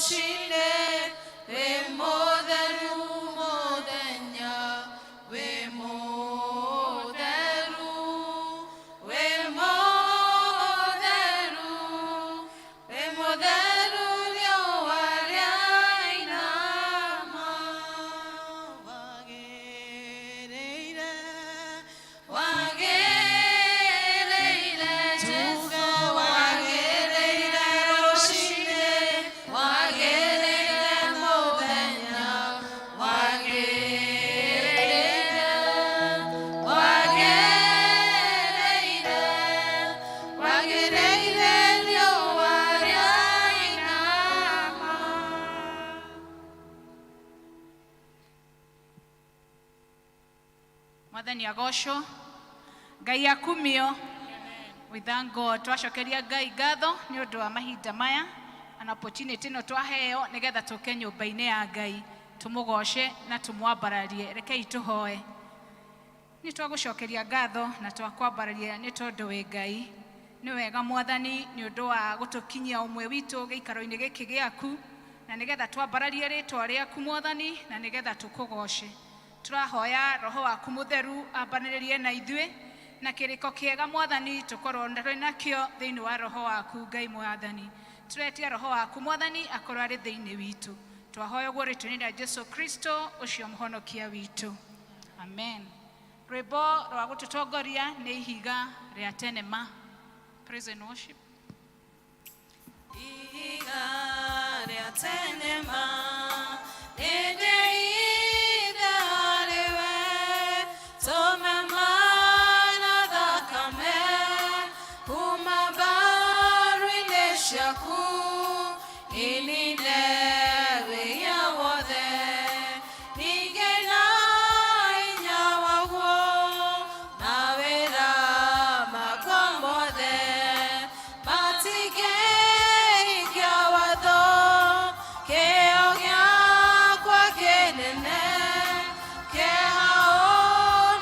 Rũcinĩ wĩ mũtheru mũthenya wĩ mũtheru wĩ mũtheru wĩ mũtheru riũa rĩainama. Wagĩrĩire wagĩrĩire Jesũ wagĩrĩire rũcinĩ wagĩrĩire mũthenya wagĩrĩire wagĩrĩire wagĩrĩire riũa rĩainama. Mwathani agocwo, Ngai akumio. We thank God. Twacokeria Ngai ngatho nĩ ũndũ wa mahinda maya na opportunity ĩno twaheo nĩgetha tũke nyũmba-inĩ ya Ngai tũmũgoce na tũmwambararie. Rekei tũhoe. Nĩ twagũcokeria ngatho na twakwambararia nĩ tondũ wĩ Ngai. Nĩ wega Mwathani nĩ ũndũ wa gũtũkinyia ũmwe witũ gĩikaro-inĩ gĩkĩ gĩaku na nĩgetha twambararie rĩtwa rĩaku Mwathani na nĩgetha tũkũgoce. Tũrahoya roho waku mũtheru ambanĩrĩrie na ithuĩ na kĩrĩko kĩega Mwathani tũkorwo twĩ nakĩo thĩinĩ wa roho waku Ngai Mwathani. Tũretia roho waku Mwathani akorwo arĩ thĩinĩ witũ. Twahoya ũguo rĩtwa-inĩ rĩa Jesu Kristo ũcio mũhonokia witũ. Amen. Rwĩmbo rwa gũtũtongoria nĩ Ihiga rĩa Tene Ma. Praise and worship. Ihiga rĩa tene ma nĩndĩithe harĩ we tũme maĩ na thakame kuma mbaru-inĩ ciaku inine wĩhia wothe ningĩ na hinya waguo na wĩra makwa mothe matingĩhingia watho kĩo gĩakwa kĩnene kĩeha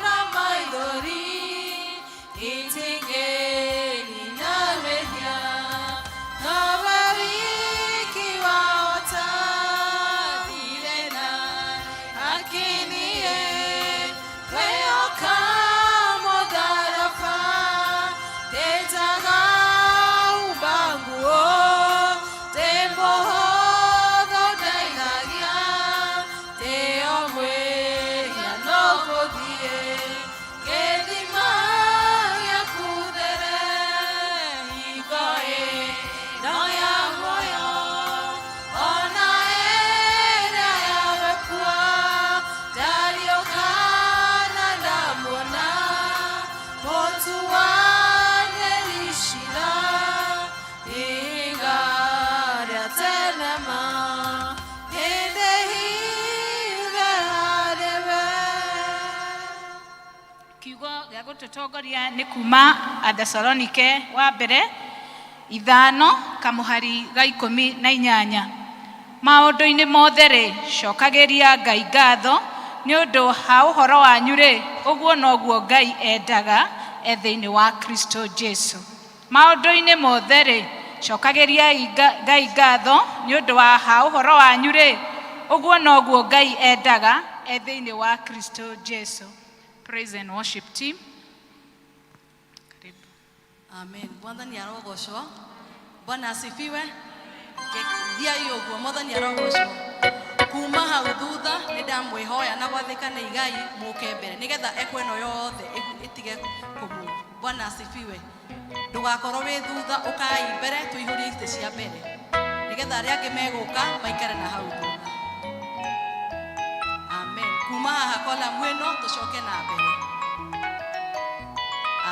na maithori itingĩnina wĩhia nowe wiki wahota ndirĩ na hakiniĩ kwĩhoka mũtharaba ndĩtaga humba nguo ndĩ mũhũthũ ndeithagia ndĩo mwĩhia no gũthiĩ gĩthima gĩaku there hingo ĩno ya muoyo ona ĩrĩa ya gũkua ndariũkana ndamuona mũtuanĩri cira ihiga rĩa tene ma hĩndĩ hithe harĩ we. Kiugo gĩa gũtũtongoria nĩ kuma Athesalonike wa mbere 5 kamũhari ga 18. Maũndũ-inĩ mothe rĩ, cokagĩria Ngai ngatho nĩ ũndũ ha ũhoro wanyu rĩ, ũguo noguo Ngai endaga e thĩinĩ wa Kristo Jesu. Maũndũ-inĩ mothe rĩ, cokagĩriai Ngai ngatho nĩ ũndũ wa ha ũhoro wanyu rĩ, ũguo noguo Ngai endaga e thĩinĩ wa Kristo Jesu. Praise and worship team. Karibu. Amen. Mwathani arogocwo. Bwana asifiwe. Thiai ũguo, Mwathani arogocwo. Kuma hau thutha nĩ ndamwĩhoya na gwathĩka nĩ igai mũke mbere nĩgetha eko ĩno yothe ĩtige kũmũ. Bwana asifiwe. Ndũgakorwo wĩ thutha, ũkai mbere tũihũrie itĩ cia mbere nĩgetha arĩa angĩ megũka maikare na hau thutha. Amen. Kuma haha kolamu ĩno tũcoke na mbere.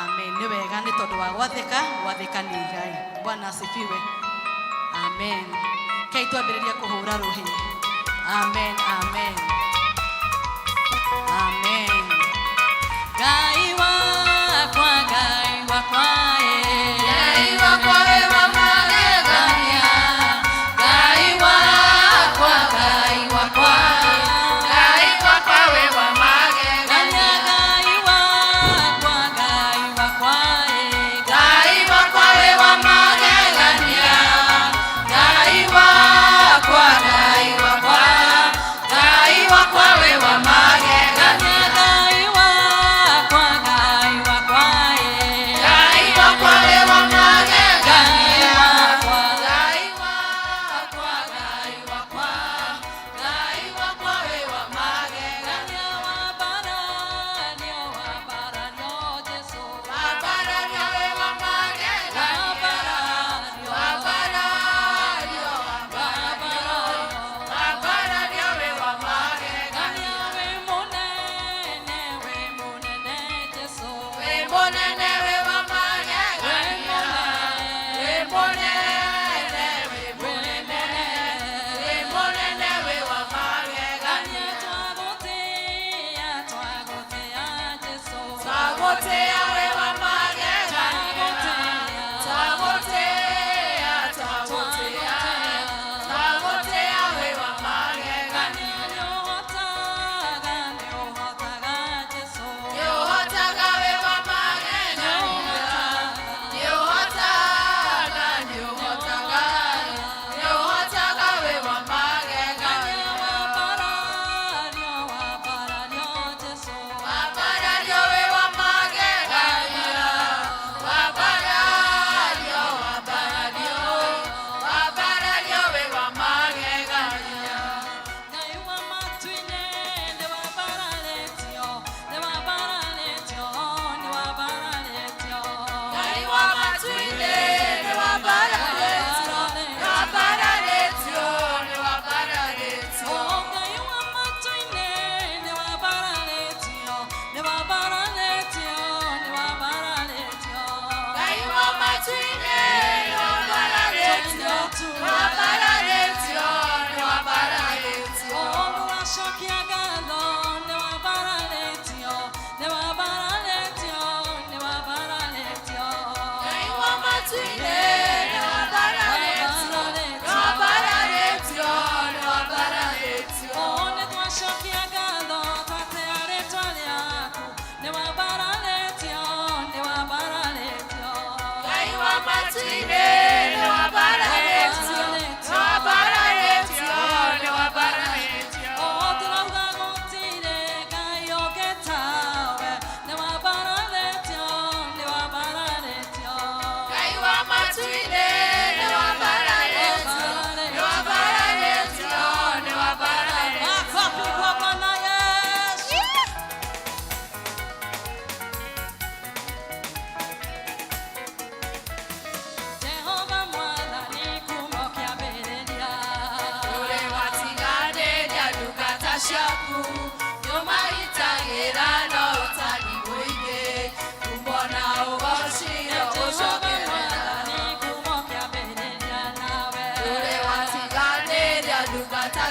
Amen. Nĩ wega nĩ tondũ wa gwathĩka, gwathĩka nĩ igai. Bwana asifiwe. Amen. Kei twambĩrĩrie kũhũra rũhĩ. Amen, amen. Amen. Ngai wakwa, Ngai wakwa, eh. Ngai wakwa wĩ wa magegania Ngai wakwa Ngai wakwa Ngai wakwa wĩ wa magegania Ngai wakwa, Ngai wakwa, eh. Ngai wakwa wĩ wa magegania Ngai wakwa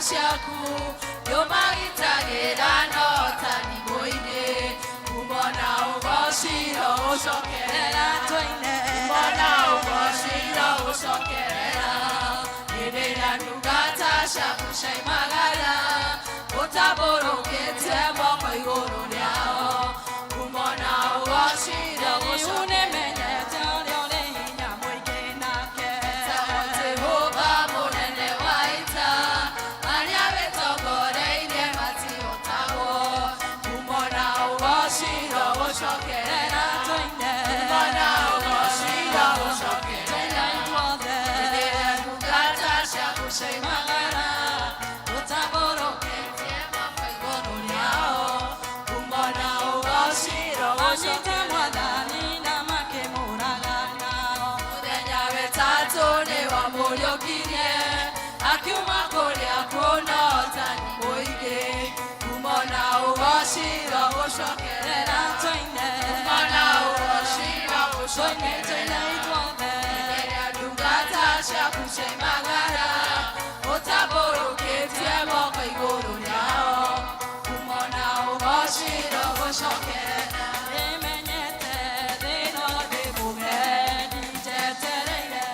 Ciaku nĩũmagitagĩra no tani mũingĩ kumona ũgociro ũcokerera Twaine. Kumona ũgociro ũcokerera hĩndĩ ĩrĩa ndungata ciaku ciaimagara ũtambũrũkĩtie moko igũrũ rĩao kumona ũgociro Rĩu ũcokerera. nĩmenyete ũrĩa ũrĩ hinya mũingĩ nake. Jehova mũnene wa ita arĩa wĩtongoreirie matihotagwo kumona ũgociro ũcokerera. Twaine. Kumona ũgociro ũcokerera. Twaine ithuothe. Hĩndĩ ĩrĩa ndungata ciaku ciaimagara ũtambũrũkĩtie moko igũrũ rĩao kumona ũgociro Anyite ũcokerera. Mwathani na makĩmũraga nao. Mũthenya wetatũ nĩwamũriũkirie akiuma kũrĩa kũnotani mũingĩ kumona ũgociro ũcokerera. Twaine. Kumona ũgociro Twaine, twaine ũcokerera. ithuothe. Rĩrĩa ndungata ciaku ciaimagara ũtambũrũkĩtie moko igũrũ rĩao kumona ũgociro ũcokerera. Nĩmenyete thĩna ndĩ mũgeni njetereire.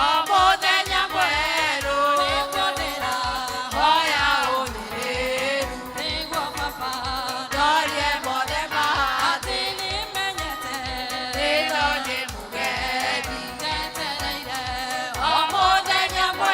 O mũthenya mwerũ Nĩguo ndĩra hoya ũmĩrĩru nĩguo baba ndorie mothe ma atĩ nĩmenyete thĩno nĩ mũgeni njetereire. O mũthenya mwerũ.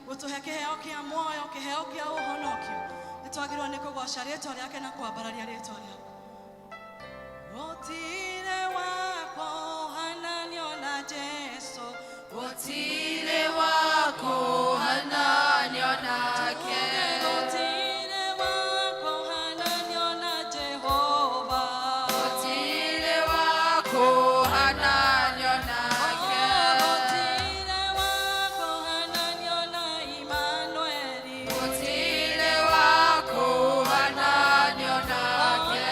Gũtũhe kĩheo kĩa muoyo, kĩheo kĩa ũhonokio. Nĩ twagĩrĩirwo nĩ kũgoca rĩtwa rĩake na kwambararia rĩtwa rĩake. Gũtirĩ wa kũhananio na Jesu. Gũtirĩ wa kũhananio nake. Gũtirĩ wa kũhananio na Jehova. Gũtirĩ wa kũhananio nake. Gũtirĩ wa kũhananio na Immanueli. Gũtirĩ wa kũhananio nake.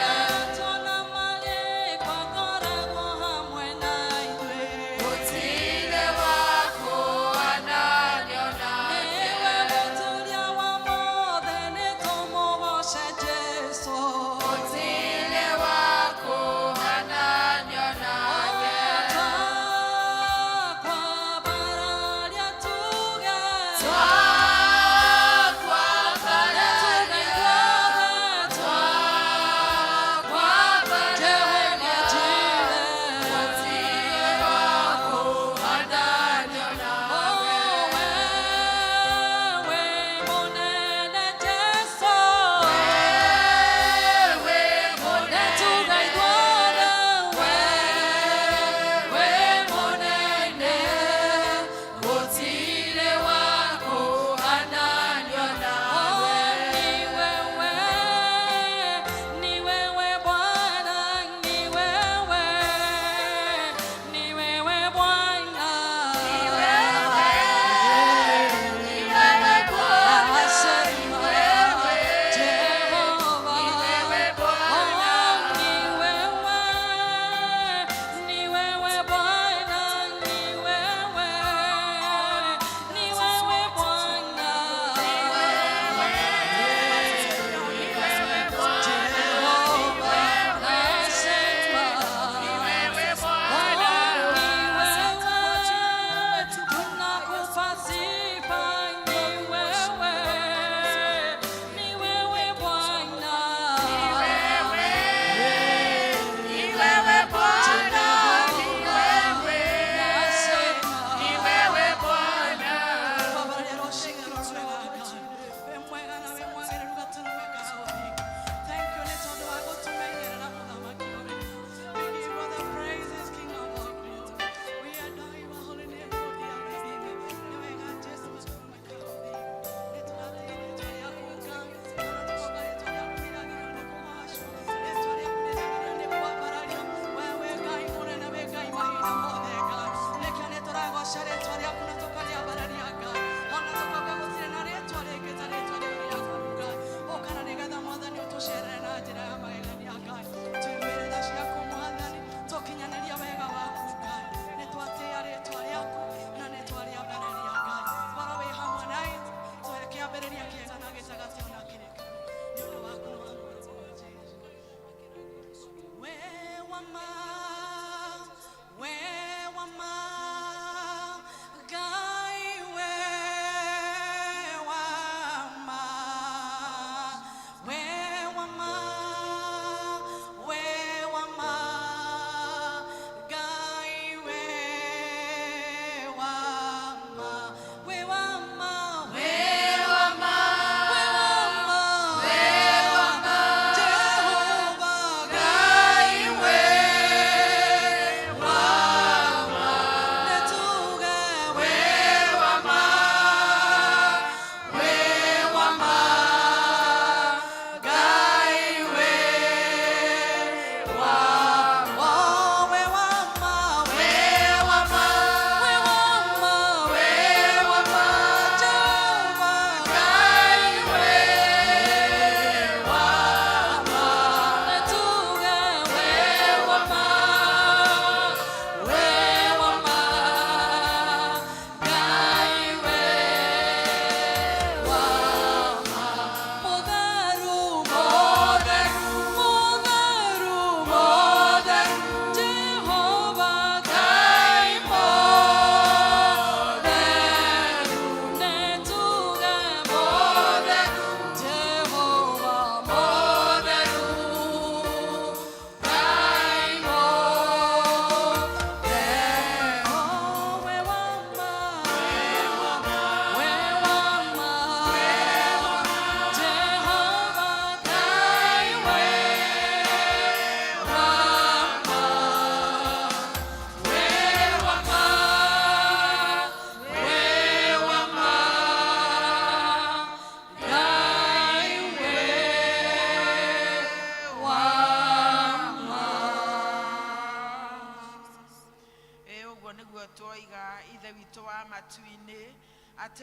Tona marĩkwa ngoragwo hamwe na ithuĩ. Gũtirĩ wa kũhananio nake. Nĩwe mũturia wa mothe, nĩtũmũgoce Jesũ. Gũtirĩ wa kũhananio nake. Twakwambararia tuge. Twakwambararia, twakwambararia, gũtirĩ wa kũhananio nake. Wewe mũnene Jesũ. Wewe Nĩtuga mũnene, ithuothe, wewe mũnene, gũtirĩ wa kũhananio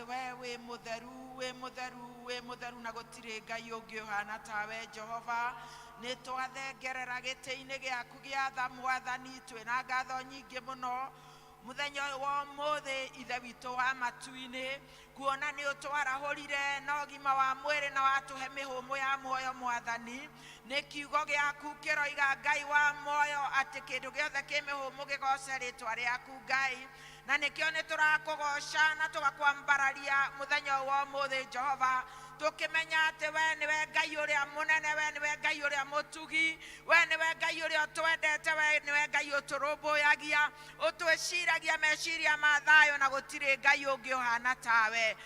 We wĩ mũtheru, wĩ mũtheru, wĩ mũtheru, na gũtirĩ Ngai ũngĩ ũhana tawe Jehova. Nĩ twathengerera gĩtĩ-inĩ gĩaku gĩa tha Mwathani, twĩna ngatho nyingĩ mũno mũthenya ũyũ wa ũmũthĩ, Ithe witũ wa matu-inĩ, kuona nĩ ũtwarahũrire na ũgima wa mwĩrĩ na watũhe mĩhũmũ ya muoyo. Mwathani, nĩ kiugo gĩaku kĩroiga, Ngai wa muoyo, atĩ kĩndũ gĩothe kĩ mĩhũmũ gĩgoce rĩtwa rĩaku, Ngai, na nĩkĩo nĩ tũrakũgoca na tũgakwambararia mũthenya ũyũ wa ũmũthĩ, Jehova, tũkĩmenya atĩ we nĩwe Ngai ũrĩa mũnene, we nĩwe Ngai ũrĩa mũtugi, we nĩwe Ngai ũrĩa ũtwendete, we nĩwe Ngai ũtũrũmbũyagia, ũtwĩciragia meciria ma thayũ, na gũtirĩ Ngai ũngĩ ũhana tawe.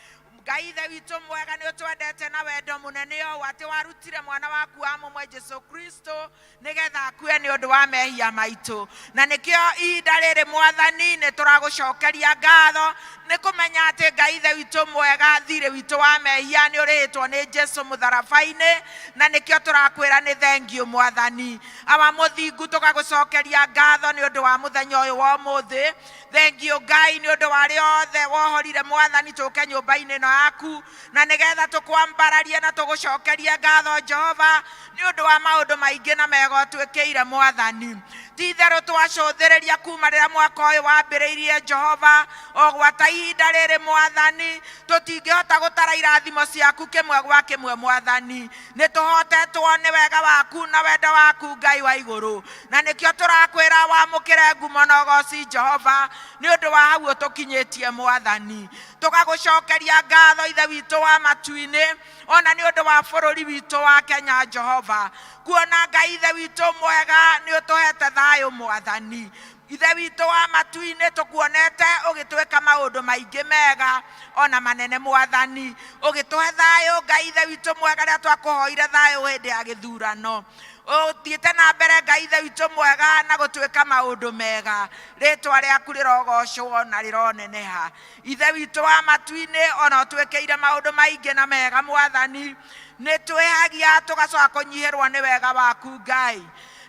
Ngai Ithe witũ mwega, nĩ ũtwendete na wendo mũnene ũũ atĩ warutire mwana waku wa mũmwe Jesu Kristo nĩgetha akue nĩ ũndũ wa mehia maitũ. Na nĩkĩo ihinda rĩrĩ, Mwathani, nĩ tũragũcokeria ngatho nĩ kũmenya atĩ, Ngai Ithe witũ mwega, thirĩ witũ wa mehia nĩ ũrĩhĩtwo nĩ Jesu mũtharaba-inĩ, na nĩkĩo tũrakwĩra nĩ thengiũ. Mwathani awa mũthingu, tũgagũcokeria ngatho nĩ ũndũ wa mũthenya ũyũ wa ũmũthĩ. Thengiũ, Ngai, nĩ ũndũ wa arĩa othe wohorire, Mwathani, tũke nyũmba-inĩ ĩno yaku na nĩgetha tũkwambararie na tũgũcokerie ngatho, Jehova, nĩ ũndũ wa maũndũ maingĩ na mega ũtwĩkĩire. Mwathani, ti itherũ twacũthĩrĩria kuma rĩrĩa mwaka ũyũ wambĩrĩirie, Jehova, o gwata ihinda rĩrĩ, Mwathani, tũtingĩhota gũtara irathimo ciaku kĩmwe gwa kĩmwe. Mwathani, nĩ tũhotetwo nĩ wega waku na wendo waku, Ngai wa igũrũ, na nĩkĩo tũrakwĩra wamũkĩre ngumo na ũgoci, Jehova, nĩ ũndũ wa hau ũtũkinyĩtie. Mwathani, tũgagũcokeria ngatho, Ithe witũ wa matu-inĩ, ona nĩ ũndũ wa bũrũri witũ wa Kenya, Jehova, kuona, Ngai Ithe witũ mwega, nĩ ũtũhete thayũ. Mwathani Ithe witũ wa matu-inĩ, tũkuonete ũgĩtwĩka maũndũ maingĩ mega ona manene. Mwathani, ũgĩtũhe thayũ, Ngai Ithe witũ mwega, rĩrĩa twakũhoire thayũ hĩndĩ ya gĩthurano. Ũthiĩte na mbere, Ngai Ithe witũ mwega, na gũtwĩka maũndũ mega. Rĩtwa rĩaku rĩrogocwo na rĩroneneha, Ithe witũ wa matu-inĩ. Ona ũtwĩkĩire maũndũ maingĩ na mega, Mwathani, nĩ twĩhagia tũgacoka kũnyihĩrwo nĩ wega waku, Ngai,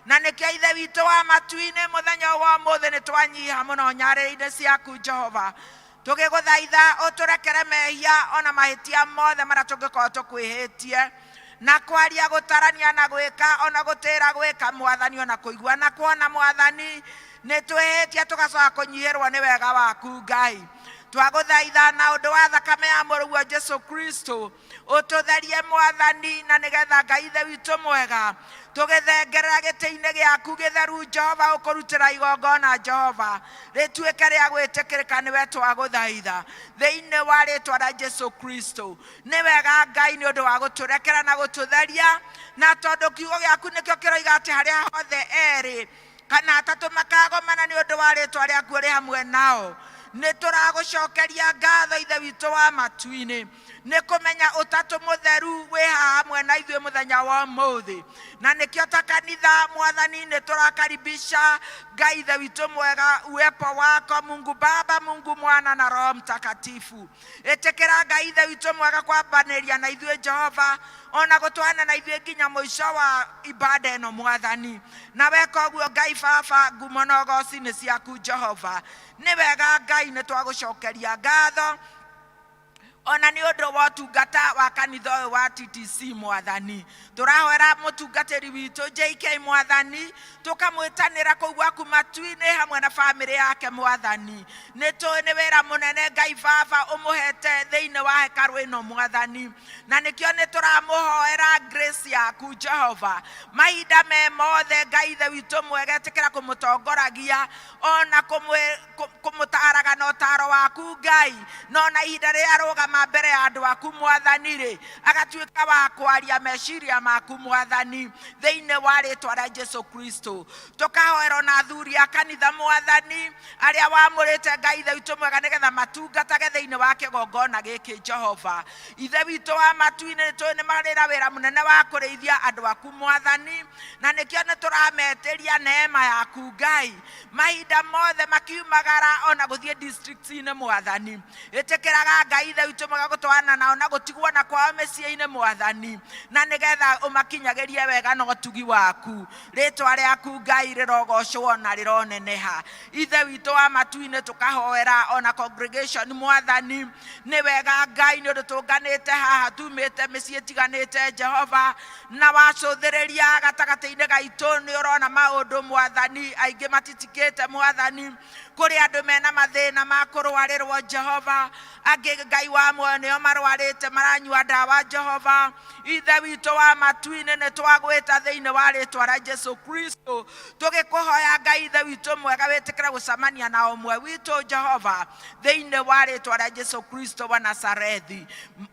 na nĩkĩo, Ithe witũ wa matu-inĩ, mũthenya ũyũ wa ũmũthĩ nĩ twanyiha mũno nyarĩrĩ-inĩ ciaku, Jehova, tũgĩgũthaitha ũtũrekere mehia ona mahĩtia mothe marĩa tũngĩkorwo tũkwĩhĩtie na kwaria, gũtarania na gwĩka, ona gũtĩra gwĩka, Mwathani, ona kũigua na kuona. Mwathani, nĩ twĩhĩtie tũgacoka kũnyihĩrwo nĩ wega waku. Ngai, twagũthaitha na ũndũ wa thakame ya mũrũguo Jesu Kristo ũtũtherie, Mwathani, na nĩgetha, Ngai Ithe witũ mwega, tũgĩthengerera gĩtĩ-inĩ gĩaku gĩtheru, Jehova, ũkũrutĩra igongona, Jehova, rĩtuĩke rĩa gwĩtĩkĩrĩka nĩwe. Twagũthaitha thĩinĩ wa rĩtwa rĩa Jesu Kristo. Nĩ wega, Ngai, nĩ ũndũ wa gũtũrekera na gũtũtheria, na tondũ kiugo gĩaku nĩkĩo kĩroiga atĩ harĩa hothe erĩ kana atatũ makagomana nĩ ũndũ wa rĩtwa rĩaku, ũrĩ hamwe nao. Nĩ tũragũcokeria ngatho, Ithe witũ wa matu-inĩ, nĩ kũmenya Ũtatũ Mũtheru wĩ haha hamwe na ithuĩ mũthenya wa ũmũthĩ. Na nĩkĩo ta kanitha, Mwathani, nĩ tũrakaribisha, Ngai Ithe witũ mwega, uwepo wako, Mungu Baba, Mungu Mwana na Roho Mtakatifu. Ĩtĩkĩra, Ngai Ithe witũ mwega, kwambanĩria na ithuĩ, Jehova, ona gũtwana na ithuĩ nginya mũico wa ibada ĩno, Mwathani. Na weka ũguo, Ngai Baba, ngumo na ũgoci nĩ ciaku, Jehova. Nĩ wega, Ngai, nĩ twagũcokeria ngatho ona nĩ ũndũ wa ũtungata wa kanitha ũyũ wa TTC. Mwathani, tũrahoera mũtungatĩri witũ JK, Mwathani, tũkamwĩtanĩra kũu gwaku matu-inĩ hamwe na bamĩrĩ yake. Mwathani, nĩ tũĩ nĩ wĩra mũnene, Ngai Baba, ũmũhete thĩinĩ wa hekarũ ĩno, Mwathani, na nĩkĩo nĩ tũramũhoera grace yaku, Jehova, mahinda me mothe. Ngai Ithe witũ mwega, ĩtĩkĩra kũmũtongoragia ona kũmũtaraga na ũtaro waku, Ngai, no na ihinda rĩrĩa arũgama mbere ya andũ aku, Mwathani rĩ, agatuĩka wa kwaria meciria maku, Mwathani, thĩinĩ wa rĩtwa rĩa Jesu Kristo. Tũkahoerwo na athuri a kanitha, Mwathani, arĩa wamũrĩte, Ngai Ithe witũ mwega, nĩgetha matungatage thĩinĩ wa kĩgongona gĩkĩ. Jehova Ithe witũ wa matu-inĩ, nĩ tũĩ nĩ marĩ na wĩra mũnene wa kũrĩithia andũ aku, Mwathani, na nĩkĩo nĩ tũrametĩria neema yaku, Ngai, mahinda mothe makiumagara ona gũthiĩ districts-inĩ. Mwathani, ĩtĩkĩraga, Ngai Ithe witũ. witũ mwega gũtwarana nao na gũtigwo na kwao mĩciĩ-inĩ mwathani, na nĩgetha ũmakinyagĩrie wega na ũtugi waku. Rĩtwa rĩaku Ngai rĩrogocwo na rĩroneneha. Ithe witũ wa matu-inĩ, tũkahoera ona congregation mwathani. Nĩ wega Ngai, nĩ ũndũ tũnganĩte haha tumĩte mĩciĩ ĩtiganĩte Jehova, na wacũthĩrĩria gatagatĩ-inĩ gaitũ nĩ ũrona maũndũ mwathani, aingĩ matitikĩte mwathani. Kũrĩ andũ mena mathĩna ma kũrwarĩrwo Jehova, angĩ Ngai wa muoyo nĩo marwarĩte maranyua ndawa Jehova. Ithe witũ wa matu-inĩ, nĩ twagwĩta thĩinĩ wa rĩtwa rĩa Jesu Kristo, tũgĩkũhoya Ngai Ithe witũ mwega, wĩtĩkĩre gũcemania na ũmwe witũ Jehova, thĩinĩ wa rĩtwa rĩa Jesu Kristo wa Nazarethi.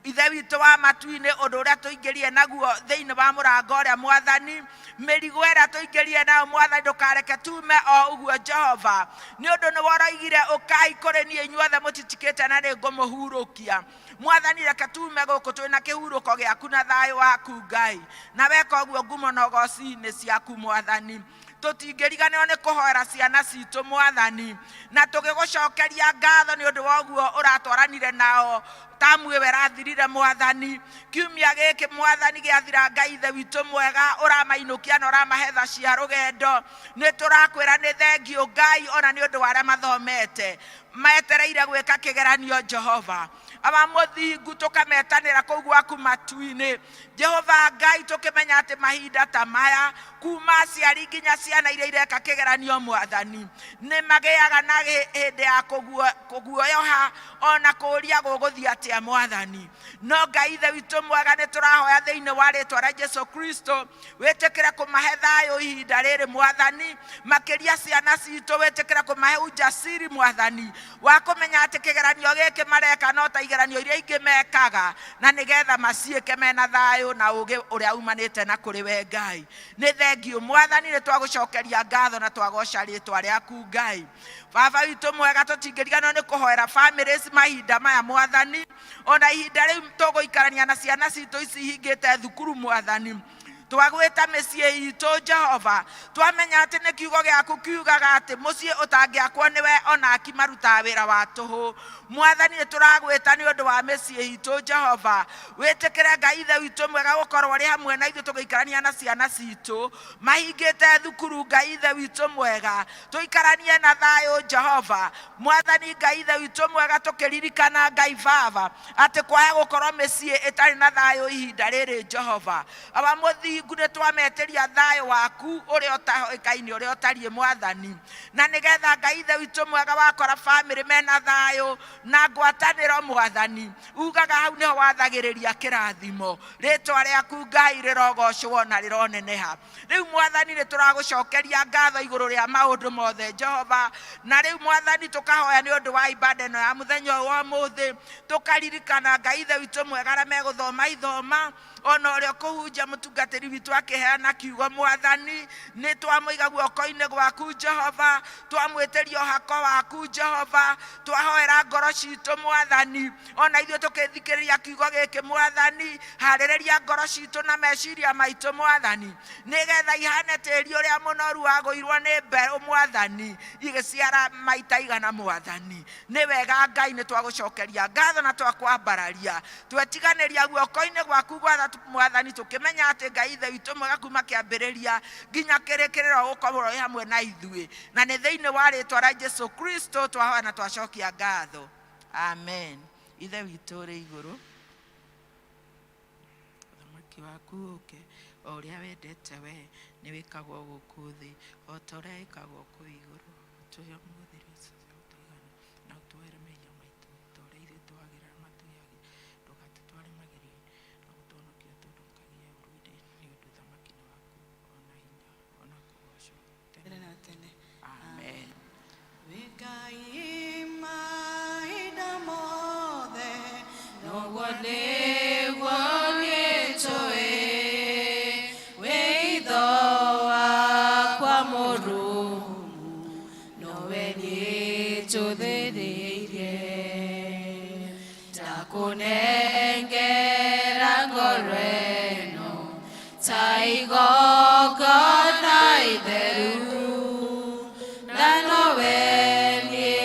Ithe witũ wa matu-inĩ, ũndũ ũrĩa tũingĩrie naguo thĩinĩ wa mũrango ũrĩa mwathani, mĩrigo ĩrĩa tũingĩrie nayo mwathani, ndũkareke tume o ũguo Jehova, nĩ ũndũ nĩ woroigire, ũkai kũrĩ niĩ inyuothe mũtitikĩte na nĩ ngũmũhurũkia. Mwathani, reke tume gũkũ twĩna kĩhurũko gĩaku na thayũ waku Ngai, na weka ũguo ngumo na ũgoci-inĩ ciaku mwathani. Tũtingĩriganĩrwo nĩ kũhoera ciana citũ mwathani, na tũgĩgũcokeria ngatho nĩ ũndũ wa ũguo ũratwaranire nao tamu ĩyo ĩrathirire mwathani. Kiumia gĩkĩ mwathani gĩathira, Ngai Ithe witũ mwega, ũramainũkia na ũramahe tha cia rũgendo. Nĩ tũrakwĩra nĩ thengiũ Ngai, ona nĩ ũndũ wa arĩa mathomete metereire gwĩka kĩgeranio Jehova. Awa mũthingu, tũkametanĩra kũu gwaku matu-inĩ Jehova Ngai, tũkĩmenya atĩ mahinda ta maya kuma aciari nginya ciana iria ireka kĩgeranio mwathani, nĩ magĩaga na hĩndĩ ya kũguoyoha ona kũũria gũgũthiĩ atĩa mwathani. No Ngai Ithe witũ mwega, nĩ tũrahoya thĩinĩ wa rĩtwa rĩa Jesu Kristo, wĩtĩkĩre kũmahe thayũ ihinda rĩrĩ mwathani, makĩria ciana citũ, wĩtĩkĩre kũmahe ujasiri mwathani wa kũmenya atĩ kĩgeranio gĩkĩ mareka no ta igeranio iria ingĩ mekaga, na nĩgetha maciĩke mena thayũ na ũgĩ ũrĩa umanĩte na kũrĩ we Ngai. Nĩ thengiũ mwathani, nĩ twagũcokeria ngatho na twagoca rĩtwa rĩaku Ngai. Baba witũ mwega, tũtingĩriganĩrwo nĩ kũhoera families mahinda maya mwathani, ona ihinda rĩu tũgũikarania na ciana citũ ici hingĩte thukuru mwathani. Twagwĩta mĩciĩ itũ Jehova, twamenya atĩ nĩ kiugo gĩaku kiugaga atĩ mũciĩ ũtangĩakwo nĩwe ona aki marutaga wĩra wa tũhũ. Mwathani, nĩ tũragwĩta nĩ ũndũ wa mĩciĩ itũ Jehova, wĩtĩkĩre Ngai Ithe witũ mwega gũkorwo ũrĩ hamwe na ithuĩ tũgĩikarania na ciana citũ mahingĩte thukuru. Ngai Ithe witũ mwega, tũikaranie na thayũ Jehova. Mwathani Ngai Ithe witũ mwega, tũkĩririkana Ngai Baba atĩ kwaya gũkorwo mĩciĩ ĩtarĩ na thayũ ihinda rĩrĩ Jehova. Awa mũthingu, nĩ twametĩria thayũ waku ũrĩa ũtahoĩkaine, ũrĩa ũtariĩ mwathani, na nĩgetha Ngai Ithe witũ mwega wakora bamĩrĩ mena thayũ na ngwatanĩro mwathani, ugaga hau nĩho wathagĩrĩria kĩrathimo. Rĩtwa rĩaku Ngai rĩrogocwo na rĩroneneha. Rĩu mwathani, nĩ tũragũcokeria ngatho igũrũ rĩa maũndũ mothe Jehova. Na rĩu mwathani, tũkahoya nĩ ũndũ wa ibada ĩno ya mũthenya ũyũ wa ũmũthĩ, tũkaririkana Ngai Ithe witũ mwega arĩa megũthoma ithoma, ona ũrĩa ũkũhunjia, mũtungatĩri witũ akĩheana kiugo mwathani. Nĩ twamũiga guoko-inĩ gwaku Jehova, twamwĩtĩria ũhako waku Jehova, twahoera ngoro citũ mwathani, ona ithuĩ tũkĩthikĩrĩria kiugo gĩkĩ mwathani, harĩrĩria ngoro citũ na meciria maitũ mwathani, nĩgetha ihane tĩri ũrĩa mũnoru wagũirwo nĩ mbeũ mwathani, igĩciara maita igana mwathani. Nĩ wega Ngai, nĩ twagũcokeria ngatho na twakwambararia, twetiganĩria guoko-inĩ gwaku gwatha mwathani, tũkĩmenya atĩ Ngai Ithe witũ mwega, kuma kĩambĩrĩria nginya kĩrĩkĩrĩro ũkorwo ũrĩ hamwe na ithuĩ, na nĩ thĩinĩ wa rĩtwa rĩa Jesu Kristo twahoya na twacokia ngatho, amen. Ithe witũ ũrĩ igũrũ, ũthamaki waku ũke, o ũrĩa wendete we nĩ wĩkagwo gũkũ thĩ o ta ũrĩa wĩkagwo kũu igũrũ. Ũtũhe ũmũthĩ irio cia gũtũigana, na ũtuohere mehia maitũ ta ũrĩa ithuĩ tuohagĩra arĩa matwĩhagia, ndũgatũtware magerio-inĩ, no gũtũhonokia ũtũhonokagie ũũru-inĩ, nĩ ũndũ ũthamaki nĩ waku, ona hinya, ona kũgoocwo tene na tene. Amen. Wĩ Ngai mahinda mothe, Noguo nĩguo niĩ njũĩ, wĩ itho wakwa mũrũmu, nowe niĩ njũthĩrĩirie. Ndakũnengera ngoro ĩno ta igongona itheru, na nowe niĩ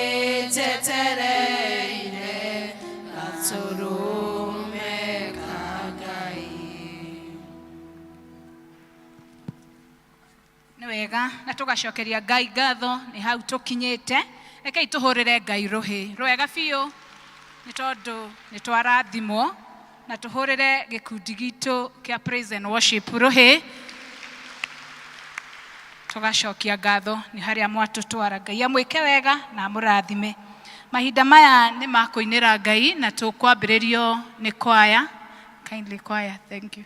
njetereire gatũrũme. Wega na tũgacokeria Ngai ngatho nĩ hau tũkinyĩte. Rekei tũhũrĩre Ngai rũhĩ rwega biũ nĩ tondũ nĩ twarathimwo, na tũhũrĩre gĩkundi gitũ kĩa praise and worship rũhĩ, tũgacokia ngatho nĩ harĩa mwatũtwara. Ngai amwĩke wega na amũrathime. Mahinda maya nĩ ma kũinĩra Ngai na tũkwambĩrĩrio nĩ kwaya. Kindly choir, thank you.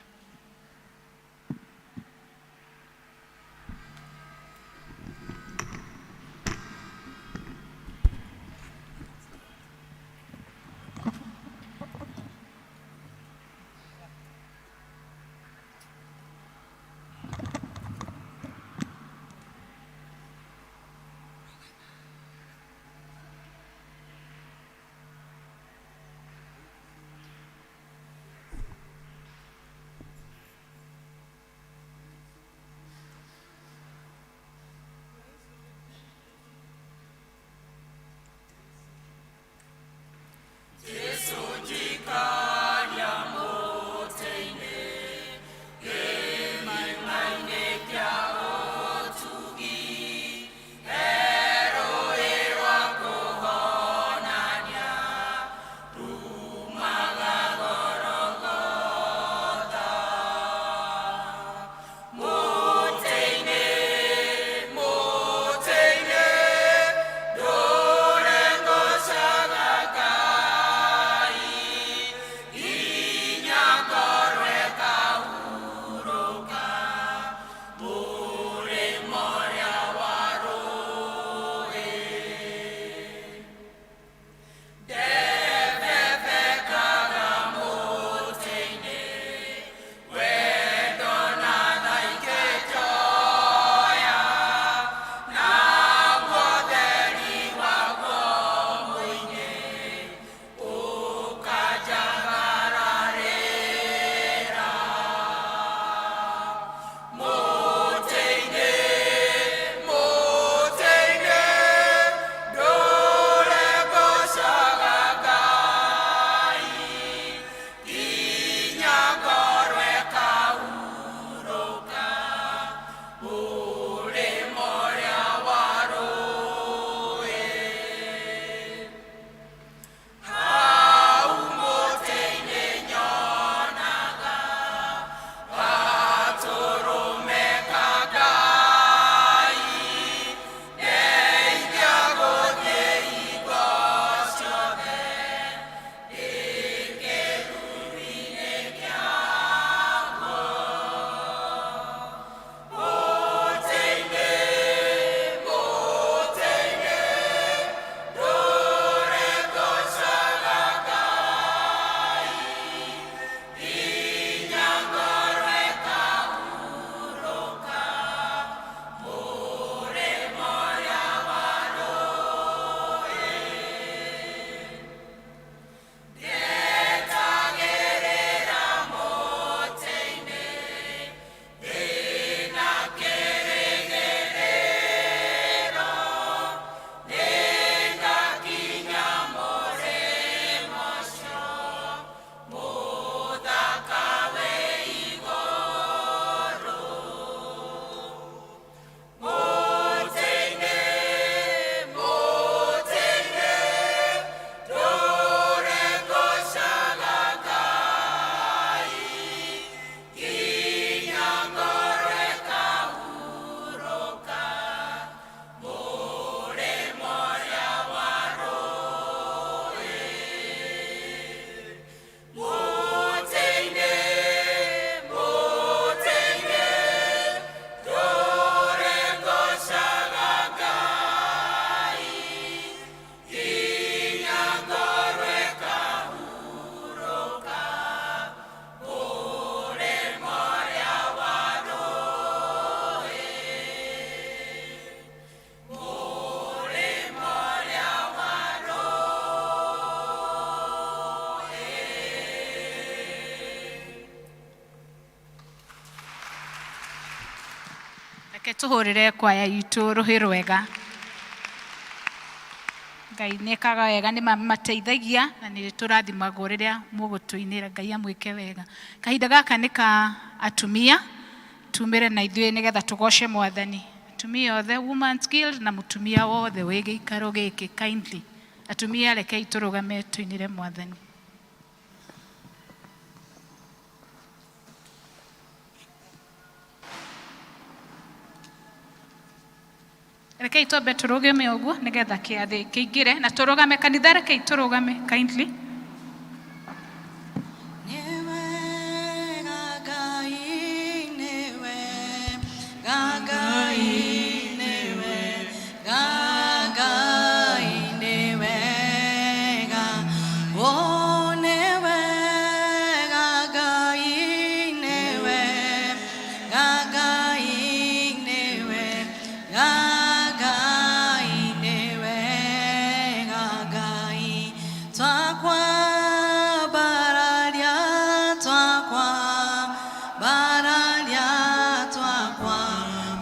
Reke tũhũrĩre kwaya itũ rũhĩ rwega. Ngai nĩ ekaga wega, nĩ mateithagia na nĩ tũrathimagwo rĩrĩa mũgũtũinĩra. Ngai amwĩke wega. Kahinda gaka nĩ ka atumia, tumĩre na ithuĩ nĩgetha tũgoce Mwathani. Atumia othe Women's Guild na mutumia wothe wĩ gĩikaro gĩkĩ, kindly atumia rekei tũrũgame tũinĩre Mwathani. Rekei twambe tũrũgame ũguo nĩgetha kĩathĩ kĩingĩre na tũrũgame kanitha, rekei tũrũgame kindly. Nĩwe Ngai, nĩwe Ngai, nĩwe Ngai, nĩwe Oh, nĩwe Ngai, nĩwe Ngai, nĩwe Ngai, nĩwe Ngai, twakwa bararia, twakwa bararia, twakwa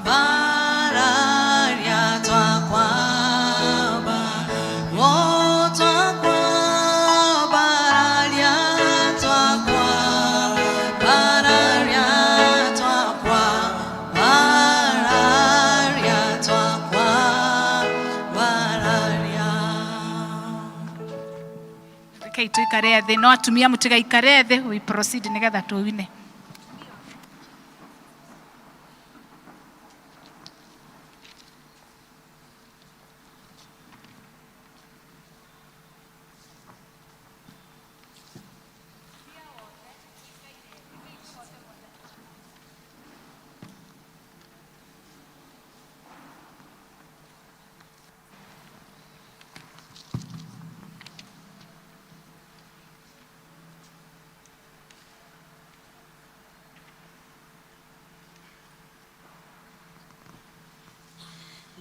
bararia, twakwa ba oh, twakwa bararia, twakwa bararia, twakwa bararia, twakwa bararia. Rekei tuikare thĩ, no atumia mũtigaikare thĩ, we proceed nĩgetha tũine.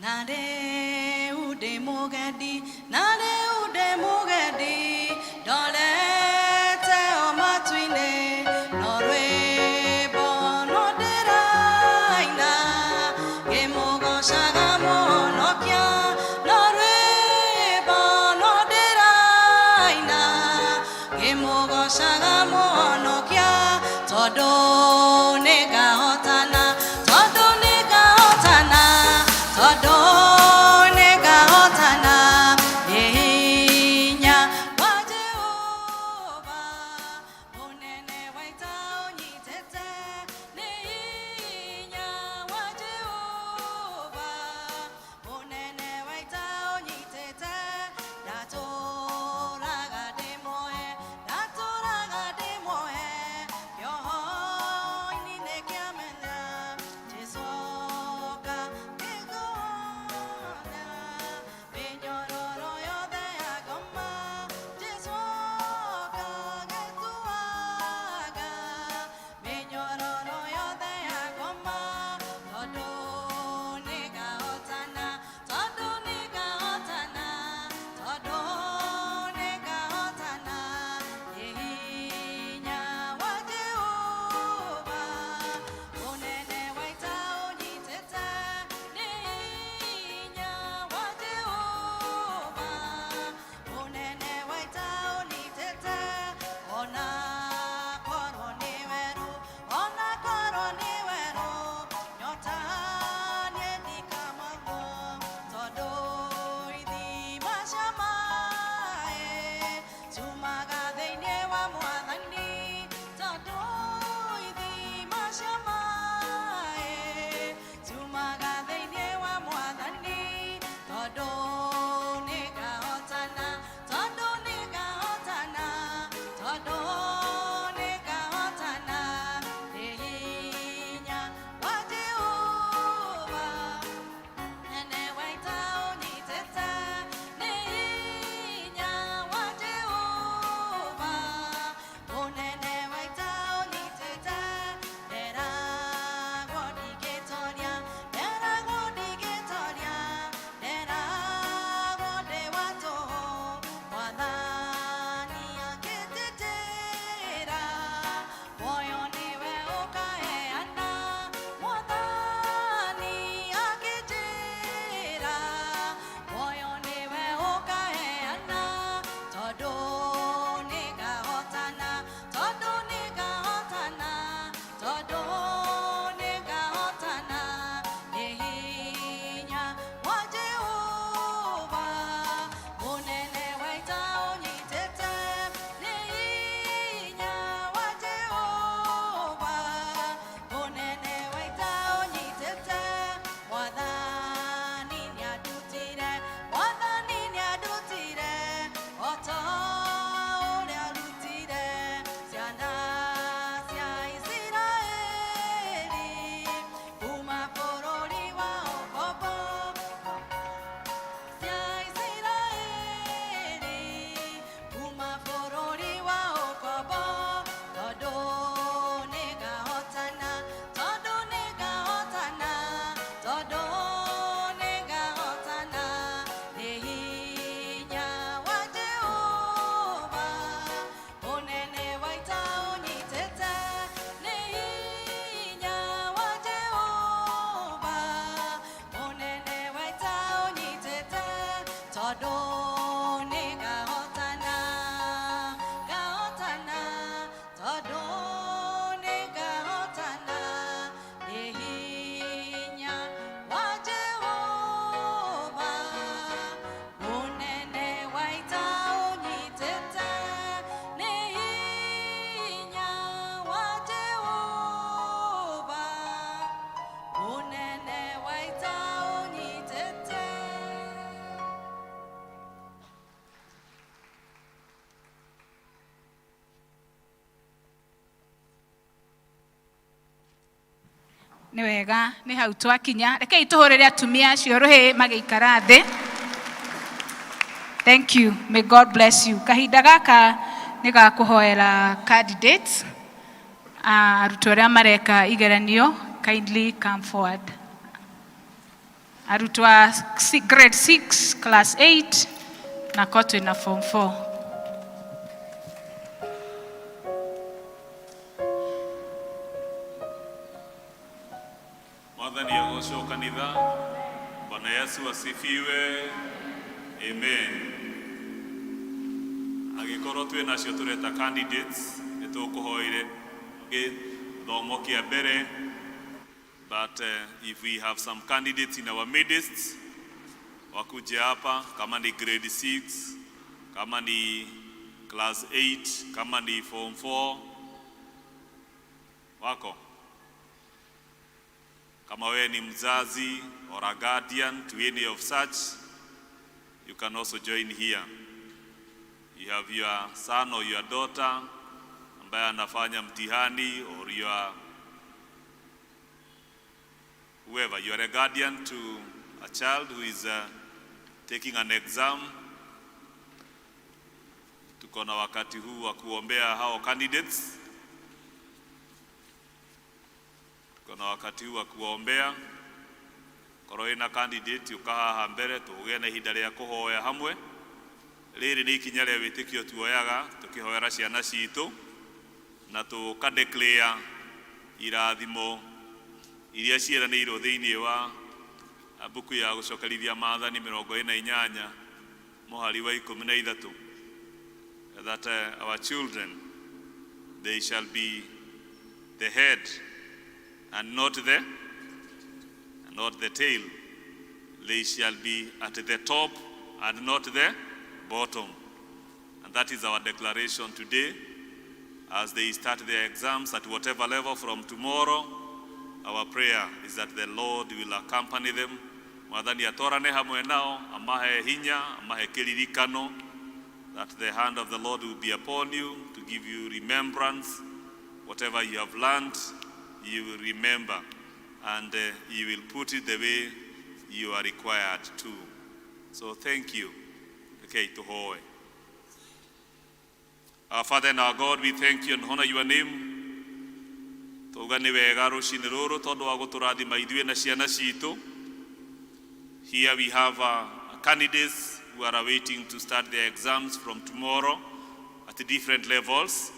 Na rĩu ndĩ mũgendi, na rĩu ndĩ mũgendi, ndorete o matu-inĩ, no rwĩmbo no ndĩraina ngĩmũgocaga Mũhonokia, no rwĩmbo no ndĩraina ngĩmũgocaga Mũhonokia, tondũ nĩngahotana, tondũ nĩngahotana, tondũ nĩngahotana nĩ hinya wa Jehova, mũnene wa ita ũnyitĩte, nĩ hinya wa Jehova, mũnene wa ita ũnyitĩte, ndatũraga ndĩmuohe, ndatũraga ndĩmuohe kĩoho-inĩ kĩa mehia, Jesũ oka nĩngũhona. Nĩ wega, nĩ hau twakinya. Rekei tũhũrĩre atumia acio rũhĩ magĩikara thĩ. Thank you. May God bless you. Kahinda gaka nĩ ga kũhoera candidates. Arutwo arĩa mareka igeranio, kindly come forward. Arutwo a grade 6, class 8 na ko twĩna form 4. Mwathani agocwo kanitha. Bwana Yesu asifiwe. Amen. Angĩkorwo twĩ nacio tũreta candidates, nĩ tũkũhoire gĩthomo kĩa mbere, but if we have some candidates in our midst, wakuje hapa, kama ni grade 6, kama ni class 8, kama ni form 4, wako kama wewe ni mzazi or a guardian to any of such, you can also join here. You have your son or your daughter ambaye anafanya mtihani, or your whoever, you are a guardian to a child who is taking an exam. Tuko na wakati huu wa kuombea hao candidates. Tuko na wakati huu wa kuwaombea. Korwo wĩna candidate, ũka haha mbere tũgĩe na ihinda rĩa kũhoya hamwe. Rĩrĩ nĩ ikinya rĩa wĩtĩkio tuoyaga tũkĩhoera ciana citũ na tũka declare irathimo iria ciĩranĩirwo thĩinĩ wa mbuku ya gũcokerithia maathani 48 mũhari wa 13, that our children, they shall be the head and not the tail. They shall be at the top and not the bottom. And that is our declaration today as they start their exams at whatever level from tomorrow. Our prayer is that the Lord will accompany them. Mwathani atwarane hamwe nao, amahe hinya, amahe kĩririkano, that the hand of the Lord will be upon you to give you remembrance. Whatever you have learned, you will remember, and you will put it the way you are required to. So thank you. Okay, tuhoe. Our Father and our God, we thank you and honor your name. Tuga nĩ wega rũcinĩ rũrũ tondũ wa gũtũrathima ithuĩ na ciana citũ. Here we have candidates who are awaiting to start their exams from tomorrow at different levels.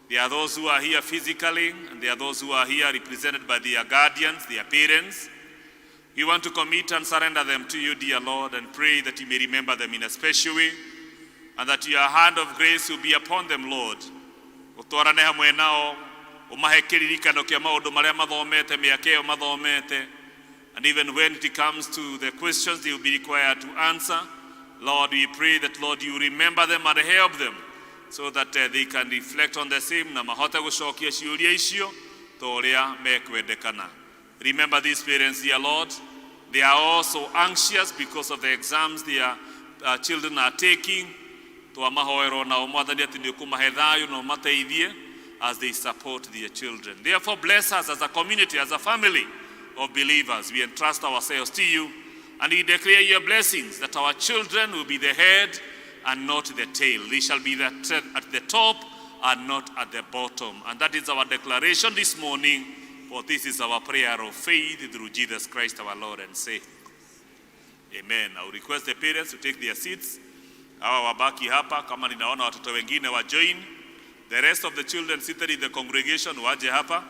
There are those who are here physically, and there are those who are here represented by their guardians, their parents. We want to commit and surrender them to you, dear Lord, and pray that you may remember them in a special way, and that your hand of grace will be upon them, Lord. Ũtwarane hamwe nao, ũmahe kĩririkano kĩa maũndũ marĩa mathomete, mĩaka ĩyo mathomete. And even when it comes to the questions they will be required to answer, Lord, we pray that, Lord, you remember them and help them so that they can reflect on the same na mahote gũcokia ciũria icio ta ũrĩa mekwendekana. Remember these parents, dear Lord. They are also anxious because of the exams their children are taking. Twamahoera nao Mwathani atĩ nĩ ũkũmahe thayũ na ũmateithie as they support their children. Therefore, bless us as a community, as a family of believers. We entrust ourselves to you and we declare your blessings that our children will be the head and not the tail. They shall be at the top and not at the bottom. And that is our declaration this morning, for this is our prayer of faith through Jesus Christ our Lord and Savior. Amen. I will request the parents to take their seats. Hawa wabaki hapa, kama ninaona watoto wengine wa join. The rest of the children seated in the congregation waje hapa.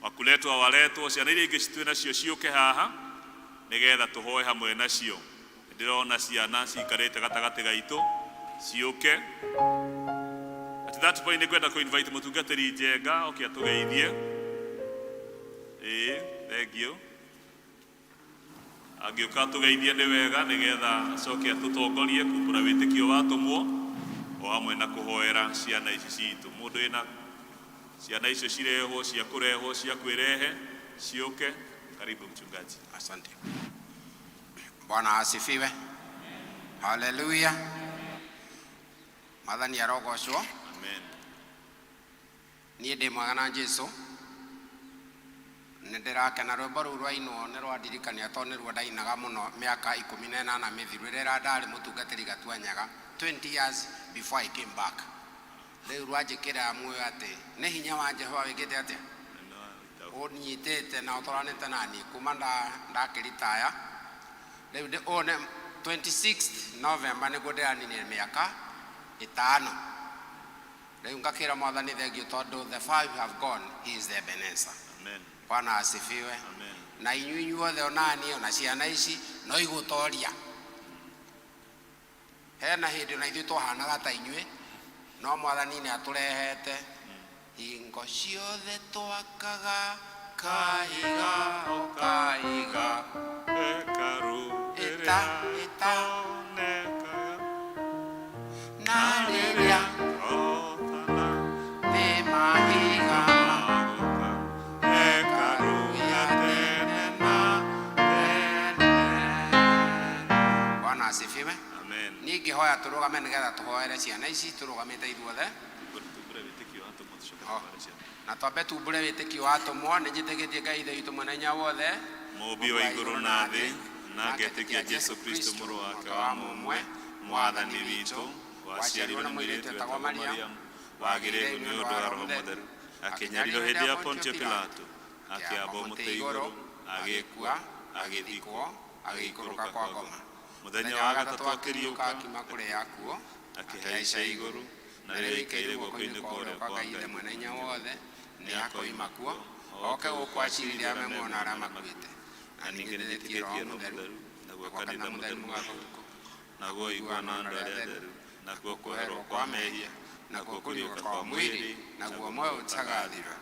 Wakuletwa waletwo, ciana iria ingĩ twĩ nacio ciũke haha nĩgetha tũhoe hamwe nacio. Ndĩrona ciana ciikarĩte gatagatĩ gaitũ ciũke. At that point nĩngwenda kũ invite mũtungatĩri Njenga oke atũgeithie. Ĩĩ, thank you. Angĩũka atũgeithie nĩ wega nĩgetha acoke atũtongorie kumbũra wĩtĩkio wa atũmwo o hamwe na kũhoera ciana ici citũ. Mũndũ wĩna ciana icio cirehwo, cia kũrehwo, cia kwĩrehe ciũke. Karibu, mchungaji. Asante. Bwana asifiwe. Haleluya. Mwathani arogocwo. Amen. Niĩ ndĩ mwega na Jesu. Nĩ ndĩrakena rwĩmbo rũu rwainwo nĩ rwandirikania tondũ nĩruo ndainaga mũno mĩaka 18 mĩthiru rĩrĩa ndarĩ mũtungatĩri Gatuanyaga 20 years before I came back. Rĩu rwanjĩkĩra muoyo atĩ nĩ hinya wa Jehova wĩkĩte atĩa ũnyitĩte na ũtwaranĩte naniĩ kuma ndakĩritaya rĩu ũyũ nĩ 26 November nĩguo ndĩraninire mĩaka 5. Rĩu ngakĩra Mwathani thengiũ tondũ the far you have gone, he is the Ebenezer. Amen. Bwana asifiwe. Amen. Na inyuĩ inyuothe onani ona ciana ici no igũtoria. Hena hĩndĩ ona ithuĩ twahanaga ta inyuĩ, no Mwathani nĩ atũrehete hingo ciothe twakaga kahiga o kahiga Hekaru ĩta ĩta na rĩrĩa nĩ mahiga Hekaru ya tene na tene. Bwana asifiwe. Amen. Niĩ ingĩhoya tũrũgame nĩgetha tũhoere ciana ici tũrũgamĩte ithuothe. Tumbure wĩtĩkio wa atũmwo tũcoke Oh. tũhoere ciana. Na twambe tumbũre wĩtĩkio wa atũmwo. Nĩ njĩtĩkĩtie Ngai Ithe witũ mwene hinya wothe, Mũũmbi wa igũrũ na thĩ, na ngetĩkia Jesũ Kristo mũrũ wake wa mũmwe, Mwathani witũ, waciarirwo nĩ mũirĩtu wetagwo Mariamu, wagĩrĩirwo nĩ ũndũ wa Roho Mũtheru, akĩnyarirwo hĩndĩ ya Pontio Pilato, akĩambwo mũtĩ igũrũ, agĩkua, agĩthikwo, agĩikũrũka kwa ngoma. Mũthenya wa gatatũ akĩriũka, akiuma kũrĩa akuo, akĩhaica igũrũ, na rĩu aikaire guoko-inĩ kwa ũrĩo kwa kwa Ngai Ithe Ngai mwene hinya wothe. Nĩ akoima kuo oke gũkũ acirire arĩa me muoyo na arĩa makuĩte. Na ningĩ nĩnjĩtĩkĩtie Roho Mũtheru, naguo kanitha mũtheru mũgathũku, naguo ũiguano wa andũ arĩa atheru, nakuo kuoherwo kwa mehia, nakuo kũriũka kwa mwĩrĩ, naguo muoyo ũtagathira.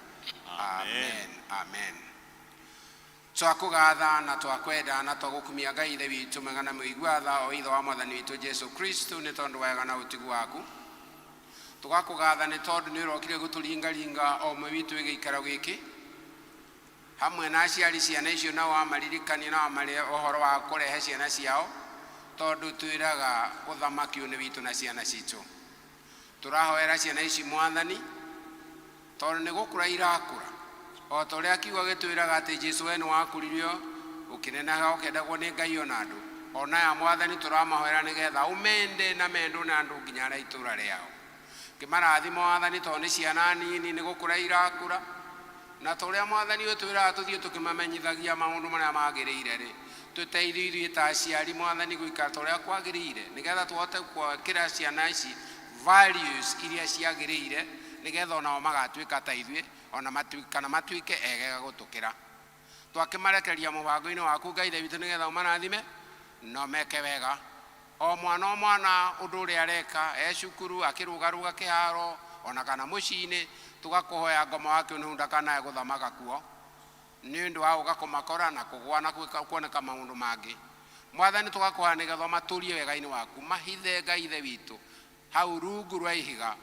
Amen, amen. Twakũgatha na twakwenda na twagũkumia Ngai Ithe witũ mwega na mũigua tha, o Ithe wa Mwathani witũ Jesu Kristo, nĩ tondũ wega na ũtugi waku. Tũgakũgatha nĩ tondũ nĩ ũrokire gũtũringaringa o ũmwe witũ wĩ gĩikaro gĩkĩ hamwe na aciari ciana icio, na wamaririkania na wamaria ũhoro wa kũrehe ciana ciao, tondũ twĩraga ũthamaki ũyũ nĩ witũ na ciana citũ. Tũrahoera ciana ici Mwathani, tondũ nĩ gũkũra irakũra o ta ũrĩa kiugo gĩtwĩraga atĩ Jesu we nĩ wakũririo ũkĩnenehaga ũkĩendagwo nĩ Ngai ona andũ. Ona ya Mwathani tũramahoera nĩgetha ũmende na mendwo na andũ nginya arĩa itũra rĩao. Kĩmarathimo Mwathani, tondũ nĩ ciana nini, nĩ gũkũra irakũra, na ta ũrĩa Mwathani ũtwĩraga tũthiĩ tũkĩmamenyithagia maũndũ marĩa magĩrĩire rĩ, tũteithie ithuĩ ta aciari Mwathani gũikara ta ũrĩa kwagĩrĩire, nĩgetha tũhote gwakĩra ciana ici values iria ciagĩrĩire, nĩgetha onao magatuĩka ta ithuĩ, ona kana matuĩke egega gũtũkĩra. Twakĩmarekeria mũbango-inĩ waku Ngai Ithe witũ, nĩgetha ũmarathime no meke wega, o mwana o mwana ũndũ ũrĩa areka e cukuru, akĩrũgarũga kĩharo ona kana mũciĩ-inĩ. Tũgakũhoya ngoma wake ũnĩhu ndakanae gũthamaka kuo nĩ ũndũ wa gũka kũmakora na kũgũa na kuoneka maũndũ mangĩ. Mwathani, tũgakũhoya nĩgetha ũmatũrie wega-inĩ waku, mahithe Ngai Ithe witũ hau rungu rwa ihiga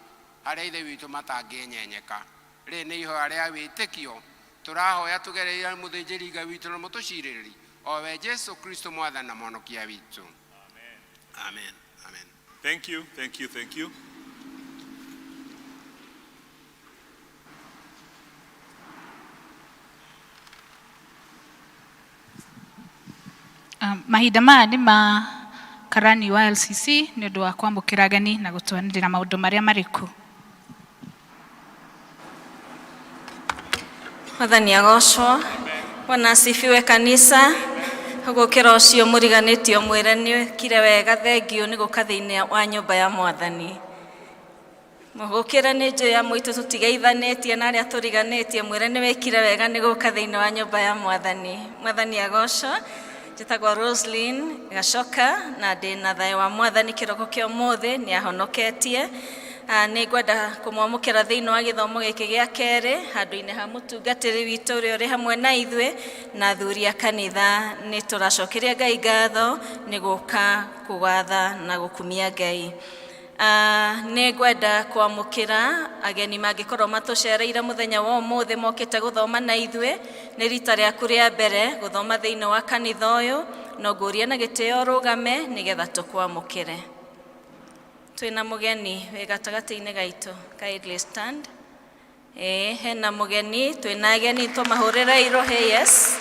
harĩa Ithe witũ matangĩenyenyeka. Rĩrĩ nĩ ihoya rĩa wĩtĩkio tũrahoya tũgereire mũthĩnjĩri Ngai witũ na mũtũcirĩrĩri, o we Jesu Kristo Mwathani na Mũhonokia witũ. Amen, amen. Thank you, thank you, thank you. Mahinda maya nĩ ma karani wa LCC nĩ ũndũ wa kwamũkĩra ageni na gũtwanĩrĩra maũndũ marĩa marĩ kuo. Mwathani agocwo. Bwana asifiwe kanisa. Gũkĩra ũcio mũriganĩtio mwĩre nĩ wekire wega, thengiũ nĩ gũka thĩinĩ wa nyũmba ya Mwathani. Gũkĩra nĩ njũĩ ya mũitũ tũtigeithanĩtie na arĩa tũriganĩtie, mwĩre nĩ wekire wega nĩ gũka thĩinĩ wa nyũmba ya Mwathani. Mwathani agocwo. Njĩtagwo Roslyn Gacoka na ndĩ na thayũ wa Mwathani kĩroko kĩa ũmũthĩ, nĩ ahonoketie. Nĩ ngwenda kũmwamũkĩra thĩinĩ wa gĩthomo gĩkĩ gĩa kerĩ handũ-inĩ ha mũtungatĩri witũ ũrĩa ũrĩ hamwe na ithuĩ na athuri a kanitha. Nĩ tũracokeria Ngai ngatho nĩ gũka kũgatha na gũkumia Ngai. Nĩ ngwenda kwamũkĩra ageni mangĩkorwo matũcereire mũthenya wa ũmũthĩ mokĩte gũthoma na ithuĩ. Nĩ rita rĩaku rĩa mbere gũthoma thĩinĩ wa kanitha ũyũ, no ngũrie na gĩtĩo ũrũgame nĩgetha tũkwamũkĩre. Twĩna mũgeni wĩ gatagatĩ-inĩ gaitũ, kindly stand. Ĩĩ, hena mũgeni, twĩna ageni tũmahũrĩre irohe, yes.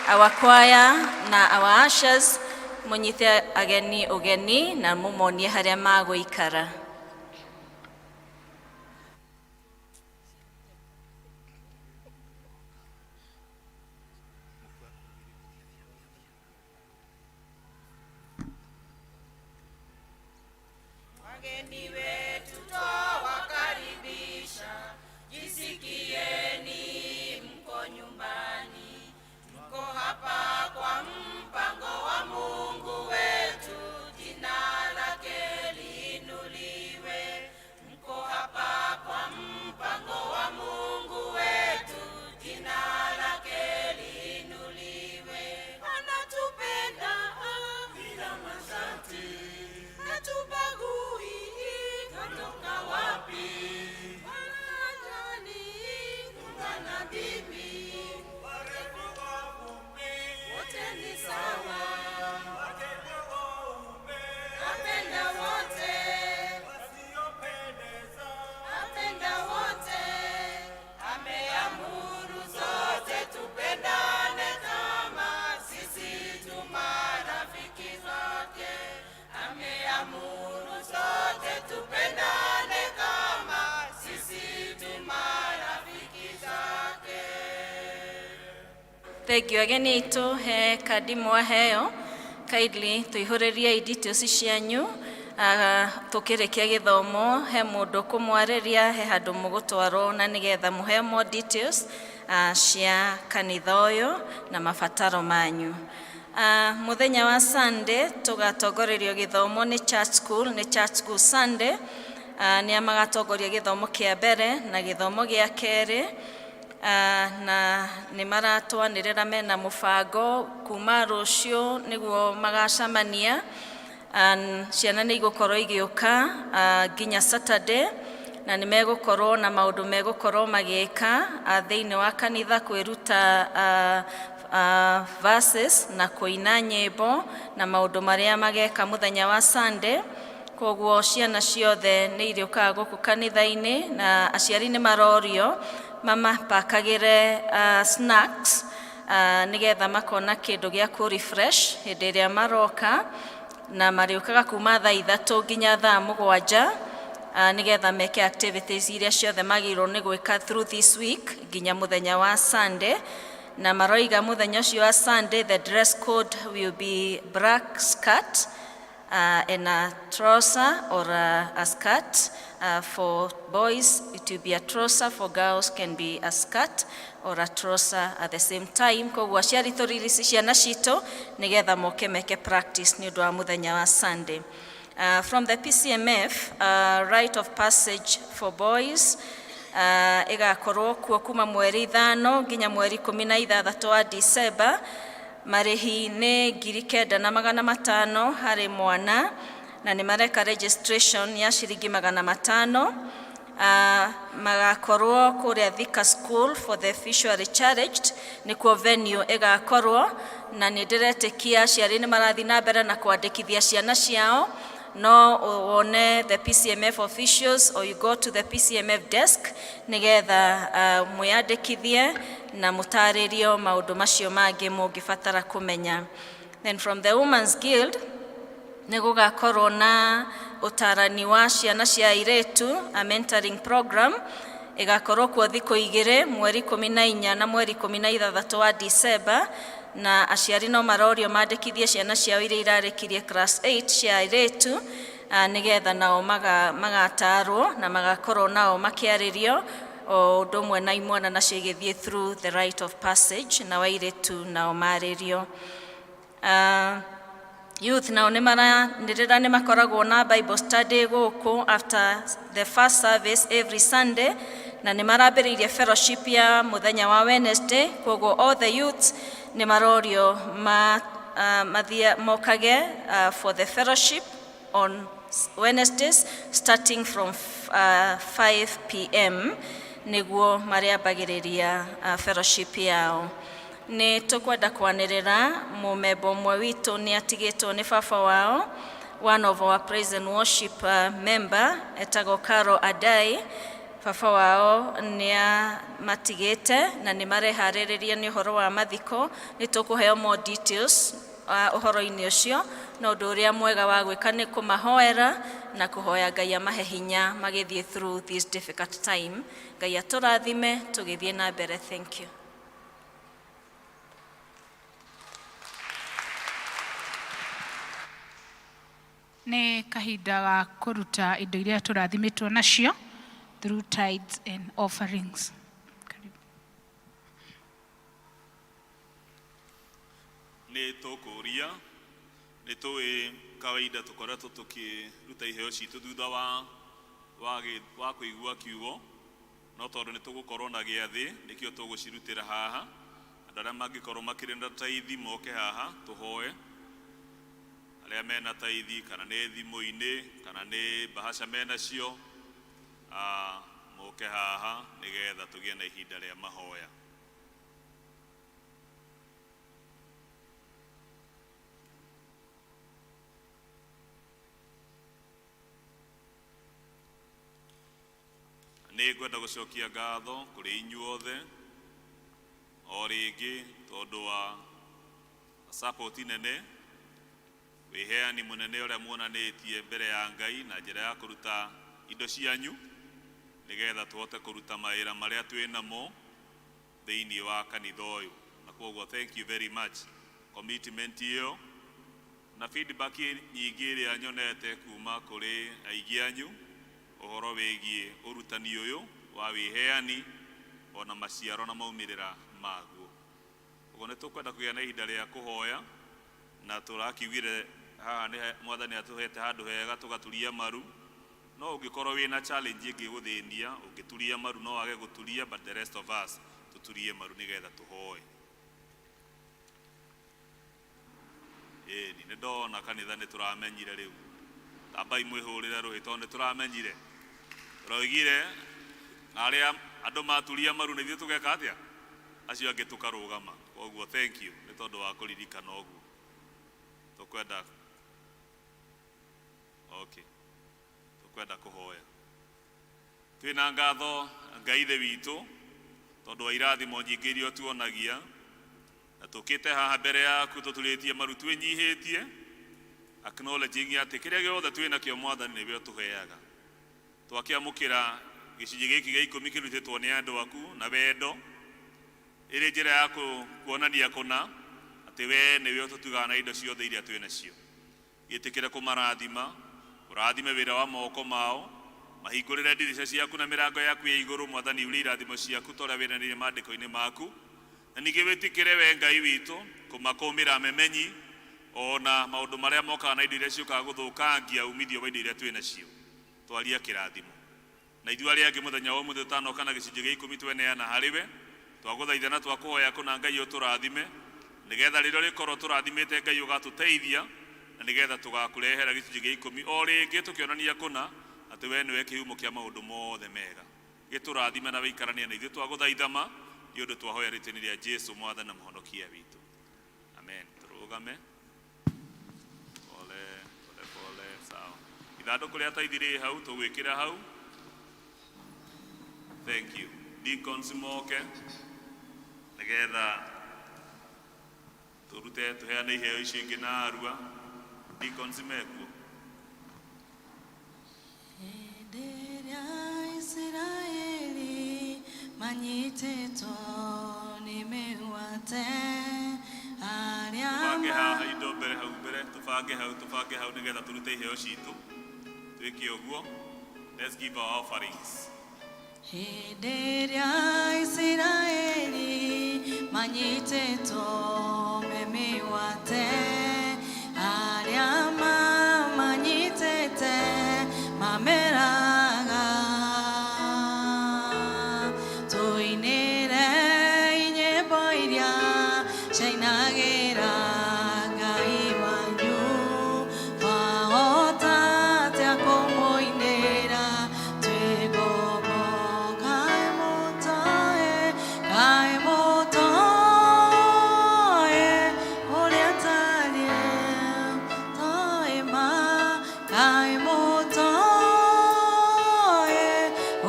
Our choir na our ushers, mũnyite ageni ũgeni na mũmonie harĩa magũikara. Wageni wetu twawakaribisha, jisikieni mko nyumbani. Tuko hapa kwa mpango wa Mungu wetu, jina lake liinuliwe. Mko hapa kwa mpango wa Mungu wetu, jina lake liinuliwe. Anatupenda bila masharti, hatubagui katoka wapi, wanajani kunga na bibi, wote ni sawa, apenda wote, apenda wote, ameamuru sote tupendane kama sisi tu marafiki zake. Ameamuru sote tupendane kama sisi tu marafiki zake. Thank you ageni aitũ, he kandi mwaheo, kindly tũihũrĩriei details cianyu. Tũkĩrĩkia gĩthomo he mũndũ kũmwarĩria, he handũ mũgũtwarwo na nĩgetha mũheo more details cia kanitha ũyũ na mabataro manyu. Mũthenya wa Sunday tũgatongorerio gĩthomo nĩ church school, nĩ church school Sunday. Nĩa magatongoria gĩthomo kĩa mbere na gĩthomo gĩa kerĩ. Na nĩ maratwanĩrĩra mena mũbango kuma rũciũ nĩguo magacemania. Ciana nĩ igũkorwo igĩũka nginya Saturday, na nĩ megũkorwo na maũndũ megũkorwo magĩka thĩinĩ wa kanitha, kwĩruta verses na kũina nyĩmbo na maũndũ marĩa mageka mũthenya wa Sunday. Koguo ciana ciothe nĩ irĩũkaga gũkũ kanitha-inĩ, na aciari nĩ marorio mamapakagĩre snacks nĩgetha makona kĩndũ gĩa kũ refresh hĩndĩ ĩrĩa maroka, na marĩũkaga kuma thaa 3 nginya thaa 7 nĩgetha meke activities iria ciothe magĩrĩirwo nĩ gwĩka through this week nginya mũthenya wa Sunday. Na maroiga mũthenya ũcio wa Sunday the dress code will be black skirt and a trouser or a skirt. For boys, it will be a trouser. For girls, can be a skirt or a trouser at the same time. Koguo aciari tũririsi ciana citũ nĩgetha moke meke practice nĩ ũndũ wa mũthenya wa Sunday. From the PCMF, rite of passage for boys ĩgakorwo kuo kuma mweri 5 nginya mweri 16 wa December. Marĩhi nĩ 9,500 harĩ mwana, na nĩ mareka registration ya ciringi 500. Magakorwo kũrĩa Thika School for the Visually Challenged nĩkuo venue ĩgakorwo, na nĩ ndĩretĩkia aciari nĩ marathiĩ na mbere na kwandĩkithia ciana ciao. No wone the PCMF officials or you go to the PCMF desk nĩgetha mwĩyandĩkithie na mũtarĩrio maũndũ macio mangĩ mũngĩbatara kũmenya. Then from the Women's Guild nĩ gũgakorwo na ũtarani wa ciana cia airĩtu, a mentoring program ĩgakorwo kuo thikũ 2, mweri 14 na mweri 16 wa December, na aciari no marorio mandĩkithie ciana ciao iria irarĩkirie class 8 cia airĩtu, nĩgetha nao magatarwo na magakorwo nao makĩarĩrio o ũndũ ũmwe na imwana nacio igĩthiĩ through the rite of passage, na airĩtu nao marĩrio. Youth nao nĩ maranĩrĩra nĩ makoragwo na Bible study gũkũ after the first service every Sunday, na nĩ marambĩrĩirie fellowship ya mũthenya wa Wednesday. Koguo all the youths nĩ marorio ma, mathie mokage for the fellowship on Wednesdays starting from 5 p.m. nĩguo marĩambagĩrĩria fellowship yao. Nĩ tũkwenda kwanĩrĩra mũmemba ũmwe witũ nĩ atigĩtwo nĩ baba wao, one of our praise and worship member etagwo Caro Adai. Baba wao nĩ amatigĩte na nĩ mareharĩrĩria nĩ ũhoro wa mathiko. Nĩ tũkũheo more details ũhoro-inĩ ũcio, no ũndũ ũrĩa mwega wa gwĩka nĩ kũmahoera na kũhoya Ngai amahe hinya magĩthiĩ through this difficult time. Ngai atũrathime tũgĩthiĩ na mbere. Thank you. Nĩ kahinda ga kũruta indo iria tũrathimĩtwo nacio through tithes and offerings. Karibu. Nĩ tũkũria, nĩ tũĩ kawaida tũkoretwo tũkĩruta iheo citũ thutha wa kũigua kiugo, no tondũ nĩ tũgũkorwo na gĩathĩ nĩkĩo tũgũcirutĩra haha. Andũ arĩa mangĩkorwo makĩrĩ na taithi moke haha tũhoe, arĩa mena taithi kana nĩ thimũ-inĩ kana nĩ mbahaca menacio, moke haha nĩgetha tũgĩe na ihinda rĩa mahoya. Nĩ ngwenda gũcokia ngatho kũrĩ inyuothe o rĩngĩ tondũ wa support nene, wĩheani mũnene ũrĩa muonanĩtie mbere ya Ngai na njĩra ya kũruta indo cianyu nĩgetha tũhote kũruta mawĩra marĩa twĩ namo thĩinĩ wa kanitha ũyũ. Na koguo thank you very much, commitment ĩyo na feedback nyingĩ ĩrĩa nyonete kuma kũrĩ aingĩ anyu ũhoro wĩgiĩ ũrutani ũyũ wa wĩheani ona maciaro na maumĩrĩra maguo. Ũguo nĩ tũkwenda kũgĩa na ihinda rĩa kũhoya, na tũrakiugire haha nĩ Mwathani atũhete handũ hega tũgaturia maru, no ũngĩkorwo wĩna challenge ĩngĩgũthĩnia ũngĩturia maru no wage gũturia, but the rest of us tũturie maru nĩgetha tũhoe. Ĩni nĩ ndona kanitha nĩ tũramenyire rĩu, tambai mwĩhũrĩre rũhĩ tondũ nĩ tũramenyire, tũroigire na arĩa andũ maturia maru nĩ ithuĩ tũgeka atĩa, acio angĩ tũkarũgama. Koguo thank you nĩ tondũ wa kũririkana ũguo. Tũkwenda, okay, tũkwenda kũhoya twĩna ngatho Ngai Ithe witũ tondũ wa irathimo nyingĩ iria ũtuonagia, na tũkĩte haha mbere yaku tũturĩtie maru twĩnyihĩtie, acknowledging atĩ kĩrĩa gĩothe twĩ nakĩo Mwathani nĩwe ũtũheaga. Twakĩamũkĩra gĩcunjĩ gĩkĩ gĩa 10 kĩrutĩtwo nĩ andũ aku na wendo ĩrĩ njĩra ya kuonania kũna atĩ we nĩwe ũtũtugaga na indo ciothe iria twĩ nacio. Gĩtĩkĩre kũmarathima, ũrathime wĩra wa moko mao, mahingũrĩre ndirica ciaku na mĩrango yaku ya igũrũ. Mwathani, urie irathimo ciaku ta ũrĩa wĩranĩire maandĩko-inĩ maku, na ningĩ wĩtĩkĩre we Ngai witũ kũmakũmĩra memenyi ona maũndũ marĩa mokaga na indo iria ciũkaga gũthũkangia umithio wa indo iria twĩ nacio. Twaria kĩrathimo na ithuĩ arĩa angĩ mũthenya wa ũmũthĩ ũtanoka na gĩcunjĩ gĩa 10 tweneana harĩ we, twagũthaitha na twakũhoya kũna Ngai ũtũrathime nĩgetha rĩrĩa ũrĩkorwo tũrathimĩte Ngai ũgatũteithia, na nĩgetha tũgakũrehera gĩcunjĩ gĩa 10 o rĩngĩ tũkĩonania kũna atĩ we nĩwe kĩhumo kĩa maũndũ mothe mega. Gĩtũrathime na wĩikaranie na ithuĩ, twagũthaitha ma nĩ ũndũ twahoya rĩtwa-inĩ rĩa Jesu Mwathani na Mũhonokia witũ, amen. Tũrũgame pole pole pole, sawa. Ithandũkũ rĩa taithi rĩ hau, tũgwĩkĩra hau. Thank you. Deacons moke nĩgetha tũrute tũheane iheo icio ingĩ na arua. Deacons mekuo. Hĩndĩ ĩrĩa Isiraeli manyitĩtwo nĩ mĩgwate arĩa Tũbange haha indo mbere hau mbere, tũbange hau, tũbange hau nĩgetha tũrute iheo citũ. Twĩke ũguo. Let's give our offerings. Hĩndĩ ĩrĩa Isiraeli manyitĩtwo me mĩgwate arĩa mamanyitĩte mameraga, tũinĩre nyĩmbo iria ciainagĩra Ngai wanyu, wahota atĩa kũmũinĩra twĩ ngombo? Kaĩ mũtoĩ, kaĩ mũtoĩ ũrĩa tariĩ, toĩ ma, kaĩ mũtoĩ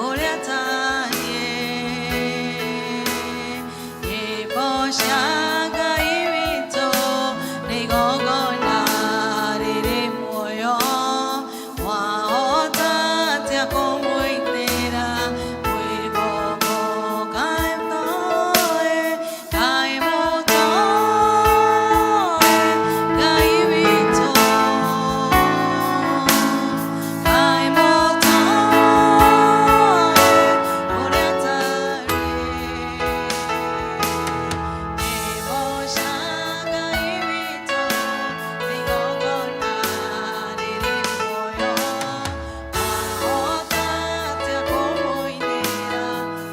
ũrĩa tariĩ. cia Ngai witũ nĩ igongona rĩrĩ muoyo, wahota atĩa kũmũitĩra mwĩgongo? Kaĩ mũtoĩ, kaĩ mũtoĩ Ngai witũ, kaĩ mũtoĩ ũrĩa atarĩ. Nyĩmbo cia Ngai witũ nĩ igongona rĩrĩ muoyo, wahota atĩa kũmũinĩra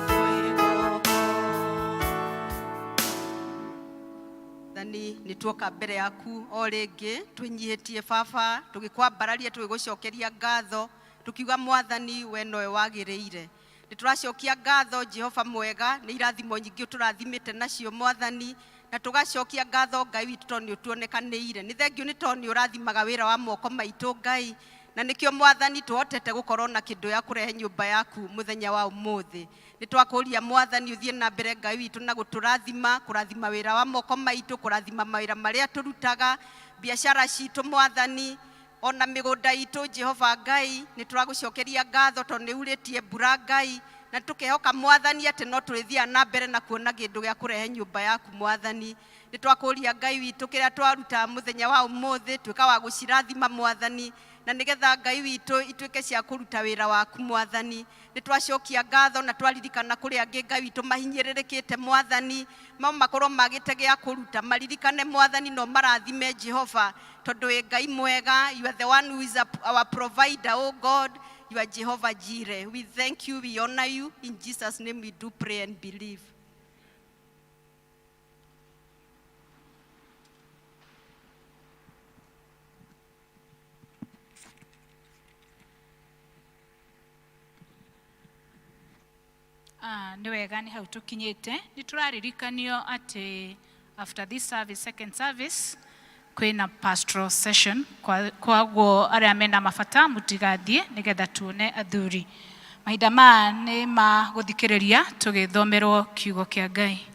mwĩgongo? Mwathani, nĩ tuoka mbere yaku o rĩngĩ twĩnyihĩtie baba, tũgĩkwambararia, tũgĩgũcokeria ngatho, tũkiuga Mwathani we nowe wagĩrĩire. Nĩ tũracokia ngatho Jehova mwega nĩ irathimo nyingĩ ũtũrathimĩte nacio Mwathani, na tũgacokia ngatho Ngai witũ tondũ nĩ ũtuonekanĩire. Nĩ thengiũ nĩ tondũ nĩ ũrathimaga wĩra wa moko maitũ Ngai, na nĩkĩo Mwathani tũhotete gũkorwo na kĩndũ ya kũrehe nyũmba yaku mũthenya wa ũmũthĩ. Nĩ twakũria Mwathani ũthiĩ na mbere Ngai witũ na gũtũrathima, kũrathima wĩra wa moko maitũ, kũrathima mawĩra marĩa tũrutaga, biacara citũ Mwathani, ona mĩgũnda itũ Jehova Ngai. Nĩ tũragũcokeria ngatho tondũ nĩ urĩtie mbura Ngai, na tũkehoka Mwathani atĩ no tũrĩthiaga na mbere na kuona kĩndũ gĩa kũrehe nyũmba yaku Mwathani. Nĩ twakũria Ngai witũ kĩrĩa twaruta mũthenya wa ũmũthĩ, tuĩka wa gũcirathima Mwathani, na nĩgetha Ngai witũ ituĩke cia kũruta wĩra waku Mwathani. Nĩ twacokia ngatho na twaririkana kũrĩ angĩ Ngai witũ mahinyĩrĩrĩkĩte Mwathani, no makorwo magĩte gĩa kũruta, maririkane Mwathani no marathime Jehova, tondũ wĩ Ngai mwega. You are the one who is our provider, oh God. You are Jehovah Jireh. We thank you, we honor you. In Jesus' name we do pray and believe. Ah, nĩ wega, nĩ hau tũkinyĩte. Nĩ tũraririkanio atĩ after this service, second service, kwĩna pastoral session. Kwaguo arĩa mena mabata mũtigathiĩ, nĩgetha tuone athuri. Mahinda maya nĩ ma gũthikĩrĩria tũgĩthomerwo kiugo kĩa Ngai.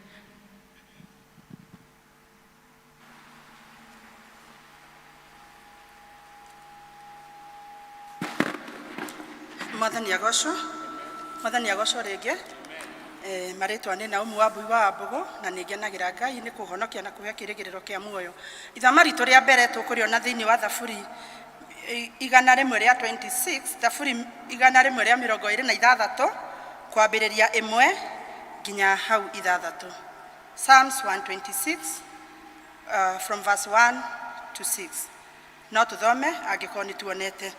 Mwathani agocwo. Mwathani agocwo rĩngĩ. Marĩtwa nĩ Naumu wa Mbui wa Mbũgũ, na nĩ ngenagĩra Ngai nĩ kũhonokia na kũhe kĩrĩgĩrĩro kĩa muoyo. Ithoma ritũ rĩa mbere tũkũrĩona thĩinĩ wa Thaburi 126, Thaburi 126, kwambĩrĩria 1 nginya hau 6. Psalms 126, from verse 1 to 6. No tũthome angĩkorwo nĩ tuonete.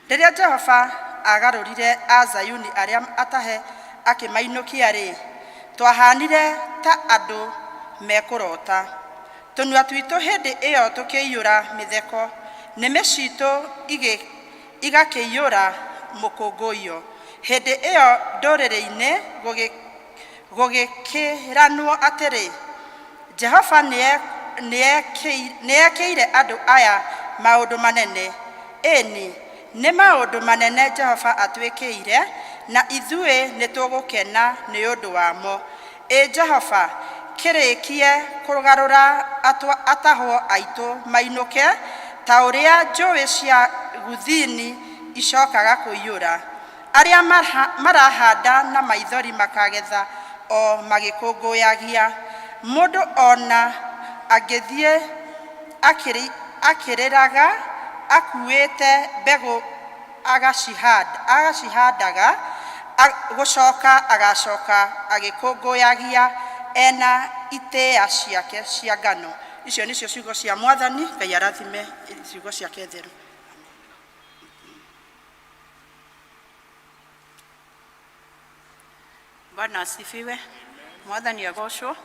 Rĩrĩa Jehova agarũrire Azayuni arĩa atahe akĩmainũkia rĩ, twahanire ta andũ mekũrota. Tũnua twitũ hĩndĩ ĩyo tũkĩiyũra mĩtheko, nĩmĩ citũ igakĩiyũra mũkũngũiyo. Hĩndĩ ĩyo ndũrĩrĩ-inĩ gũgĩkĩranwo atĩrĩ, Jehova nĩekĩire andũ aya maũndũ manene. Ĩni, nĩ maũndũ manene Jehova atwĩkĩire, na ithuĩ nĩtũgũkena nĩ ũndũ wamo. Ĩ Jehova, kĩrĩkie kũgarũra atahwo aitũ mainũke, ta ũrĩa njũĩ cia Gũthini icokaga kũiyũra. Arĩa marahanda na maithori makagetha o magĩkũngũyagia. Mũndũ ona angĩthiĩ akĩrĩraga akuĩte mbegũ agacihandaga, gũcoka agacoka agĩkũngũyagia ena itĩĩa ciake cia ngano. Icio nĩcio ciugo cia Mwathani. Ngai arathime ciugo ciake theru. Bwana asifiwe. Mwathani agocwo.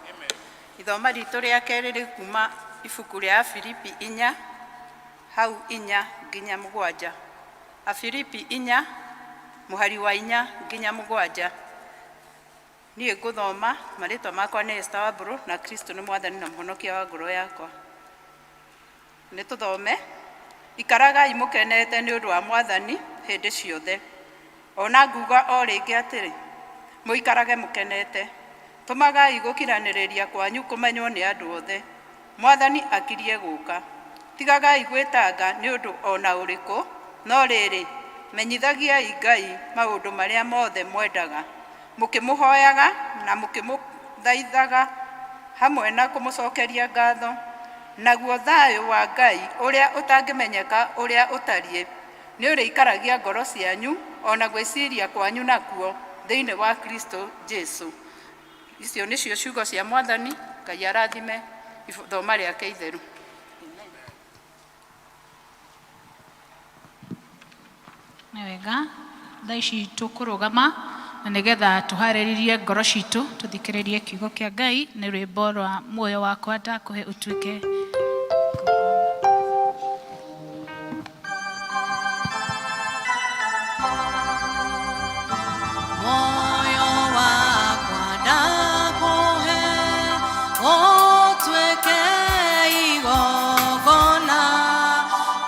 Ithoma ritũ rĩa kerĩ rĩ kuma ibuku rĩa Afilipi 4, hau 4 nginya 7. Afilipi 4, mũhari wa 4 nginya 7. Niĩ ngũthoma, marĩtwa makwa nĩ Esther Wambũrũ, na Kristo nĩ Mwathani na Mũhonokia wa ngoro yakwa. Nĩ tũthome. Ikaragai mũkenete nĩ ũndũ wa Mwathani hĩndĩ ciothe. Ona nguga o rĩngĩ atĩrĩ, mũikarage mũkenete. Tũmagai gũkiranĩrĩria kwanyu kũmenywo nĩ andũ othe. Mwathani akirie gũka. Tigagai gwĩtanga nĩ ũndũ o na ũrĩkũ, no rĩrĩ, menyithagiai Ngai maũndũ marĩa mothe mwendaga, mũkĩmũhoyaga na mũkĩmũthaithaga hamwe na kũmũcokeria ngatho. Naguo thayũ wa Ngai ũrĩa ũtangĩmenyeka ũrĩa ũtariĩ nĩ ũrĩikaragia ngoro cianyu o na gwĩciria kwanyu nakuo thĩinĩ wa Kristo Jesu. Icio nĩcio ciugo cia Mwathani. Ngai arathime ithoma rĩake itheru. Nĩ wega thaa ici tũkũrũgama na nĩgetha tũharĩrĩrie ngoro citũ tũthikĩrĩrie kiugo kĩa Ngai nĩ rwĩmbo rwa muoyo wakwa ndakũhe ũtuĩke. Moyo wakwa ndakũhe ũtuĩke igongona,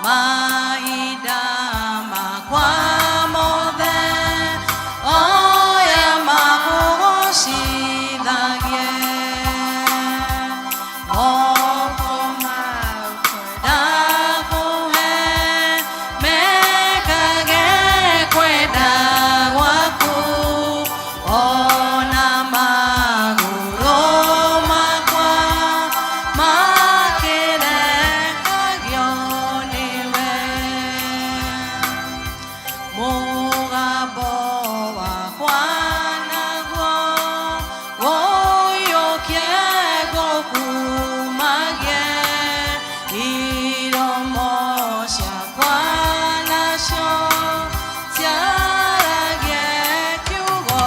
mahinda makwa mothe oya makũgocithagie. Moko makwa ndakũhe mekage kwenda gwaku, ona magũrũ makwa makĩrekagio nĩwe. Mũgambo wakwa naguo ũiyũkie ngũkumagie, iromo ciakwa nacio ciaragie kiugo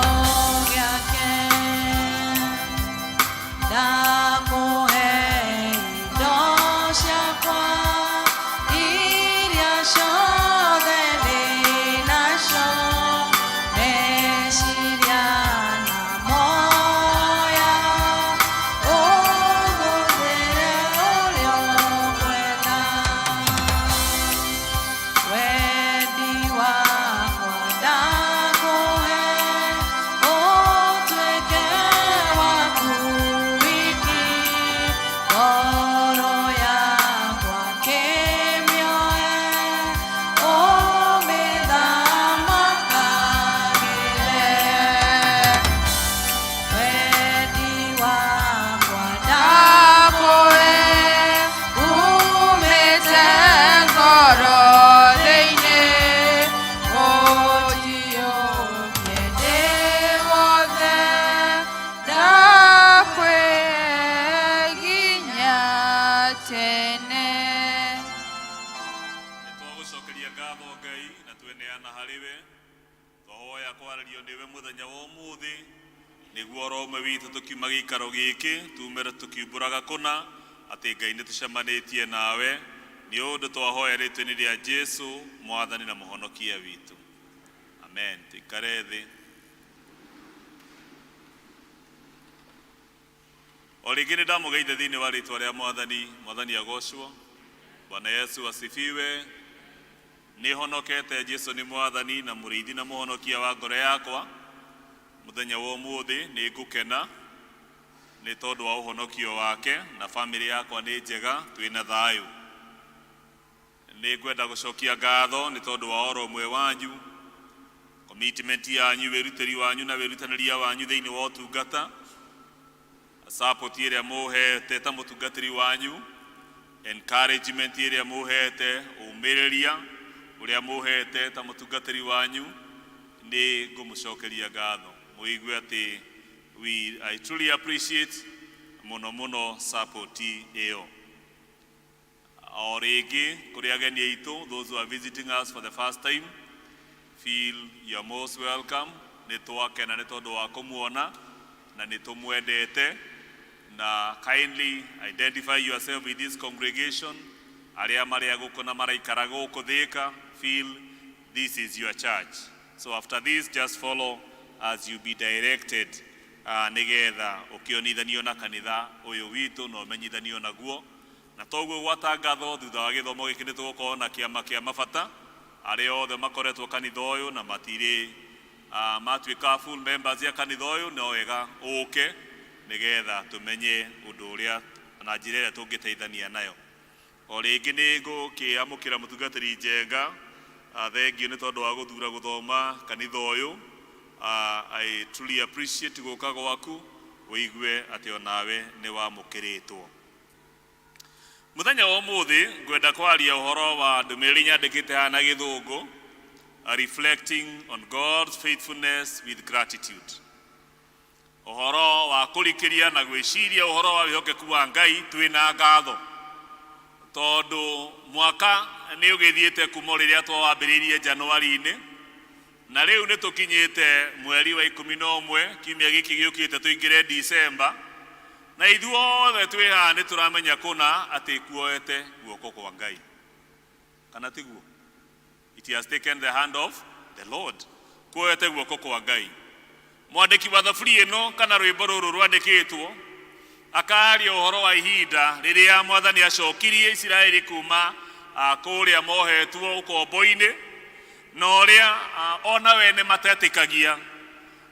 gĩake. Ndakũhe indo ciakwa iria ciothe ndĩ nacio, meciria na moya ũhũthĩre ũrĩa ũkwenda. Wendi wakwa ndakũhe ũtuĩke waku wiki, ngoro yakwa kĩmĩoe ũmĩthamakagĩre. Wendi wakwa ndakũhe umĩte ngoro thĩinĩ, ũnjiyũkie ndĩ wothe, ndakwĩhe nginya tene. Nĩ twagũcokeria ngatho Ngai na tweneana harĩ we, twahoya kwarĩrio nĩwe mũthenya wa ũmũthĩ, nĩguo oro ũmwe witũ tũkiuma gĩikaro gĩkĩ tumĩre tũkiumbũraga kũna atĩ Ngai nĩ tũcemanĩtie nawe, nĩ ũndũ twahoya rĩtwa-inĩ rĩa Jesu mwathani na mũhonokia witũ, amen. Tũikare thĩ. O rĩngĩ nĩ ndamũgeithia thĩinĩ wa rĩtwa rĩa mwathani. Mwathani agocwo. Bwana Yesu asifiwe. Nĩ honokete. Jesu nĩ mwathani na mũrĩithi na mũhonokia wa ngoro yakwa. Mũthenya wa ũmũthĩ nĩ ngũkena nĩ tondũ wa ũhonokio wake, na bamĩrĩ yakwa nĩ njega, twĩna thayũ. Nĩ ngwenda gũcokia ngatho nĩ tondũ wa oro ũmwe wanyu, commitment yanyu, wĩrutĩri wanyu na wĩrutanĩria wanyu thĩinĩ wa ũtungata, support ĩrĩa mũhete ta mũtungatĩri wanyu, encouragement ĩrĩa mũhete, ũmĩrĩria ũrĩa mũhete ta mũtungatĩri wanyu. Nĩ ngũmũcokeria ngatho, mũigue atĩ I truly appreciate mũno mũno support ĩyo. O rĩngĩ, kũrĩ ageni aitũ, those who are visiting us for the first time, feel you are most welcome. Nĩ twakena nĩ tondũ wa kũmuona na nĩ tũmwendete, na kindly identify yourself with this congregation. Arĩa marĩa gũkũ na maraikara gũkũ Thĩka, feel this is your church. So after this, just follow as you be directed, nĩgetha ũkĩonithanio na kanitha ũyũ witũ na ũmenyithanio naguo. Na toguo gwatangathwo, thutha wa gĩthomo gĩkĩ nĩ tũgũkorwo na kĩama kĩa mabata. Arĩa othe makoretwo kanitha ũyũ na matirĩ matuĩka full members ya kanitha ũyũ, no wega ũke. Nĩgetha tũmenye ũndũ ũrĩa na njĩra ĩrĩa tũngĩteithania nayo. O rĩngĩ nĩ ngũkĩamũkĩra mũtungatĩri Njenga. Thengiũ nĩ tondũ wa gũthura gũthoma kanitha ũyũ. I truly appreciate gũka gwaku, ũigue atĩ onawe nĩ wamũkĩrĩtwo. Mũthenya wa ũmũthĩ ngwenda kwaria ũhoro wa ndũmĩrĩri nyandĩkĩte haha na Gĩthũngũ, "Reflecting on God's faithfulness with gratitude", ũhoro wa kũrikĩria na gwĩciria ũhoro wa wĩhokeku wa Ngai twĩna ngatho, tondũ mwaka nĩ ũgĩthiĩte kuma rĩrĩa twawambĩrĩirie Januari-inĩ, na rĩu nĩ tũkinyĩte mweri wa 11. Kiumia gĩkĩ gĩũkĩte tũingĩre Disemba, na ithuothe twĩ haha nĩ tũramenya kũna atĩ kuoete guoko kwa Ngai, kana tiguo? It has taken the hand of the Lord. Kuoete guoko kwa Ngai. Mwandĩki wa thaburi ĩno, kana rwĩmbo rũrũ rwandĩkĩtwo, akaria ũhoro wa ihinda rĩrĩa Mwathani acokirie Isiraeli kuma kũrĩa mohetwo ũkombo-inĩ, na ũrĩa ona wene matetĩkagia.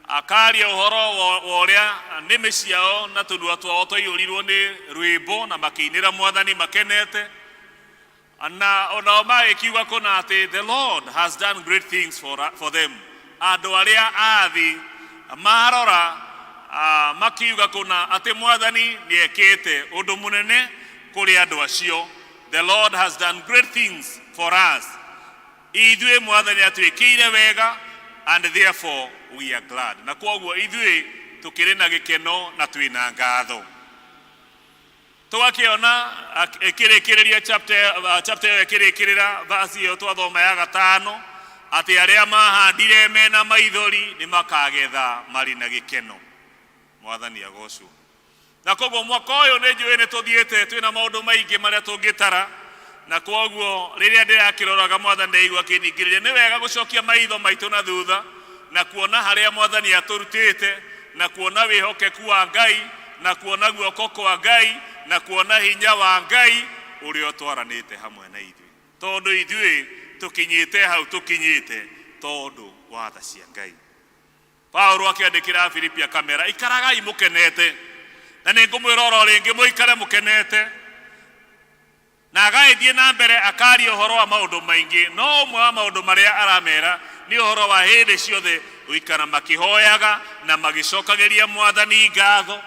Akaria ũhoro wa ũrĩa nĩmĩ ciao na tũnua twao twaiyũrirwo nĩ rwĩmbo na makĩinĩra Mwathani makenete, na onao magĩkiuga kũna atĩ the Lord has done great things for them. Andũ arĩa athi marora makiuga kũna atĩ Mwathani nĩ ekĩte ũndũ mũnene kũrĩ andũ acio. The Lord has done great things for us. Ithuĩ Mwathani atwĩkĩire wega, and therefore we are glad. Na kwoguo ithuĩ tũkĩrĩ na gĩkeno na twĩna ngatho. Tũgakĩona ĩkĩrĩkĩrĩria chapter ĩyo, ĩkĩrĩkĩrĩra verse ĩyo twathoma ya gatano, atĩ arĩa mahandire mena maithori nĩ makagetha marĩ na gĩkeno. Mwathani agocwo. Na koguo mwaka ũyũ nĩ njũĩ nĩ tũthiĩte twĩna maũndũ maingĩ marĩa tũngĩtara, na koguo rĩrĩa ndĩrakĩroraga, Mwathani ndaigua akĩningĩrĩria nĩ wega gũcokia maitho maitũ na thutha na kuona harĩa Mwathani atũrutĩte, na kuona wĩhokeku wa Ngai, na kuona guoko kwa Ngai, na kuona hinya wa Ngai ũrĩa ũtwaranĩte hamwe na ithuĩ, tondũ ithuĩ tũkinyĩte hau tũkinyĩte tondũ wa tha cia Ngai. Paulo akĩandĩkĩra Filipi akamera, "Ikaragai mũkenete, na nĩ ngũmwĩra oro rĩngĩ, mũikare mũkenete." Na agagĩthiĩ na mbere akaria ũhoro wa maũndũ maingĩ, no ũmwe wa maũndũ marĩa aramera nĩ ũhoro wa hĩndĩ ciothe gũikara makĩhoyaga na magĩcokagĩria Mwathani ngatho,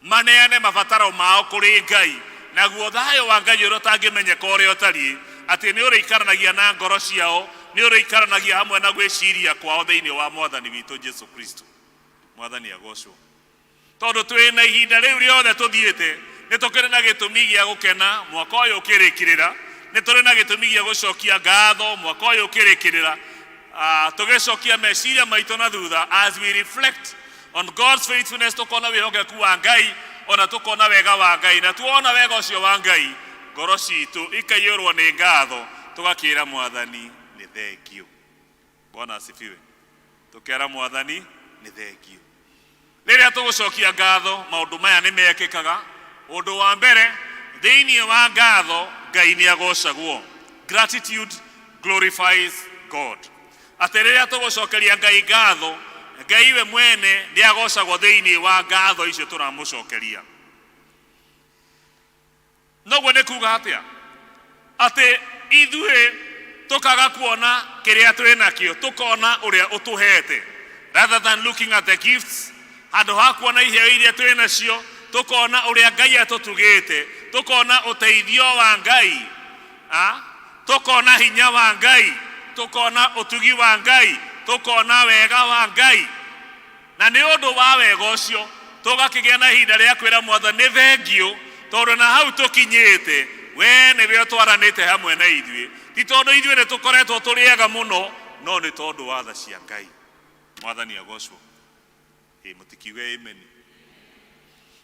maneane mabataro mao kũrĩ Ngai, naguo thayũ wa Ngai ũrĩa ũtangĩmenyeka ũrĩa ũtariĩ, atĩ nĩ ũrĩikaranagia na ngoro ciao, nĩ ũrĩikaranagia hamwe na gwĩciria kwao thĩinĩ wa Mwathani witũ Jesu Kristo. Mwathani agocwo. Tondũ twĩ na ihinda rĩu rĩothe tũthiĩte, nĩ tũkĩrĩ na gĩtũmi gĩa gũkena mwaka ũyũ ũkĩrĩkĩrĩra, nĩ tũrĩ na gĩtũmi gĩa gũcokia ngatho mwaka ũyũ ũkĩrĩkĩrĩra. Tũgĩcokia meciria maitũ na thutha, as we reflect on God's faithfulness, tũkona wĩhokeku wa Ngai, ona tũkona wega wa Ngai, na tuona wega ũcio wa Ngai, ngoro citũ ikaiyũrwo nĩ ngatho, tũgakĩra Mwathani nĩ thengiũ. Bwana asifiwe. Tũkera Mwathani nĩ thengiũ. Rĩrĩa tũgũcokia ngatho, maũndũ maya nĩ mekĩkaga. Ũndũ wa mbere, thĩinĩ wa ngatho Ngai nĩ agocagwo. Gratitude glorifies God. Atĩ rĩrĩa tũgũcokeria Ngai ngatho, Ngai we mwene nĩ agocagwo thĩinĩ wa ngatho icio tũramũcokeria. Noguo nĩ kuga atĩa? Atĩ ithuĩ tũkaga kuona kĩrĩa twĩ nakĩo, tũkona ũrĩa ũtũhete. Rather than looking at the gifts, handũ ha kuona iheo iria twĩ nacio, tũkona ũrĩa Ngai atũtugĩte, tũkona ũteithio wa Ngai, tũkona hinya wa Ngai, tũkona ũtugi wa Ngai, tũkona wega wa Ngai, na nĩ ũndũ wa wega ũcio tũgakĩgĩa na ihinda rĩa kwĩra Mwathani nĩ thengiũ, tondũ na hau tũkinyĩte we nĩwe ũtwaranĩte hamwe na ithuĩ, ti tondũ ithuĩ nĩ tũkoretwo tũrĩ ega mũno, no nĩ tondũ wa tha cia Ngai. Mwathani agocwo. Ĩ mũtikiuge amen.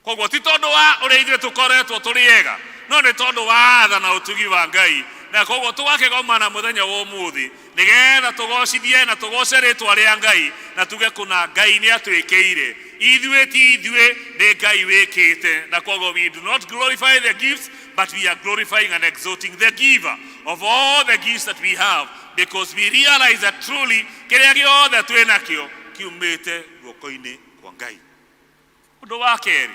Koguo ti tondũ wa ũrĩa ithuĩ tũkoretwo tũrĩ ega, no nĩ tondũ wa tha na ũtugi wa Ngai. Na koguo tũgakĩgomana mũthenya wa ũmũthĩ nĩgetha tũgocithie na tũgoce rĩtwa rĩa Ngai, na tuge kũna Ngai nĩ atwĩkĩire. Ithuĩ ti ithuĩ, nĩ Ngai wĩkĩte. Na koguo we do not glorify the gifts, but we are glorifying and exalting the giver of all the gifts that we have, because we realize that truly kĩrĩa gĩothe twĩ nakĩo kiumĩte guoko-inĩ kwa Ngai. Ũndũ wa kerĩ,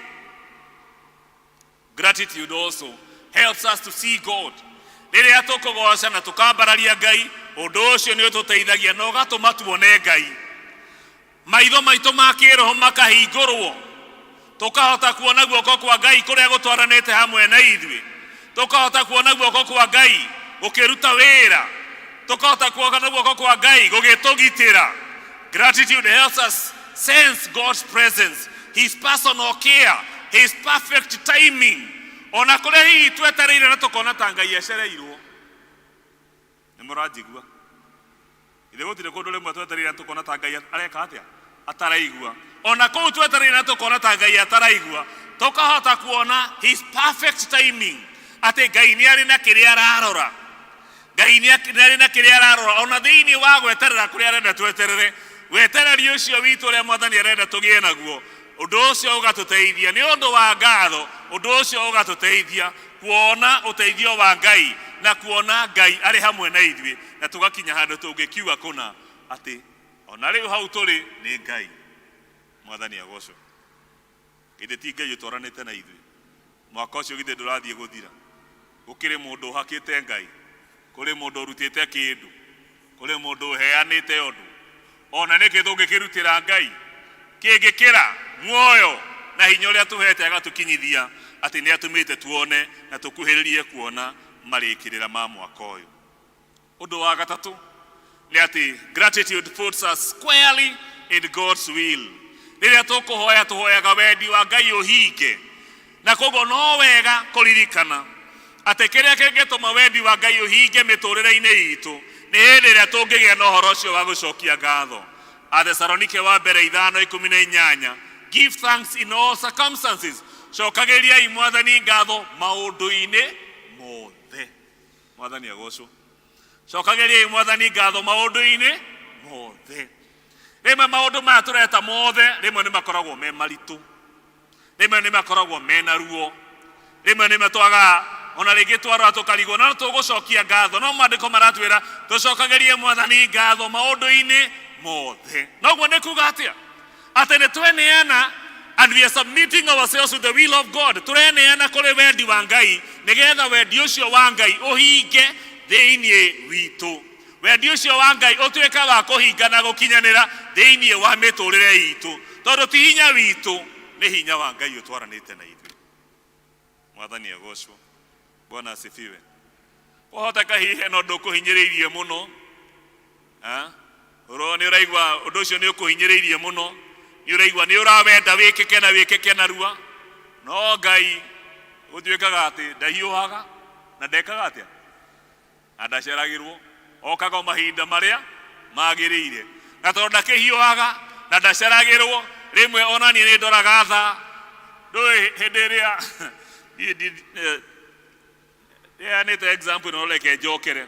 gratitude also helps us to see God. Rĩrĩa tũkũgoca na tũkambararia Ngai, ũndũ ũcio nĩ ũtũteithagia na ũgatũma tuone Ngai. Maitho maitũ ma kĩroho makahingũrwo, tũkahota kuona guoko kwa Ngai kũrĩa gũtwaranĩte hamwe na ithuĩ, tũkahota kuona guoko kwa Ngai gũkĩruta wĩra, tũkahota kuona guoko kwa Ngai gũgĩtũgitĩra. Gratitude helps us sense God's presence, his personal care, his perfect timing. Ona kũrĩa hihi twetereire na tũkona ta Ngai acereirwo. Nĩ mũranjigua? Ithe gũtirĩ kũndũ rĩmwe twetereire na tũkona ta Ngai areka atĩa? Ataraigua. Ona kũu twetereire na tũkona ta Ngai ataraigua, tũkahota kuona his perfect timing, atĩ Ngai nĩ arĩ na kĩrĩa ararora. Ngai nĩ arĩ na kĩrĩa ararora ona thĩinĩ wa gweterera kũrĩa arenda tweterere. Wetereri ũcio witũ ũrĩa Mwathani arenda tũgĩe naguo, ũndũ ũcio ũgatũteithia nĩ ũndũ wa ngatho, ũndũ ũcio ũgatũteithia kuona ũteithio wa Ngai na kuona Ngai arĩ hamwe na ithuĩ, na tũgakinya handũ tũngĩkiuga kũna atĩ ona rĩu hau tũrĩ nĩ Ngai. Mwathani agocwo. Githĩ ti Ngai ũtwaranĩte na ithuĩ? Mwaka ũcio githĩ ndũrathiĩ gũthira? Gũkĩrĩ mũndũ ũhakĩte Ngai, kũrĩ mũndũ ũrutĩte kĩndũ, kũrĩ mũndũ ũheanĩte ũndũ. Ona nĩkĩ tũngĩkĩrutĩra Ngai kĩngĩkĩra muoyo na hinya ũrĩa tũhete agatũkinyithia atĩ nĩ atũmĩte tuone na tũkuhĩrĩrie kuona marĩkĩrĩra ma mwaka ũyũ. Ũndũ wa gatatũ nĩ atĩ gratitude puts us squarely in God's will. Rĩrĩa tũkũhoya tũhoyaga wendi wa Ngai ũhinge, na koguo no wega kũririkana atĩ kĩrĩa kĩngĩtũma wendi wa Ngai ũhinge mĩtũrĩre-inĩ itũ nĩ hĩndĩ ĩrĩa tũngĩgĩa na ũhoro ũcio wa gũcokia ngatho. Athesalonike wa mbere 5:18, give thanks in all circumstances, cokagĩriai Mwathani ngatho maũndũ-inĩ mothe. Mwathani agocwo. Cokagĩriai Mwathani ngatho maũndũ-inĩ mothe. Rĩmwe maũndũ maya tũreta mothe, rĩmwe nĩ makoragwo me maritũ, rĩmwe nĩ makoragwo mena ruo, rĩmwe nĩ matwagaga ona rĩngĩ twarora tũkarigwo, no tũgũcokia ngatho. No maandĩko maratwĩra tũcokagĩrie Mwathani ngatho maũndũ-inĩ mothe. Noguo nĩ kuga atĩa? Atĩ nĩ tweneana and we are submitting ourselves to the will of God. Tũreneana kũrĩ wendi wa Ngai nĩgetha wendi ũcio wa Ngai ũhinge thĩinĩ witũ. Wendi ũcio wa Ngai ũtuĩke wa kũhinga na gũkinyanĩra thĩinĩ wa mĩtũrĩre itũ, tondũ ti hinya witũ, nĩ hinya wa Ngai ũtwaranĩte na ithuĩ. Mwathani agocwo. Bwana asifiwe. Kwahoteka hihi hena ũndũ ũkũhinyĩrĩirie mũno, nĩ ũraigua ũndũ ũcio nĩ ũkũhinyĩrĩirie mũno, nĩ ũraigua nĩ ũrawenda wĩkĩke na wĩkĩke narua, no Ngai gũtuĩkaga atĩ ndahiũhaga na ndekaga atĩa, na ndaceragĩrwo, okaga o mahinda marĩa magĩrĩire. Na tondũ ndakĩhiũhaga na ndaceragĩrwo, rĩmwe ona niĩ nĩ ndoraga thaa, ndũĩ hĩndĩ ĩrĩa niĩ ndĩheanĩte example ĩno, reke njokere.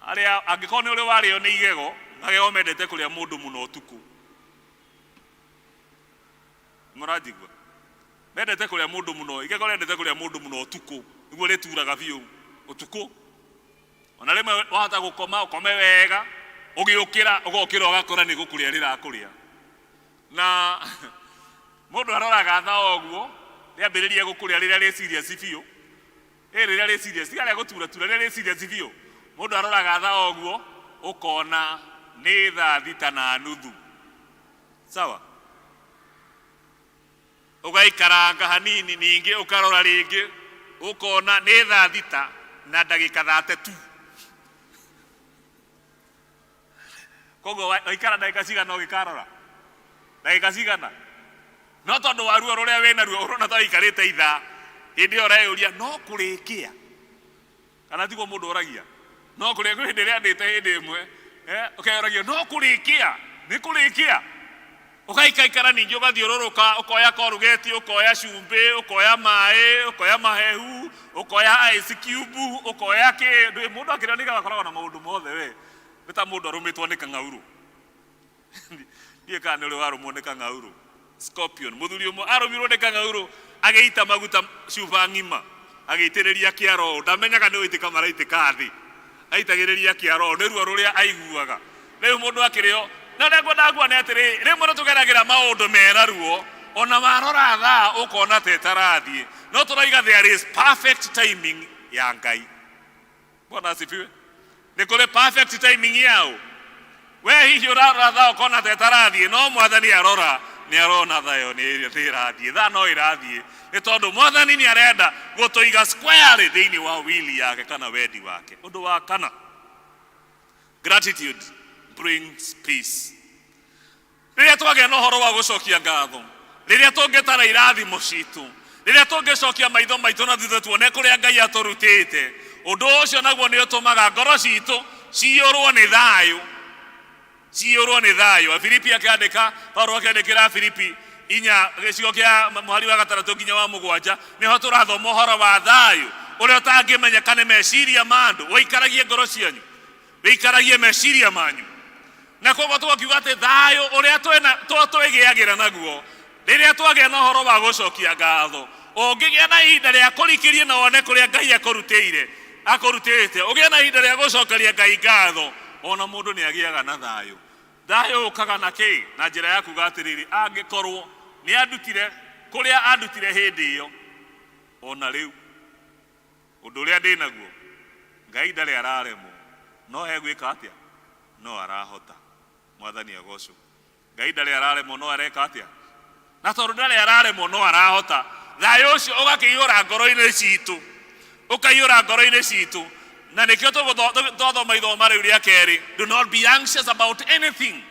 Arĩa angĩkorwo nĩ ũrĩ warĩo nĩ igego, magego mendete kũrĩa mũndũ mũno ũtukũ. Mũranjigua? Mendete kũrĩa mũndũ mũno, igego rĩendete kũrĩa mũndũ mũno ũtukũ, nĩguo rĩturaga biũ ũtukũ. Ona rĩmwe wahota gũkoma, ũkome wega, ũgĩũkĩra, ũgokĩra ũgakora nĩ gũkũrĩa rĩrakũrĩa. Na mũndũ aroraga thaa ũguo, rĩambĩrĩria gũkũrĩa rĩrĩa rĩ serious biũ. Ĩ rĩrĩa rĩ serious, tiga rĩa gũturatura, rĩrĩa rĩ serious biũ. Mũndũ aroraga thaa ũguo, ũkona nĩ thaa 6:30. Sawa? Ũgaikaranga hanini, ningĩ ũkarora rĩngĩ, ũkona nĩ thaa 6:32. Koguo waikara ndagĩka cigana ũgĩkarora? Ndagĩka cigana? No tondũ wa ruo rũrĩa wĩna ruo ũrona ta wĩikarĩte ithaa, hĩndĩ ĩyo ũreyũria no kũrĩkia. Kana tiguo mũndũ oragia? No kũrĩa kwĩ hĩndĩ ĩrĩa ndĩte hĩndĩ ĩmwe, ũkeyũragia no kũrĩkia, nĩ kũrĩkia. Ũgaikaikara ningĩ ũgathiũrũrũka, ũkoya korugeti, ũkoya cumbĩ, ũkoya maĩ, ũkoya mahehu, ũkoya ice cube, ũkoya kĩ. Ndũĩ mũndũ akĩrĩa nĩ akoragwo na maũndũ mothe we. Nĩ ta mũndũ arũmĩtwo nĩ kang'aurũ. Ndiũĩ kana nĩ ũrĩ warũmwo nĩ kang'aurũ. Scorpion. Mũthuri ũmwe arũmirwo nĩ kang'aurũ agĩita maguta cuba ng'ima, agĩitĩrĩria kĩaro ũũ. Ndamenyaga nĩ gũitĩka maraitĩka thĩ. Aitagĩrĩria kĩaro ũũ, nĩ ruo rũrĩa aiguaga. Rĩu mũndũ akĩrĩo, na ũrĩa ngwendaga kuga nĩ atĩrĩrĩ, rĩmwe nĩ tũgeragĩra maũndũ mena ruo, Ona warora thaa ũkona ta ĩtarathiĩ, no tũraiga there is perfect timing ya Ngai. Bwana asifiwe. Nĩ kũrĩ perfect timing yao. We hihi ũrarora thaa ũkona ta ĩtarathiĩ, no Mwathani arora nĩ arona thaa ĩyo nĩ ĩrathiĩ. Thaa no ĩrathiĩ nĩ tondũ Mwathani nĩ arenda gũtũiga squarely thĩinĩ wa will yake kana wendi wake. Ũndũ wa kana, gratitude brings peace. Rĩrĩa twagĩa na ũhoro wa gũcokia ngatho, rĩrĩa tũngĩtara irathimo citũ, rĩrĩa tũngĩcokia maitho maitũ na thutha tuone kũrĩa Ngai atũrutĩte, ũndũ ũcio naguo nĩ ũtũmaga ngoro citũ ciyũrwo nĩ thayũ, ciyũrwo nĩ thayũ. Afilipi akĩandĩka, Paulo akĩandĩkĩra Afilipi inya gĩcigo kĩa mũhari wa gatandatũ nginya wa mũgwanja, nĩho tũrathoma ũhoro wa thayũ ũrĩa ũtangĩmenyeka nĩ meciria ma andũ. Wĩikaragie ngoro cianyu, wĩikaragie meciria manyu. Na koguo tũgakiuga atĩ thayũ ũrĩa twĩgĩagĩra naguo rĩrĩa twagĩa na ũhoro wa gũcokia ngatho, ũngĩgĩa na ihinda rĩa kũrikĩria na wone kũrĩa Ngai akũrutĩire, akũrutĩte, ũgĩe na ihinda rĩa gũcokeria Ngai ngatho, ona mũndũ nĩ agĩaga na thayũ. Thayũ ũkaga na kĩ? Na njĩra ya kuga atĩrĩrĩ, angĩkorwo nĩ andutire kũrĩa andutire hĩndĩ ĩyo, ona rĩu ũndũ ũrĩa ndĩ naguo, Ngai ndarĩ araremwo, no egwĩka atĩa? No arahota. Mwathani agocwo. Ngai ndarĩ araremwo, no areka atĩa? Na tondũ ndarĩ araremwo no arahota, thayũ ũcio ũgakĩiyũra ngoro-inĩ citũ, ũkaiyũra ngoro-inĩ citũ. Na nĩkĩo twathoma ithoma rĩu rĩa kerĩ, do not be anxious about anything,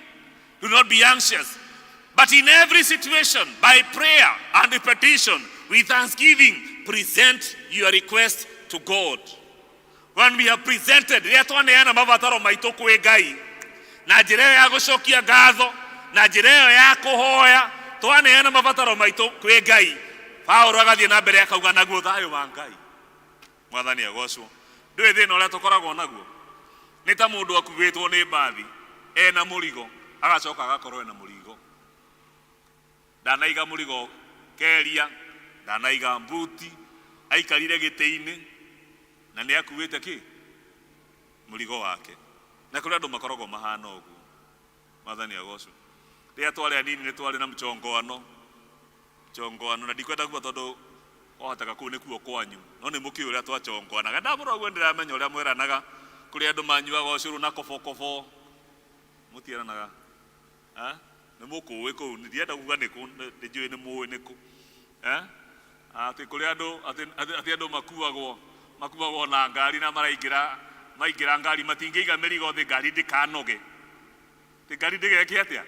do not be anxious, but in every situation by prayer and petition with thanksgiving present your request to God. When we have presented, rĩrĩa twaneana mabataro maitũ kwĩ Ngai na njĩra ĩyo ya gũcokia ngatho, na njĩra ĩyo ya kũhoya, twaneana mabataro maitũ kwĩ Ngai, Paulo agathiĩ na mbere akauga naguo thayũ wa Ngai. Mwathani agocwo. Ndũĩ thĩna ũrĩa tũkoragwo naguo nĩ ta mũndũ akuĩtwo nĩ mbathi ena mũrigo, agacoka agakorwo ena mũrigo, ndanaiga mũrigo keria, ndanaiga mbuti, aikarire gĩtĩ-inĩ na nĩ akuĩte kĩ mũrigo wake. Na kũrĩ andũ makoragwo mahana ũguo. Mwathani agocwo. Rĩrĩa twarĩ anini nĩ twarĩ na mchongoano, mchongoano, na ndikwenda kuga tondũ wahoteka kũu nĩkuo kwanyu, no nĩ mũkĩũĩ ũrĩa twachongoanaga. Ndamũrora ũguo ndĩramenya ũrĩa mweranaga. Kũrĩ andũ manyuaga ũcũrũ na kobokobo, mũtieranaga? Nĩ mũkũĩ kũu, ndienda kuga nĩ kũ, nĩ njũĩ nĩ mũĩ nĩ kũ. Atĩ kũrĩ andũ, atĩ andũ makuagwo na ngari na maraingĩra, maingĩra ngari matingĩiga mĩrigo thĩ ngari ndĩkanoge. Atĩ ngari ndĩgeke atĩa?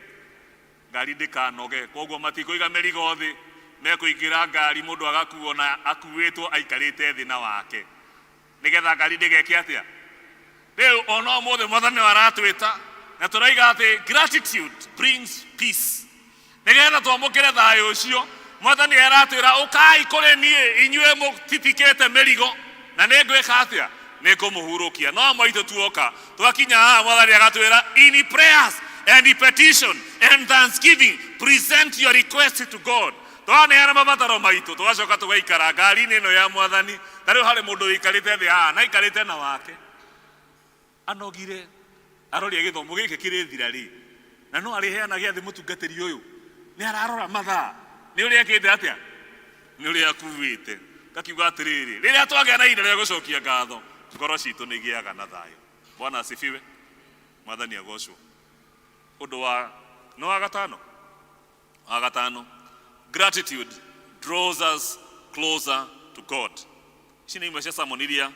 Ngari ndĩkanoge. Koguo matikũiga mĩrigo thĩ, mekũingĩra ngari mũndũ agakuo na akuĩtwo aikarĩte thĩ na wake, nĩgetha ngari ndĩgeke atĩa? Rĩu ona ũmũthĩ Mwathani nĩwe aratwĩta na tũraiga atĩ gratitude brings peace, nĩgetha twamũkĩre thayũ ũcio. Mwathani aratwĩra ũkai kũrĩ niĩ inyuĩ mũtitikĩte mĩrigo, na nĩ ngwĩka atĩa? Nĩ ngũmũhurũkia. No amwe aitũ tuoka twakinya haha, Mwathani agatwĩra in prayers and petition and thanksgiving present your request to God. Twaneana mabataro maitũ, tũgacoka tũgaikara ngari-inĩ ĩno ya Mwathani. Ta rĩu harĩ mũndũ ũikarĩte thĩ haha na aikarĩte na wake, anogire, aroria gĩthomo gĩkĩ kĩrĩthira rĩ, na no arĩheana gĩathĩ mũtungatĩri ũyũ nĩ ararora mathaa, nĩ ũrĩa ekĩte atĩa, nĩ ũrĩa akuĩte. Ngakiuga atĩrĩrĩ, rĩrĩa twagĩa na ihinda rĩa gũcokia ngatho, ngoro citũ nĩ igĩaga na thayũ. Bwana asifiwe. Mwathani agocwo. Ũndũ wa nĩ wa gatano, wa gatano, gratitude draws us closer to God. Ici nĩ imwe cia sermon iria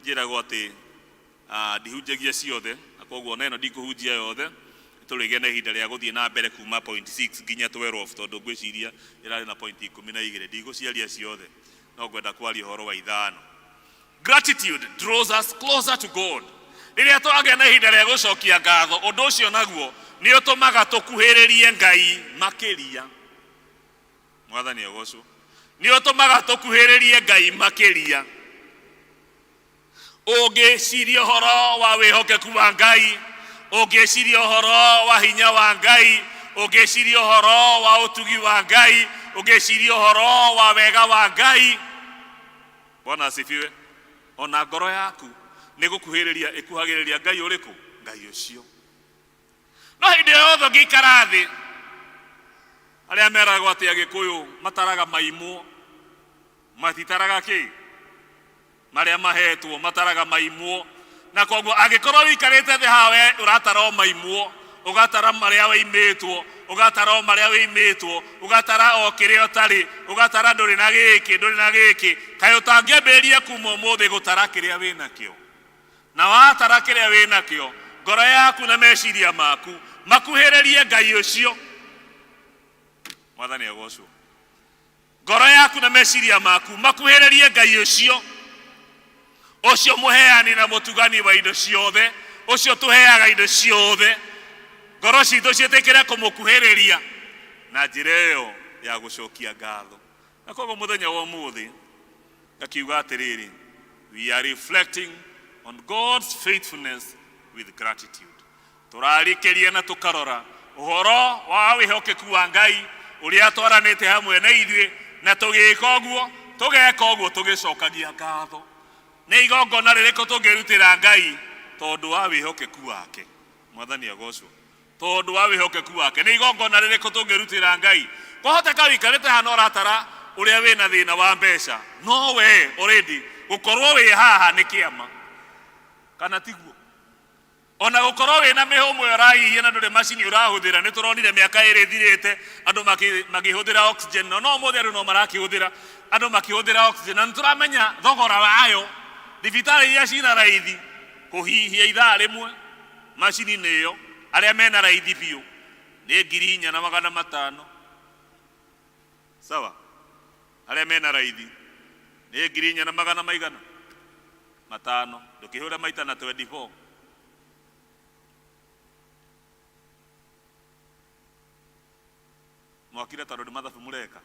njĩragwo atĩ ndihunjagia ciothe, na koguo ona ĩno ndikũhunjia yothe. Tũrĩgĩa na ihinda rĩa gũthiĩ na mbere kuma point 6 nginya 12, tondũ ngwĩciria ĩrarĩ na point 12. Ndigũciaria ciothe, no ngwenda kwaria ũhoro wa ithano. Gratitude draws us closer to God. Rĩrĩa twagĩa na ihinda rĩa gũcokia ngatho, ũndũ ũcio naguo nĩ ũtũmaga tũkuhĩrĩrie Ngai makĩria. Mwathani agocwo. Nĩ ũtũmaga tũkuhĩrĩrie Ngai makĩria. Ũngĩciria ũhoro wa wĩhokeku wa Ngai, ũngĩciria ũhoro wa hinya wa Ngai, ũngĩciria ũhoro wa ũtugi wa Ngai, ũngĩciria ũhoro wa wega wa Ngai. Bwana asifiwe. Ona ngoro yaku nĩ gũkuhĩrĩria ĩkuhagĩrĩria Ngai ũrĩkũ? Ngai ũcio. No hĩndĩ ĩyo yothe ũngĩikara thĩ Arĩa meragwo atĩ Agĩkũyũ mataraga maimwo, matitaraga kĩ? Marĩa mahetwo mataraga maimwo. Na koguo angĩkorwo wĩikarĩte thĩ haha we ũratara o maimwo, ũgatara marĩa wĩimĩtwo, ũgatara o marĩa wĩimĩtwo, ũgatara o kĩrĩa ũtarĩ, ũgatara ndũrĩ na gĩkĩ, ndũrĩ na gĩkĩ, kaĩ ũtangĩambĩrĩria kuma ũmũthĩ gũtara kĩrĩa wĩnakĩo? Na watara kĩrĩa wĩnakĩo, ngoro yaku na meciria maku makuhĩrĩrie Ngai ũcio. Mwathani agocwo. Ngoro yaku na meciria maku makuhĩrĩrie Ngai ũcio, ũcio mũheani na mũtugani wa indo ciothe, ũcio tũheaga indo ciothe. Ngoro citũ ciĩtĩkĩre kũmũkuhĩrĩria na njĩra ĩyo ya gũcokia ngatho. Na koguo mũthenya wa ũmũthĩ ngakiuga atĩrĩrĩ, we are reflecting on God's faithfulness with gratitude. Tũrarikĩria na tũkarora ũhoro wa wĩhokeku wa Ngai ũrĩa atwaranĩte hamwe na ithuĩ, na tũgĩka ũguo, tũgeka ũguo tũgĩcokagia ngatho. Nĩ igongona rĩrĩkũ tũngĩrutĩra Ngai tondũ wa wĩhokeku wake? Mwathani agocwo. Tondũ wa wĩhokeku wake. Nĩ igongona rĩrĩkũ tũngĩrutĩra Ngai? Kwahoteka wĩikarĩte haha na ũratara ũrĩa wĩna thĩna wa mbeca, no we already gũkorwo wĩ haha nĩ kĩama, kana tiguo? Ona gũkorwo wĩna mĩhũmũ ĩyo ũrahihia na ndũrĩ macini ũrahũthĩra, nĩ tũronire mĩaka ĩrĩ ĩthirĩte andũ makĩhũthĩra oxygen, na no ũmũthĩ andũ no marakĩhũthĩra, andũ makĩhũthĩra oxygen, na nĩ tũramenya thogora wayo. Thibitarĩ iria cina raithi kũhihia ithaa rĩmwe macini-inĩ ĩyo, arĩa mena raithi biũ nĩ 4,500. Sawa, arĩa mena raithi nĩ ngiri inya na magana maigana matano, ndũkĩhũre maita na 24. Mwakire tondũ nĩ mathabu mũreka.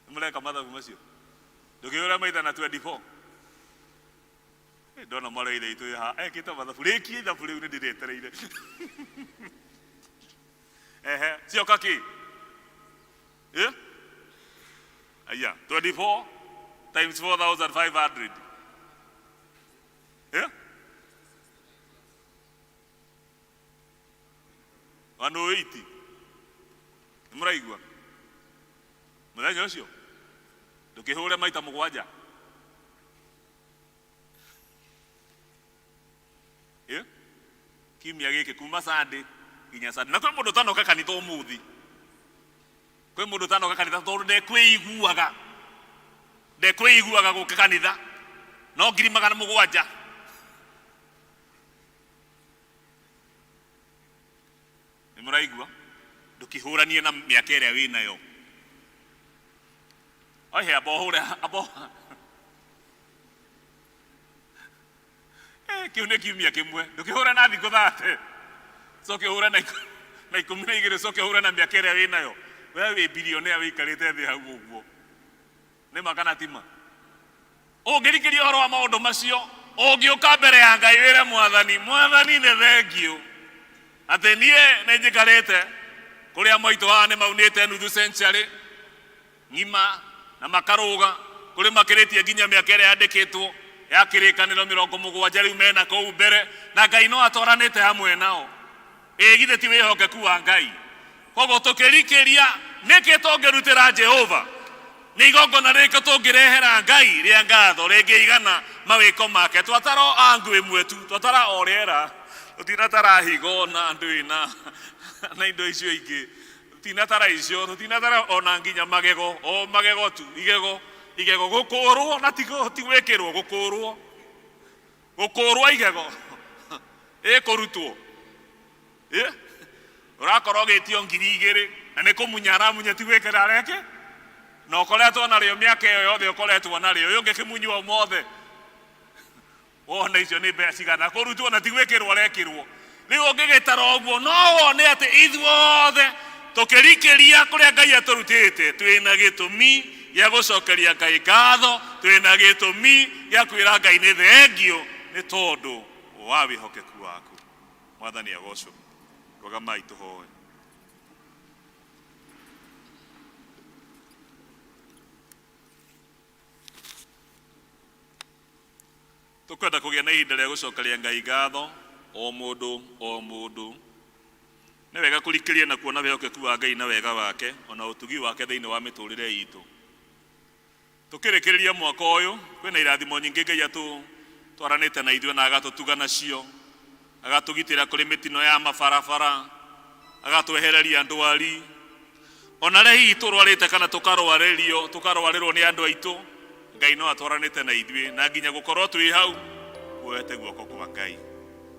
Nĩ mũreka mathabu macio. Ndũkĩhũre maita na 24. Ndona mwarĩ wa ithe witũ wĩ haha ekĩte mathabu, rĩkia ithabu rĩu nĩ ndĩrĩetereire. Ehe, cioka kĩ? Eh? Aya, 24 times 4,500. Eh? 180. Nĩ mũraigua? Mũthenya ũcio ndũkĩhũre maita mũgwanja. Eh? Kiumia gĩkĩ kuma Sunday nginya Sunday. Na kwĩ mũndũ ũtanoka kanitha ũmũthĩ. Kwĩ mũndũ ũtanoka kanitha tondũ ndekwĩiguaga. Ndekwĩiguaga gũka kanitha. No 700,000. Nĩ mũraigua? Ndũkĩhũranie na mĩaka ĩrĩa wĩnayo. Ohe amba ũhũre amba kĩu nĩ kiumia kĩmwe. Ndũkĩhũre na thikũ 30. Coke ũhũre na 12, coke ũhũre na mĩaka ĩrĩa wĩnayo. We wĩ bilionea wĩikarĩte thĩ hau ũguo. Nĩ ma kana ti ma? Ũngĩrikĩria ũhoro wa maũndũ macio, ũngĩũka mbere ya Ngai wĩre Mwathani, Mwathani nĩ thengiũ atĩ niĩ nĩ njikarĩte kũrĩa maitũ haha nĩ maunĩte nuthu century ng'ima na makarũga kũrĩ makĩrĩtie nginya mĩaka ĩrĩa yandĩkĩtwo ya kĩrĩkanĩro 70 rĩu mena kũu mbere, na Ngai no atwaranĩte hamwe nao. Ĩ githĩ ti wĩhokeku wa Ngai? Koguo tũkĩrikĩria nĩkĩ tũngĩrutĩra Jehova, nĩ igongona rĩrĩkũ tũngĩrehera Ngai rĩa ngatho rĩngĩigana mawĩko make? Twatara o angu ĩmwe tu, twatara o rĩera, tũtinatara higo na ndũĩ na indo icio ingĩ, tũtinatara icio, tũtinatara ona nginya magego, o magego tu, igego, igego gũkũrwo na ti gwĩkĩrwo, gũkũrwo, gũkũrwo igego ĩkũrutwo. Ũrakorwo ũgĩtio 2,000 na nĩ kũmunya aramunya ti gwĩkĩra areke, na ũkoretwo narĩo mĩaka ĩyo yothe ũkoretwo narĩo, ũyũ ũngĩ kĩmunywo mothe wone icio nĩ mbeca cigana kũrutwo na ti gwĩkĩrwo arekĩrwo. Rĩu ũngĩgĩtara ũguo no wone atĩ ithuothe tũkĩrikĩria kũrĩa Ngai atũrutĩte twĩna gĩtũmi gĩa gũcokeria Ngai ngatho, twĩna gĩtũmi gĩa kwĩra Ngai nĩ thengio nĩ tondũ wa wĩhokeku waku. Mwathani agocwo. Rũgamai tũhoe. Tũkwenda kũgĩa na ihinda rĩa gũcokeria Ngai ngatho, o mũndũ o mũndũ. Nĩ wega kũrikĩria na kuona wĩhokeku wa Ngai na wega wake ona ũtugi wake thĩinĩ wa mĩtũrĩre itũ. Tũkĩrĩkĩrĩria mwaka ũyũ kwĩna irathimo nyingĩ Ngai atũtwaranĩte na ithuĩ na agatũtuga nacio, agatũgitĩra kũrĩ mĩtino ya mabarabara, agatwehereria ndwari, ona arĩa hihi tũrwarĩte kana tũkarwarĩrio tũkarwarĩrwo nĩ andũ aitũ, Ngai no atwaranĩte na ithuĩ na nginya gũkorwo twĩ hau kuoete guoko kwa Ngai.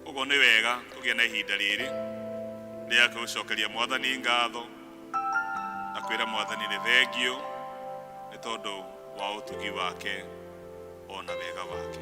Koguo nĩ wega kũgĩa na ihinda rĩrĩ rĩa gũcokeria Mwathani ngatho na kwĩra Mwathani nĩ thengiũ nĩ tondũ wa ũtugi wake ona wega wake.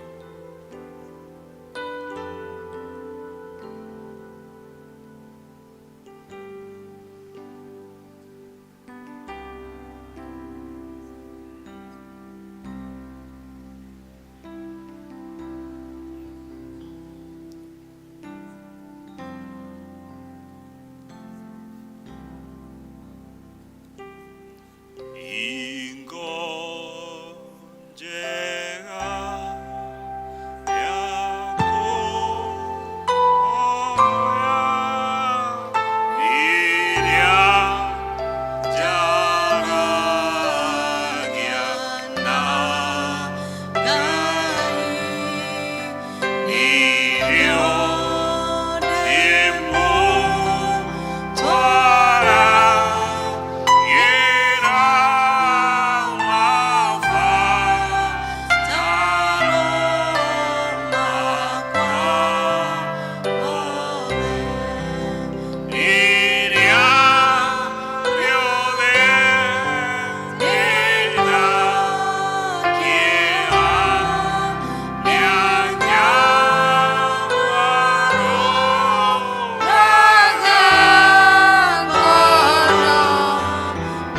Ingo njega iria njaragia na irio imũtwaragĩra mabataro makwa rĩrĩa rĩothe ndĩna kĩeha nĩanyamarũraga ngoro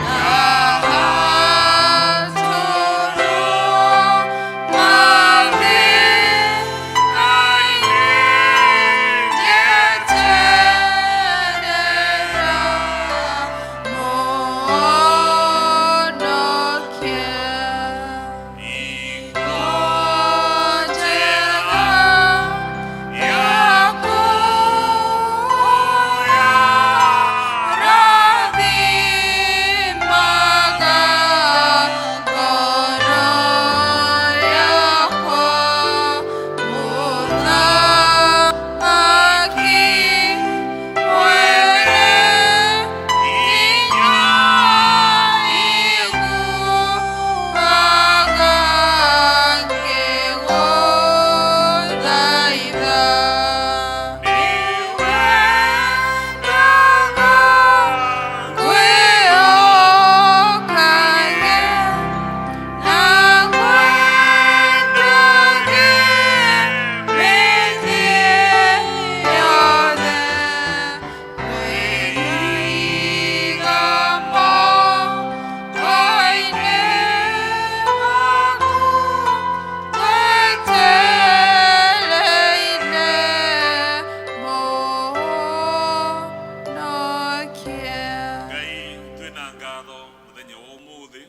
Ngai twĩna ngatho mũthenya wa ũmũthĩ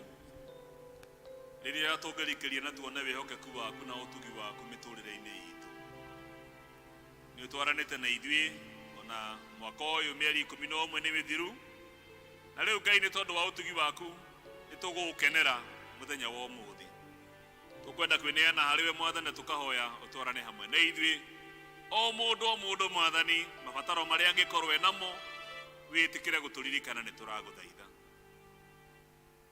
rĩrĩa tũngĩrikĩria na tuone wĩhokeku waku na ũtugi waku mĩtũrĩre-inĩ itũ. Nĩ ũtwaranĩte na ithuĩ ona mwaka ũyũ mĩeri 11 nĩ mĩthiru, na rĩu Ngai nĩ tondũ wa ũtugi waku nĩ tũgũgũkenera mũthenya wa ũmũthĩ. Tũkwenda kwĩneana harĩ we Mwathani na tũkahoya ũtwarane hamwe na ithuĩ o mũndũ o mũndũ Mwathani, mabataro marĩa angĩkorwo enamo wĩtĩkĩre gũtũririkana nĩ tũragũthaitha.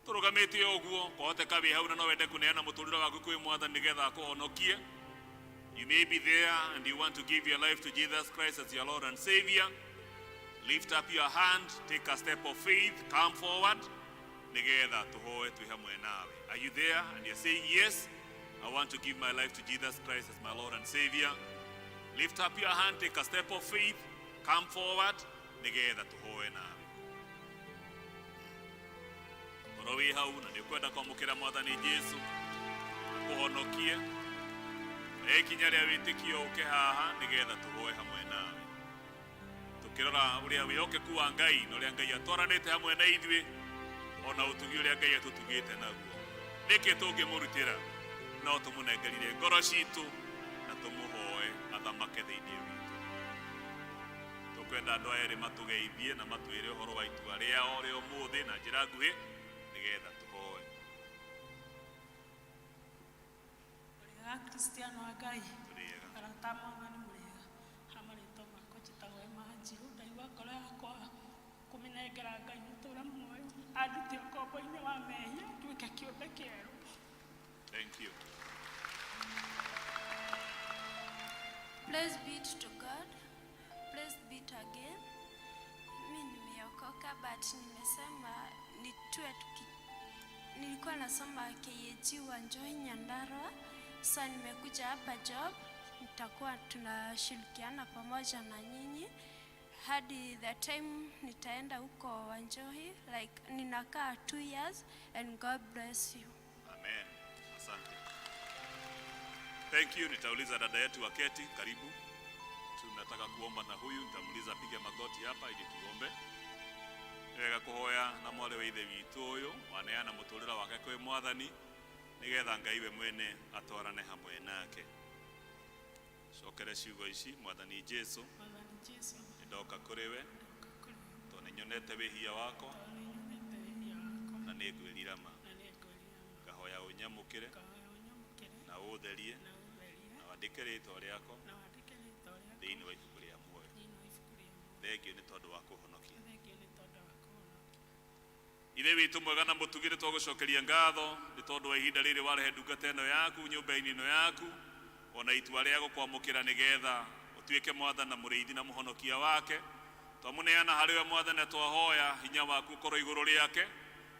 Tũrũgamĩte ũguo kwahoteka wĩ hau na no wende kũneana mũtũrĩre waku kwĩ Mwathani nĩgetha akũhonokie. You may be there and you want to give your life to Jesus Christ as your Lord and Savior. Lift up your hand, take a step of faith, come forward nĩgetha tũhoe twĩ hamwe nawe. Are you there and you're saying yes, I want to give my life to Jesus Christ as my Lord and Savior? Lift up your hand, take a step of faith, come forward nĩgetha tũhoe nawe. Korwo wĩ hau na nĩ ũkwenda kwamũkĩra Mwathani Jesu akũhonokie, oya ikinya rĩa wĩtĩkio ũke haha nĩgetha tũhoe hamwe nawe, tũkĩrora ũrĩa wĩhokeku wa Ngai na ũrĩa Ngai atwaranĩte hamwe na ithuĩ ona ũtugi ũrĩa Ngai atũtugĩte naguo. Nĩkĩ tũngĩmũrutĩra? No tũmũnengerire ngoro citũ na tũmũhoe athamake thĩinĩ witũ. Tũkwenda andũ aya erĩ matũgeithie na matwĩre ũhoro wa itua rĩao rĩa ũmũthĩ na njĩra nguhĩ nĩgetha tũhoe. Mũrĩega Kristiano a Ngai. Tũrĩega. Arata a Mwathani mũrĩega. Ha marĩtwa makwa njĩtagwo Emma Wanjirũ. Ndaigua ngoro yakwa kũmĩnengera Ngai mũtũra muoyo andute ũkombo-inĩ wa mehia nduĩke kĩũmbe kĩerũ. Thank you. Praise be to God. Praise be to again. Mi nimeokoka but nimesema nitue tuki... Nilikuwa nasoma KAG Wanjohi Nyandarua. Sasa nimekuja hapa job, nitakuwa tunashirikiana pamoja na nyinyi hadi the time nitaenda huko Wanjohi, like ninakaa 2 years, and God bless you. Amen. Asante. Thank you. Nitauliza dada yetu waketi, karibu. Tunataka kuomba na huyu, nitamuuliza apige magoti hapa ili tuombe. Nĩ wega kũhoya na mwarĩ wa ithe witũ ũyũ waneana mũtũrĩre wake kwĩ mwathani nĩgetha Ngai we mwene atwarane hamwe nake. Cokere ciugo ici, Mwathani Jesu, Mwathani Jesu, nĩndoka kũrĩ we tondũ nĩnyonete wĩhia wakwa tondũ nĩnyonete wĩhia wakwa na nĩngwĩrira ma. Na nĩngwĩrira ma. Ngahoya ũnyamũkĩre Ngahoya ũnyamũkĩre na ũũtherie na ũtherie na wandĩke rĩtwa rĩakwa na wandĩke rĩtwa rĩakwa thĩinĩ wa ibuku rĩa muoyo. Thĩinĩ wa ibuku rĩa muoyo. Thengio nĩ tondũ wa kũhonokia. Thengio nĩ tondũ wa kũhonokia. Ithe witũ mwega na mũtugi, nĩ twagũcokeria ngatho nĩ tondũ wa ihinda rĩrĩ warehe ndungata ĩno yaku nyũmba-inĩ ĩno yaku ona itua rĩa gũkwamũkĩra nĩgetha ũtuĩke mwathani na mũrĩithi na mũhonokia wake. Twamũneana harĩ we Mwathani, na twahoya hinya waku ũkorwo igũrũ rĩake.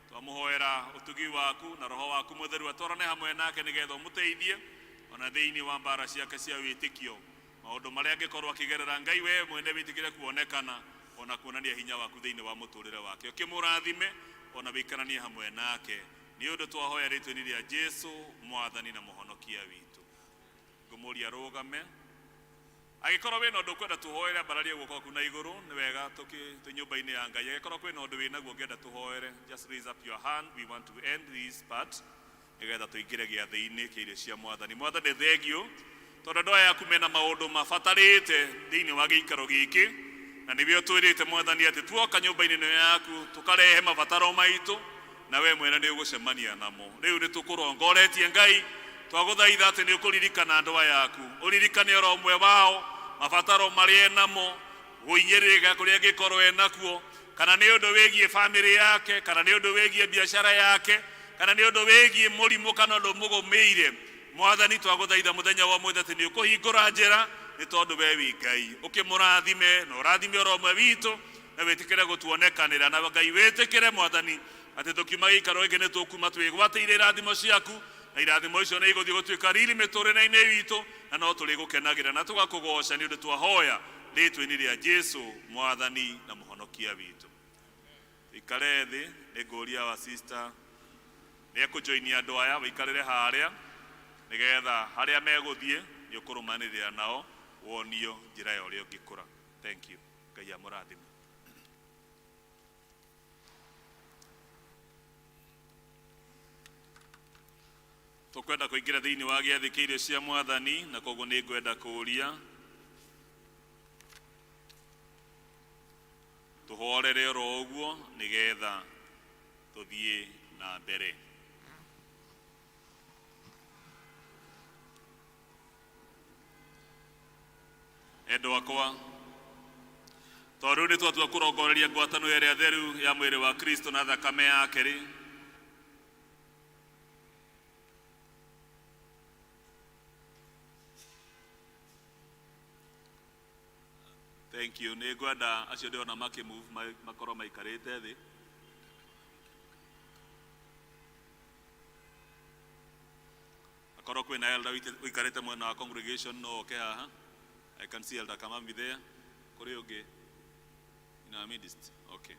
Twamũhoera ũtugi waku na roho waku mũtheru atwarane hamwe nake nĩgetha ũmũteithie ona thĩinĩ wa mbara ciake cia wĩtĩkio, maũndũ marĩa angĩkorwo akĩgerera. Ngai, we mwene wĩtĩkĩre kuonekana ona kuonania hinya waku thĩinĩ wa mũtũrĩre wake, ũkĩmũrathime ona wĩikaranie hamwe nake. Nĩ ũndũ twahoya rĩtwa-inĩ rĩa Jesu, mwathani na mũhonokia witũ. Ngũmũria rũgame. Angĩkorwo wĩna ũndũ ũkwenda tũhoere, ambararia guoko gwaku na igũrũ. Nĩ wega tũkĩ twĩ nyũmba-inĩ ya Ngai. Angĩkorwo kwĩna ũndũ wĩnaguo ũngĩenda tũhoere, just raise up your hand. We want to end this part nĩgetha tũingĩre gĩathĩ-inĩ kĩa irio cia Mwathani. Mwathani, thengio tondũ andũ aya aku mena maũndũ mabatarĩte thĩinĩ wa gĩikaro gĩkĩ, na nĩwe ũtwĩrĩte Mwathani atĩ tuoka nyũmba-inĩ ĩno yaku tũkarehe mabataro maitũ na we mwene nĩ ũgũcemania namo. Rĩu nĩ tũkũrongoretie Ngai, twagũthaitha atĩ nĩ ũkũririkana andũ aya aku, ũririkane oro ũmwe wao mabataro marĩa enamo, gũinyĩrĩrĩka kũrĩa angĩkorwo enakuo, kana nĩ ũndũ wĩgiĩ bamĩrĩ yake, kana nĩ ũndũ wĩgiĩ biacara yake, kana nĩ ũndũ wĩgiĩ mũrimũ, kana ũndũ mũgũmĩire. Mwathani, twagũthaitha mũthenya wa ũmũthĩ atĩ nĩ ũkũhingũra njĩra nĩ tondũ we wĩ Ngai. Ũkĩmũrathime na ũrathime oro ũmwe witũ na wĩtĩkĩre gũtuonekanĩra. Na Ngai, wĩtĩkĩre Mwathani atĩ tũkiuma gĩikaro gĩkĩ nĩ tũkuma twĩgwatĩire irathimo ciaku, na irathimo icio nĩ igũthiĩ gũtuĩka riri mĩtũrĩre-inĩ witũ na no tũrĩgũkenagĩra na tũgakũgoca. Nĩ ũndũ twahoya rĩtwa-inĩ rĩa Jesu, mwathani na mũhonokia witũ. Ikare thĩ. Nĩ ngũria wa sister nĩ ekũjoinia andũ aya wĩikarĩre harĩa nĩgetha harĩa megũthiĩ nĩ ũkũrũmanĩrĩra nao wonio njĩra ya ũrĩa ũngĩkũra. Thank you. Ngai amũrathime. Tũkwenda kũingĩra thĩinĩ wa gĩathĩ kĩa irio cia Mwathani, na koguo nĩ ngwenda kũũria tũhorere oro ũguo nĩgetha tũthiĩ na mbere. Endwa akwa, tondũ rĩu nĩ twatua kũrongoreria ngwatano ĩrĩa theru ya mwĩrĩ wa Kristo na thakame yake rĩ, thank you. Nĩ ngwenda acio ndĩrona makĩmove makorwo maikarĩte thĩ. Akorwo kwĩna elder ũikarĩte mwena wa congregation, no oke haha. I can see Elder Kamambi there. Kũrĩ ũngĩ in our midst? Okay.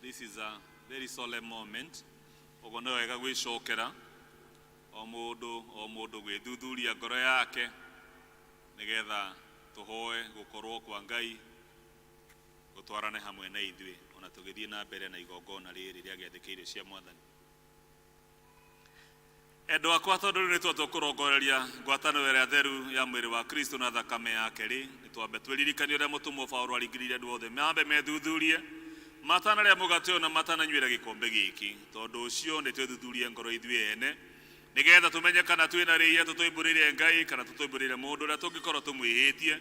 This is a very solemn moment. Ũguo nĩ wega gwĩcokera o mũndũ o mũndũ gwĩthuthuria ngoro yake nĩgetha tũhoe gũkorwo kwa Ngai gũtwarane hamwe na ithuĩ ona tũgĩthiĩ na mbere na igongona rĩrĩ rĩa gĩathĩ kĩa irio cia Mwathani. Endwa akwa tondũ rĩu nĩ twatua kũrongoreria ngwatanĩro ĩrĩa theru ya mwĩrĩ wa Kristo na thakame yake rĩ, nĩ twambe twĩririkanie ũrĩa mũtũmwo Paulo aringĩrĩirie andũ othe mambe methuthurie matanarĩa mũgate ũyũ na matananyuĩra gĩkombe gĩkĩ. Tondũ ũcio nĩ twĩthuthurie ngoro ithuĩ ene nĩgetha tũmenye kana twĩna rĩhia tũtoimbũrĩire Ngai kana tũtoimbũrĩire mũndũ ũrĩa tũngĩkorwo tũmwĩhĩtie.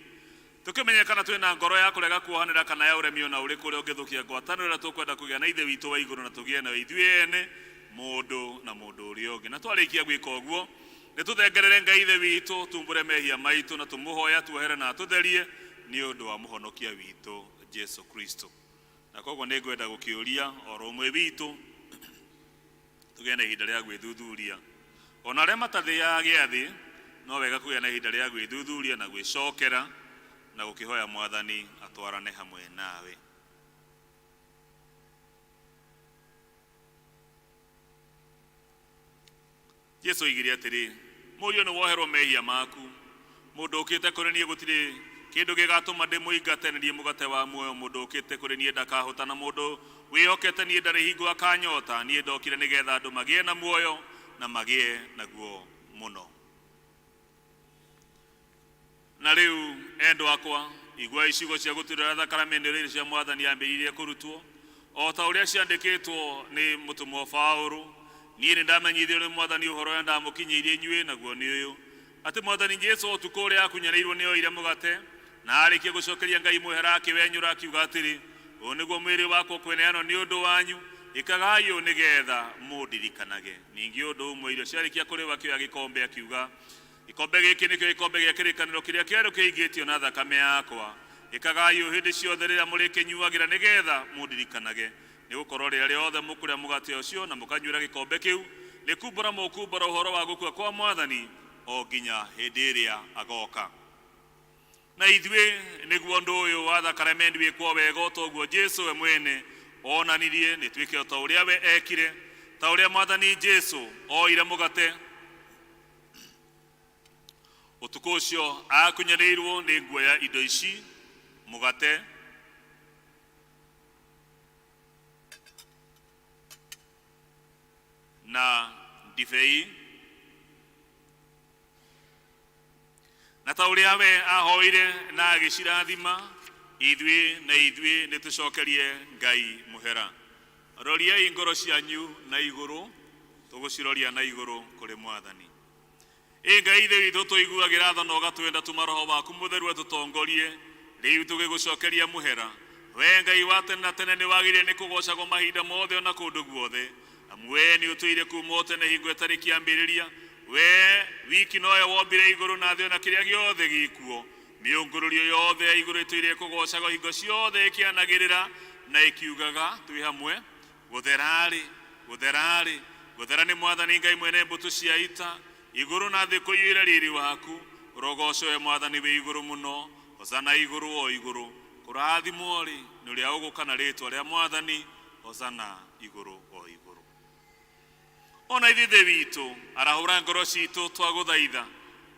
Tũkĩmenye kana twĩna ngoro ya kũrega kuohanĩra kana ya ũremi o na ũrĩkũ ũrĩa ũngĩthũkia ngwatanĩro ĩrĩa tũkwenda kũgĩa na Ithe witũ wa igũrũ na tũgĩe nayo ithuĩ ene mũndũ na mũndũ ũrĩa ũngĩ. Na twarĩkia gwĩka ũguo, nĩ tũthengerere Ngai Ithe witũ, tumbũre mehia maitũ na tũmũhoe atuohere na atũtherie nĩ ũndũ wa mũhonokia witũ Jesu Kristo. Na koguo nĩ ngwenda gũkĩũria oro ũmwe witũ tũgĩe na ihinda rĩa gwĩthuthuria. Ona arĩa matathĩaga gĩathĩ, no wega kũgĩa na ihinda rĩa gwĩthuthuria na gwĩcokera na gũkĩhoya Mwathani atwarane hamwe nawe. Jesu oigire atĩrĩ, mũriũ nĩ woherwo mehia maku. Mũndũ ũkĩte kũrĩ niĩ gũtirĩ kĩndũ gĩgatũma ndĩmũingate, nĩ niĩ mũgate wa muoyo. Mũndũ ũkĩte kũrĩ niĩ ndakahũta, na mũndũ wĩhokete niĩ ndarĩ hingo akanyota. Niĩ ndokire nĩgetha andũ magĩe na muoyo na magĩe naguo mũno. Na rĩu endwa akwa, iguai ciugo cia gũtuĩra thakaramende iria cia Mwathani ambĩrĩirie kũrutwo, o ta ũrĩa ciandĩkĩtwo nĩ mũtũmwo Paũlũ. Niĩ nĩndamenyithirio nĩ Mwathani ũhoro ũrĩa ndamũkinyĩirie inyuĩ, naguo nĩ ũyũ, atĩ Mwathani Jesũ ũtukũ ũrĩa akunyanĩirwo nĩ oire mũgate, na arĩkia gũcokeria Ngai mũhera akĩwenyũra akiuga atĩrĩ, ũyũ nĩguo mwĩrĩ wakwa ũkũneanwo nĩ ũndũ wanyu, ĩkagai ũũ nĩgetha mũndirikanage. Ningĩ ũndũ ũmwe irio ciarĩkia kũrĩwa akĩoya gĩkombe akiuga, gĩkombe gĩkĩ nĩkĩo gĩkombe gĩa kĩrĩkanĩro kĩrĩa kĩerũ kĩingĩtio na thakame yakwa, ĩkagai ũũ hĩndĩ ciothe rĩrĩa mũrĩkĩnyuagĩra nĩgetha mũndirikanage. Nĩgũkorwo rĩrĩa rĩothe mũkũrĩa mũgate ũcio na mũkanyuĩra gĩkombe kĩu, nĩ kumbũra mũkumbũra ũhoro wa gũkua kwa Mwathani o nginya hĩndĩ ĩrĩa agoka. Na ithuĩ nĩguo ũndũ ũyũ wa thakaremendi wĩkwo wega o ta ũguo Jesũ we mwene onanirie, nĩ twĩke o ta ũrĩa we ekire, ta ũrĩa Mwathani Jesũ oire mũgate ũtukũ ũcio akunyanĩirwo nĩ nguoya indo ici, mũgate na ndibei, na ta ũrĩa we ahoire na agĩcirathima, ithuĩ na ithuĩ nĩ tũcokerie Ngai mũhera. Roriai ngoro cianyu na igũrũ, tũgũciroria na igũrũ kũrĩ Mwathani. Ĩ Ngai Ithe witũ tũiguagĩra tha na ũgatwenda, tũma Roho waku mũtheru atũtongorie rĩu tũgĩgũcokeria mũhera. We Ngai wa tene na tene nĩ wagĩrĩire nĩ kũgocagwo mahinda mothe ona kũndũ guothe, amu we nĩ ũtũire kuma o tene hingo ĩtarĩ kĩambĩrĩria. We wiki nowe wombire igũrũ na thĩ ona kĩrĩa gĩothe gĩkuo. Mĩũngũrũrio yothe ya igũrũ ĩtũire ĩkũgocagwo hingo ciothe ĩkĩanagĩrĩra na ĩkiugaga twĩ hamwe, gũtherarĩ, gũtherarĩ, gũthera nĩ Mwathani Ngai mwene mbũtũ cia ita, igũrũ na thĩ kũiyũire riri waku. Ũrogocwo we Mwathani wĩ igũrũ mũno, hosana igũrũ o igũrũ. Kũrathimwo rĩ nĩ ũrĩa ũgũka na rĩtwa rĩa Mwathani, hosana igũrũ o igũrũ. Ona ithuĩ Ithe witũ, arahũra ngoro citũ twagũthaitha,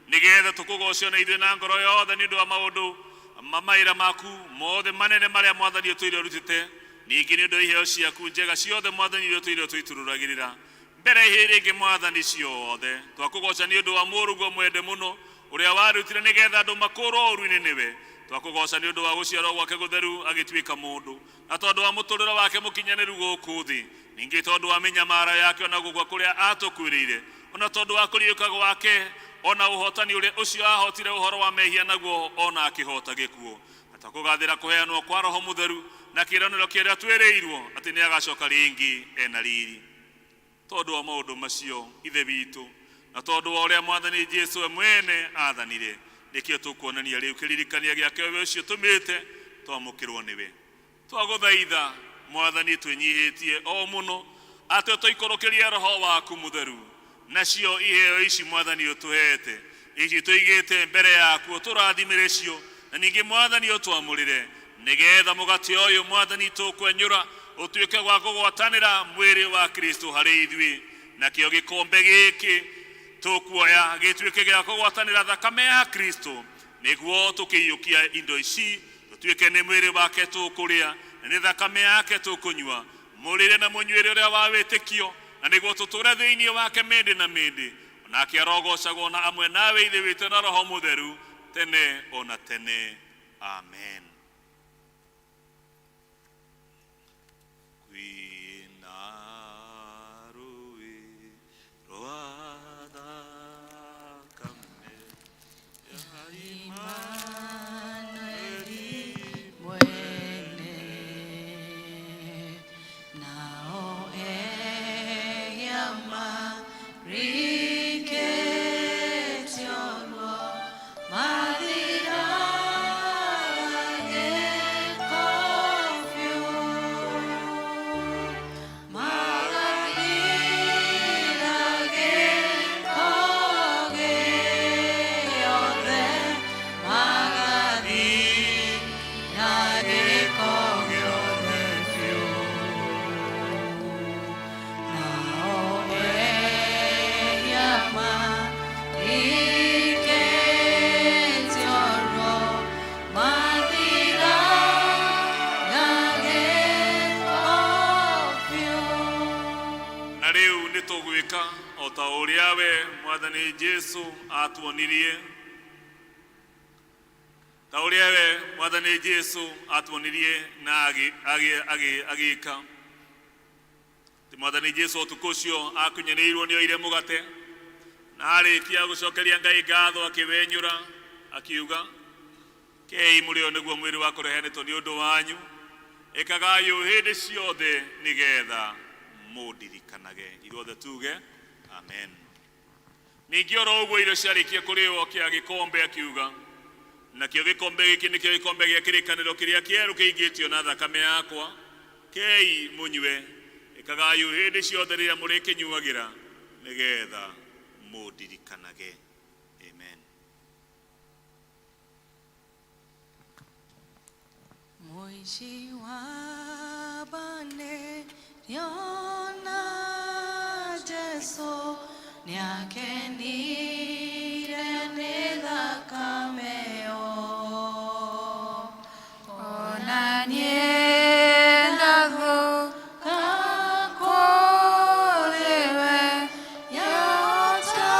nĩgetha tũkũgoce ona ithuĩ na ngoro yothe nĩ ũndũ wa maũndũ ma mawĩra maku mothe manene marĩa Mwathani ũtũire ũrutĩte, ningĩ nĩ ũndũ wa iheo ciaku njega ciothe Mwathani iria ũtũire ũtũitũrũragĩrĩra. Mbere ya iheo iria ingĩ Mwathani ciothe, twakũgoca nĩ ũndũ wa mũrũguo mwende mũno ũrĩa warutire nĩgetha andũ makũrwo ũũru-inĩ nĩwe. Twakũgoca nĩ ũndũ wa gũciarwo gwake gũtheru agĩtuĩka mũndũ, na tondũ wa mũtũrĩre wake mũkinyanĩru gũkũ thĩ, ningĩ tondũ wa mĩnyamaro yake ona gũkua kũrĩa atũkuĩrĩire, ona tondũ wa kũriũka gwake, ona ũhotani ũrĩa ũcio ahotire ũhoro wa mehia naguo ona akĩhota gĩkuũ. Na twakũgathĩra kũheanwo kwa Roho Mũtheru na kĩĩranĩro kĩrĩa twĩrĩirwo atĩ nĩ agacoka rĩngĩ ena riri. Tondũ wa maũndũ macio Ithe witũ, na tondũ wa ũrĩa Mwathani Jesũ we mwene aathanire, nĩkĩo tũkuonania rĩu kĩririkania gĩake we ũcio tũmĩte twamũkĩrwo nĩwe. Twagũthaitha Mwathani twĩnyihĩtie o mũno atĩ ũtũikũrũkĩrie Roho waku mũtheru, nacio iheo ici Mwathani ũtũheete, ici tũigĩte mbere yaku ũtũrathimĩre cio, na ningĩ Mwathani ũtwamũrĩre, nĩgetha mũgate ũyũ Mwathani tũkwenyũra ũtuĩke wa kũgwatanĩra mwĩrĩ wa Kristo harĩ ithuĩ, nakĩo gĩkombe gĩkĩ tũkuoya gĩtuĩke gĩa kũgwatanĩra thakame ya Kristo, nĩguo tũkĩiyũkia indo ici tũtuĩke nĩ mwĩrĩ wake tũkũrĩa na nĩ thakame yake tũkũnyua. Mũrĩre na mũnyuĩre ũrĩa wa wĩtĩkio, Na nĩguo tũtũũre thĩinĩ wake mĩndĩ na mĩndĩ. Onake arogocagwo na amwe nawe Ithe witũ na Roho Mũtheru tene ona tene. Amen. Kwĩna rũĩ rwa thakame ya Immanueli mwene nao ehia marikĩtio ruo mathiraga gĩko biũ magathira gĩko gĩothe magathira gĩko gĩothe biũ nao ehia marikĩtio ruo mathiraga gĩko biũ. Na rĩu nĩ tũgwĩka o ta ũrĩa we Mwathani Jesu atuonirie, ta ũrĩa we Mwathani Jesu atuonirie na agĩka. Ti Mwathani Jesu ũtukũ ũcio akunyanĩirwo nĩ oire mũgate na arĩkia gũcokeria Ngai ngatho akĩwenyũra akiuga, kei mũrĩo nĩguo mwĩrĩ wa kũrehanĩtwo nĩ ũndũ wanyu, ĩkagai ũũ hĩndĩ ciothe nĩgetha mũndirikanage. Ithuothe tuge amen. Ningĩ oro ũguo irio ciarĩkia kũrĩo kĩa gĩkombe akiuga, nakĩo gĩkombe gĩkĩ nĩkĩo gĩkombe gĩa kĩrĩkanĩro kĩrĩa kĩerũ kĩingĩtio na thakame yakwa, kei mũnyue, ĩkagai ũũ hĩndĩ ciothe rĩrĩa mũrĩkĩnyuagĩra nĩgetha mũndirikanage. Amen. Mũici wa mbanĩrio na Jesũ nĩakenire nĩ thakame ĩyo. Ona niĩ ndathũka kũrĩ we, yahota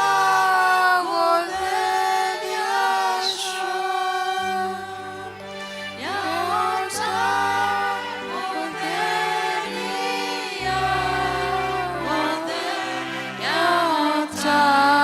gũtheria cũ, Yahota gũtheria, yahota.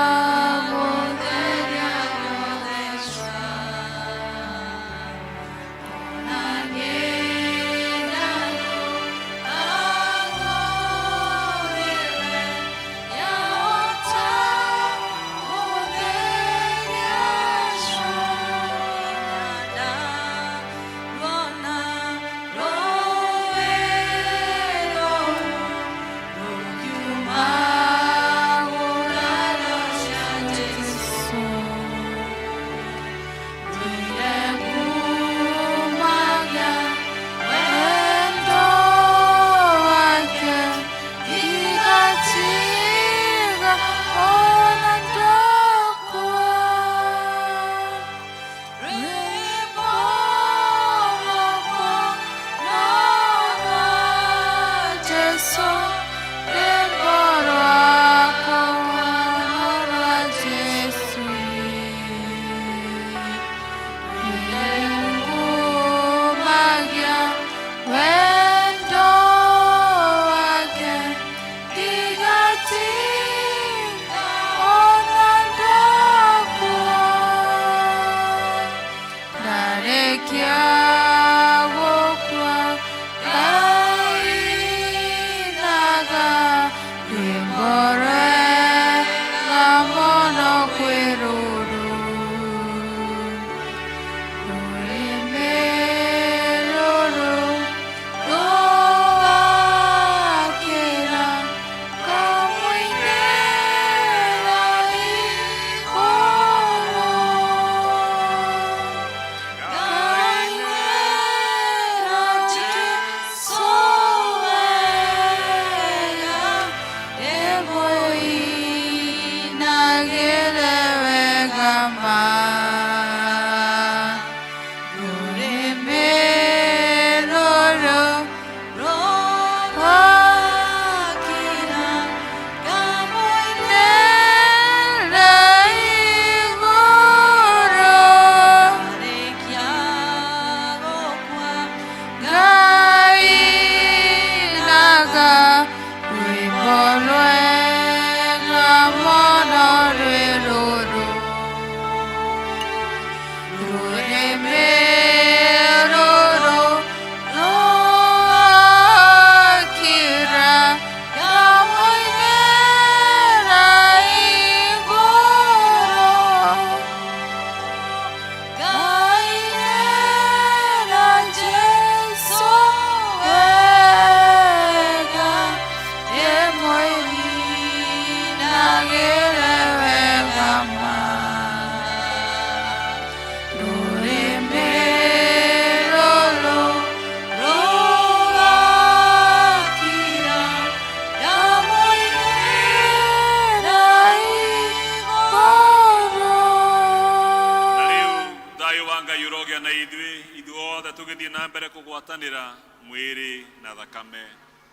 ithuĩ ithuothe tũgĩthiĩ na mbere kũgwatanĩra mwĩrĩ na thakame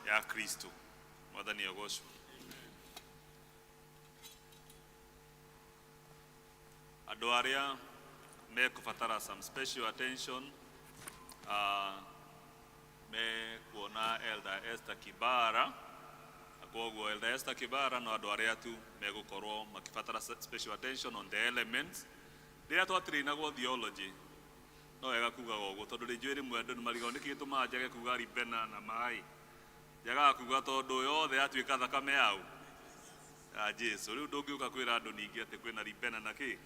ya Kristo. Mwathani agocwo. Andũ arĩa mekũbatara some special attention mekuona Elder Esther Kibara, na koguo Elder Esther Kibara no andũ arĩa tu megũkorwo makĩbatara special attention on the elements. Rĩrĩa twatrainagwo theology, no wega kugaga ũguo tondũ rĩnjũĩ rĩmwe andũ nĩ marigagwo nĩkĩ gĩtũmaga njage kuga ribena na maĩ. Njagaga kuga tondũ yothe yatuĩka thakame yau ya Jesu. Rĩu ndũngĩũka kwĩra andũ ningĩ atĩ kwĩna ribena na kĩ,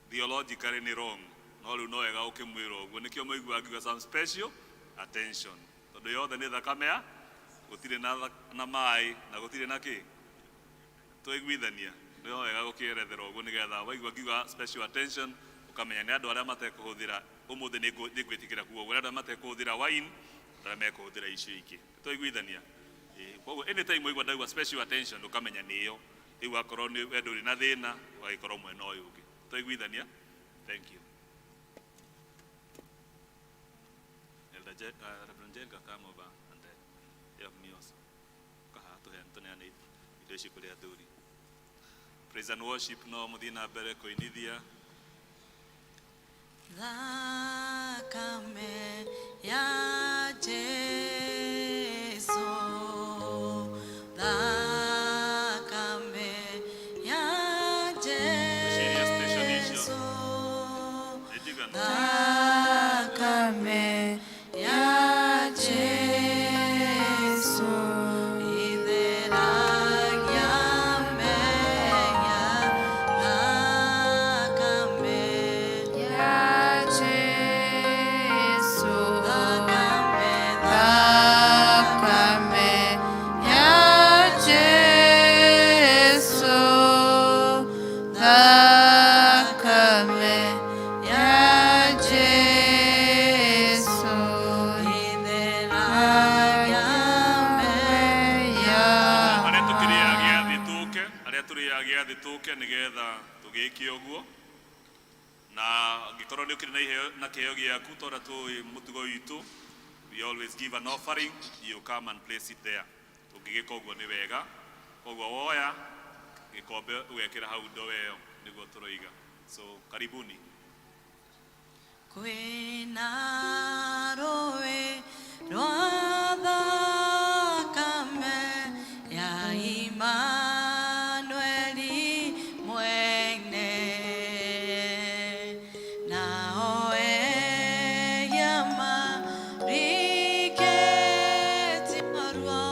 theologically nĩ wrong, no rĩu no wega ũkĩmwĩra ũguo. Nĩkĩo mũiguaga ngiuga some special attention, tondũ yothe nĩ thakame ya gũtirĩ na maĩ na gũtirĩ na kĩ. Twaiguithania no wega gũkĩerethera ũguo nĩgetha waigua ngiuga special attention ũkamenya nĩ andũ arĩa matekũhũthĩra ũmũthĩ. Nĩ ngwĩtĩkĩra kuga ũguo, nĩ andũ arĩa matekũhũthĩra wine na arĩa mekũhũthĩra icio ingĩ. Twaiguithania? Ĩĩ, koguo anytime waigua ndauga special attention ũkamenya nĩyo. Rĩu akorwo nĩ we ndũrĩ na thĩna, ũgagĩkorwo mwena ũyũ ũngĩ. Twaiguithania? Thank you. Elder Reverend Jenga, come over and help me also. Kaha tũheane indo ici kũrĩ athuri. Praise and worship no mũthiĩ na mbere kũinithia. Thakame ya Jesu, thakame ya Gwĩciria station icio Jesu, nĩ njiganu. Thakame ya Jesu, itheragia mehia, thakame ya Jesu, thakame, thakame ya Jesu, thakame ya Jesu, itheragia mehia. Arĩa tũkĩrĩaga gĩathĩ tũke, arĩa tũrĩaga gĩathĩ tũke nĩgetha tũgĩke ũguo. Na angĩkorwo nĩ ũkĩrĩ na iheo na kĩheo gĩaku, tondũ tũĩ mũtugo witũ, we always give an offering, you come and place it there. Ũngĩgĩka ũguo nĩ wega. Koguo woya gĩkombe ũgekĩra hau ndowe ĩyo nĩguo tũroiga. So karibuni. Kwĩna rũĩ rwa thakame ya Imanueli mwene, nao ehia marikĩtie ruo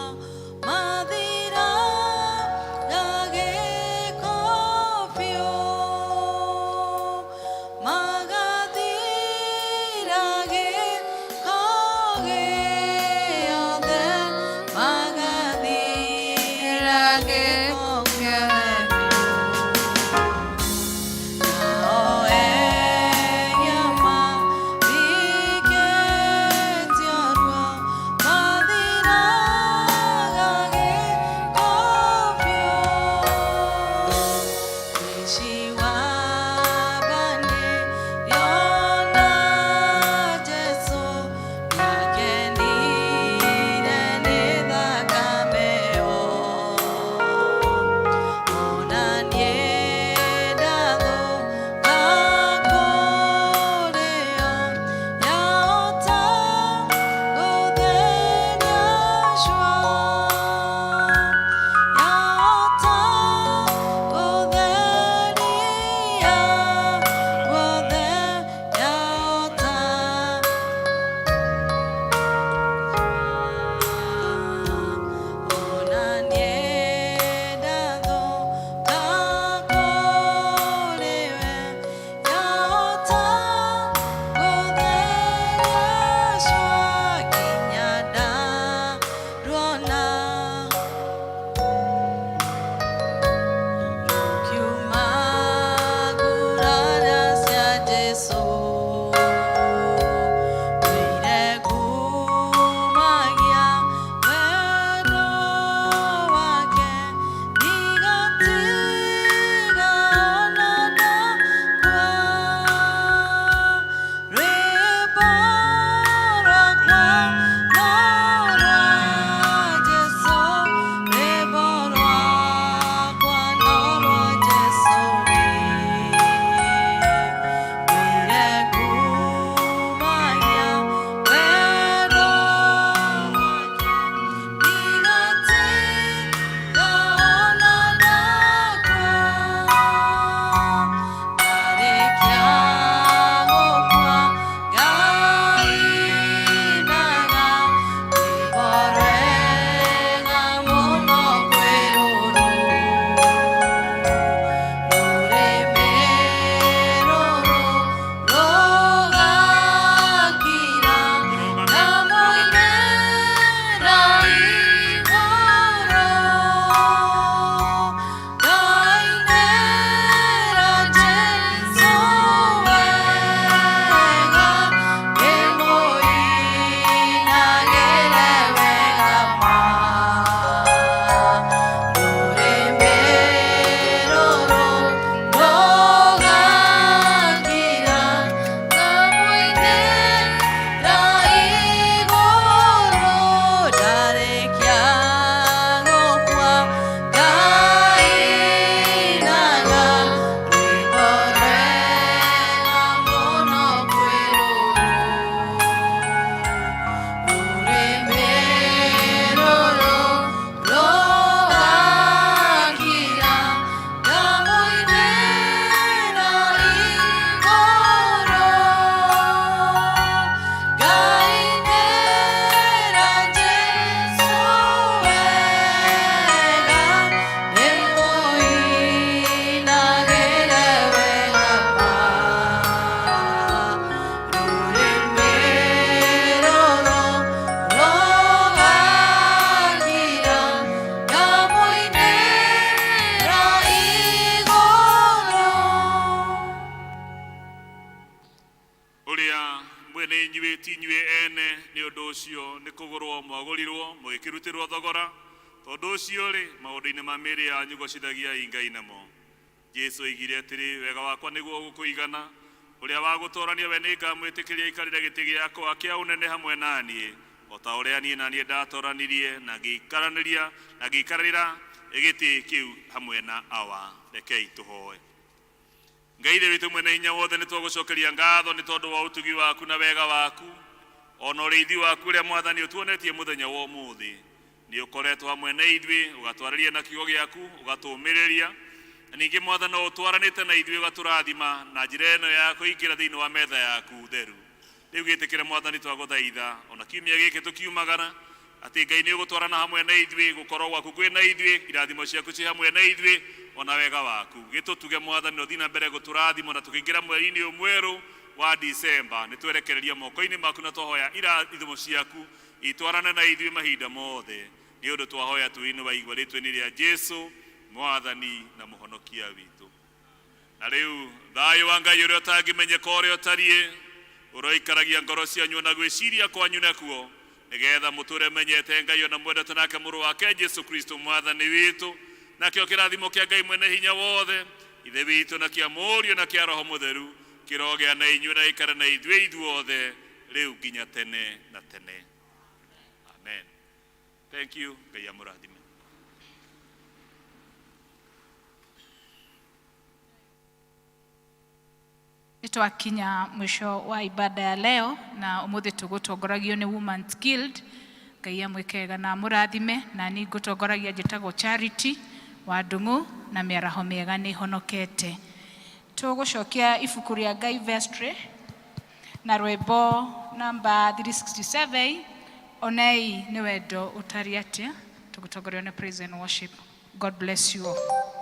mathiraga gĩko biũ, magathira gĩko gĩko. Ũndũ ũcio nĩ kũgũrwo mwagũrirwo, mũgĩkĩrutĩrwo thogora. Tondũ ũcio-rĩ, maũndũ-inĩ ma mĩĩrĩ yanyu gocithagiai Ngai namo. Jesu oigire atĩrĩ, wega wakwa nĩguo ũgũkũigana, ũrĩa wa gũtorania we nĩngamwĩtĩkĩria aikarĩre gĩtĩ gĩakwa kĩa ũnene hamwe na niĩ, o ta ũrĩa niĩ na niĩ ndatoranirie na ngĩikaranĩria na ngĩikarĩra gĩtĩ kĩu hamwe na Awa. Rekei tũhoe. Ngai Ithe witũ mwene hinya wothe, nĩ twagũcokeria ngatho nĩ tondũ wa ũtugi waku na wega waku, ona ũrĩithi waku ũrĩa Mwathani ũtuonetie mũthenya wa ũmũthĩ. Nĩ ũkoretwo hamwe na ithuĩ, ũgatwarĩria na kiugo gĩaku, ũgatũũmĩrĩria, na ningĩ Mwathani no ũtwaranĩte na ithuĩ ũgatũrathima na njĩra ĩno ya kũingĩra thĩinĩ wa metha yaku theru. Rĩu gĩtĩkĩre Mwathani twagũthaitha, ona kiumia gĩkĩ tũkiumagara, atĩ Ngai nĩ ũgũtwarana hamwe na ithuĩ, gũkorwo gwaku kwĩ na ithuĩ, irathimo ciaku ciĩ hamwe na ithuĩ, ona wega waku. Gĩtũtuge Mwathani na ũthiĩ na mbere gũtũrathima na tũkĩingĩra mweri-inĩ ũyũ mwerũ wa Disemba. Nĩ twerekereria moko-inĩ maku na twahoya irathimo ciaku itwarane na ithuĩ mahinda mothe. Nĩ ũndũ twahoya twĩ wa igua rĩtwa-inĩ rĩa Jesu, Mwathani na Mũhonokia witũ. Na rĩu thayũ wa Ngai ũrĩa ũtangĩmenyeka ũrĩa ũtariĩ, ũroikaragia ngoro cianyu na gwĩciria kwanyu nakuo, nĩgetha mũtũre menyete Ngai ona mwendete nake mũrũ wake Jesu Kristo Mwathani witũ. Nakĩo kĩrathimo kĩa Ngai mwene hinya wothe, Ithe witũ, na kĩa Mũriũ na kĩa Roho Mũtheru, kĩrogĩa na inyuĩ na gĩikare na ithuĩ ithuothe rĩu nginya tene na tene. Amen. Thank you. Ngai amũrathime. Nĩ twakinya mwisho wa ibada ya leo na umuthi tũgũtongoragio nĩ Women's Guild. Ngai amwĩkega na amũrathime, na niĩ ngũtongoragia njĩtagwo Charity wa Ndung'u na mĩaraho mĩega nĩ honokete. Tũgũcokia ibuku rĩa Ngai vestry na rwĩmbo namba 367, onei nĩ wendo ũtariĩ atĩa, tũgũtongorio nĩ praise and worship. God bless you all.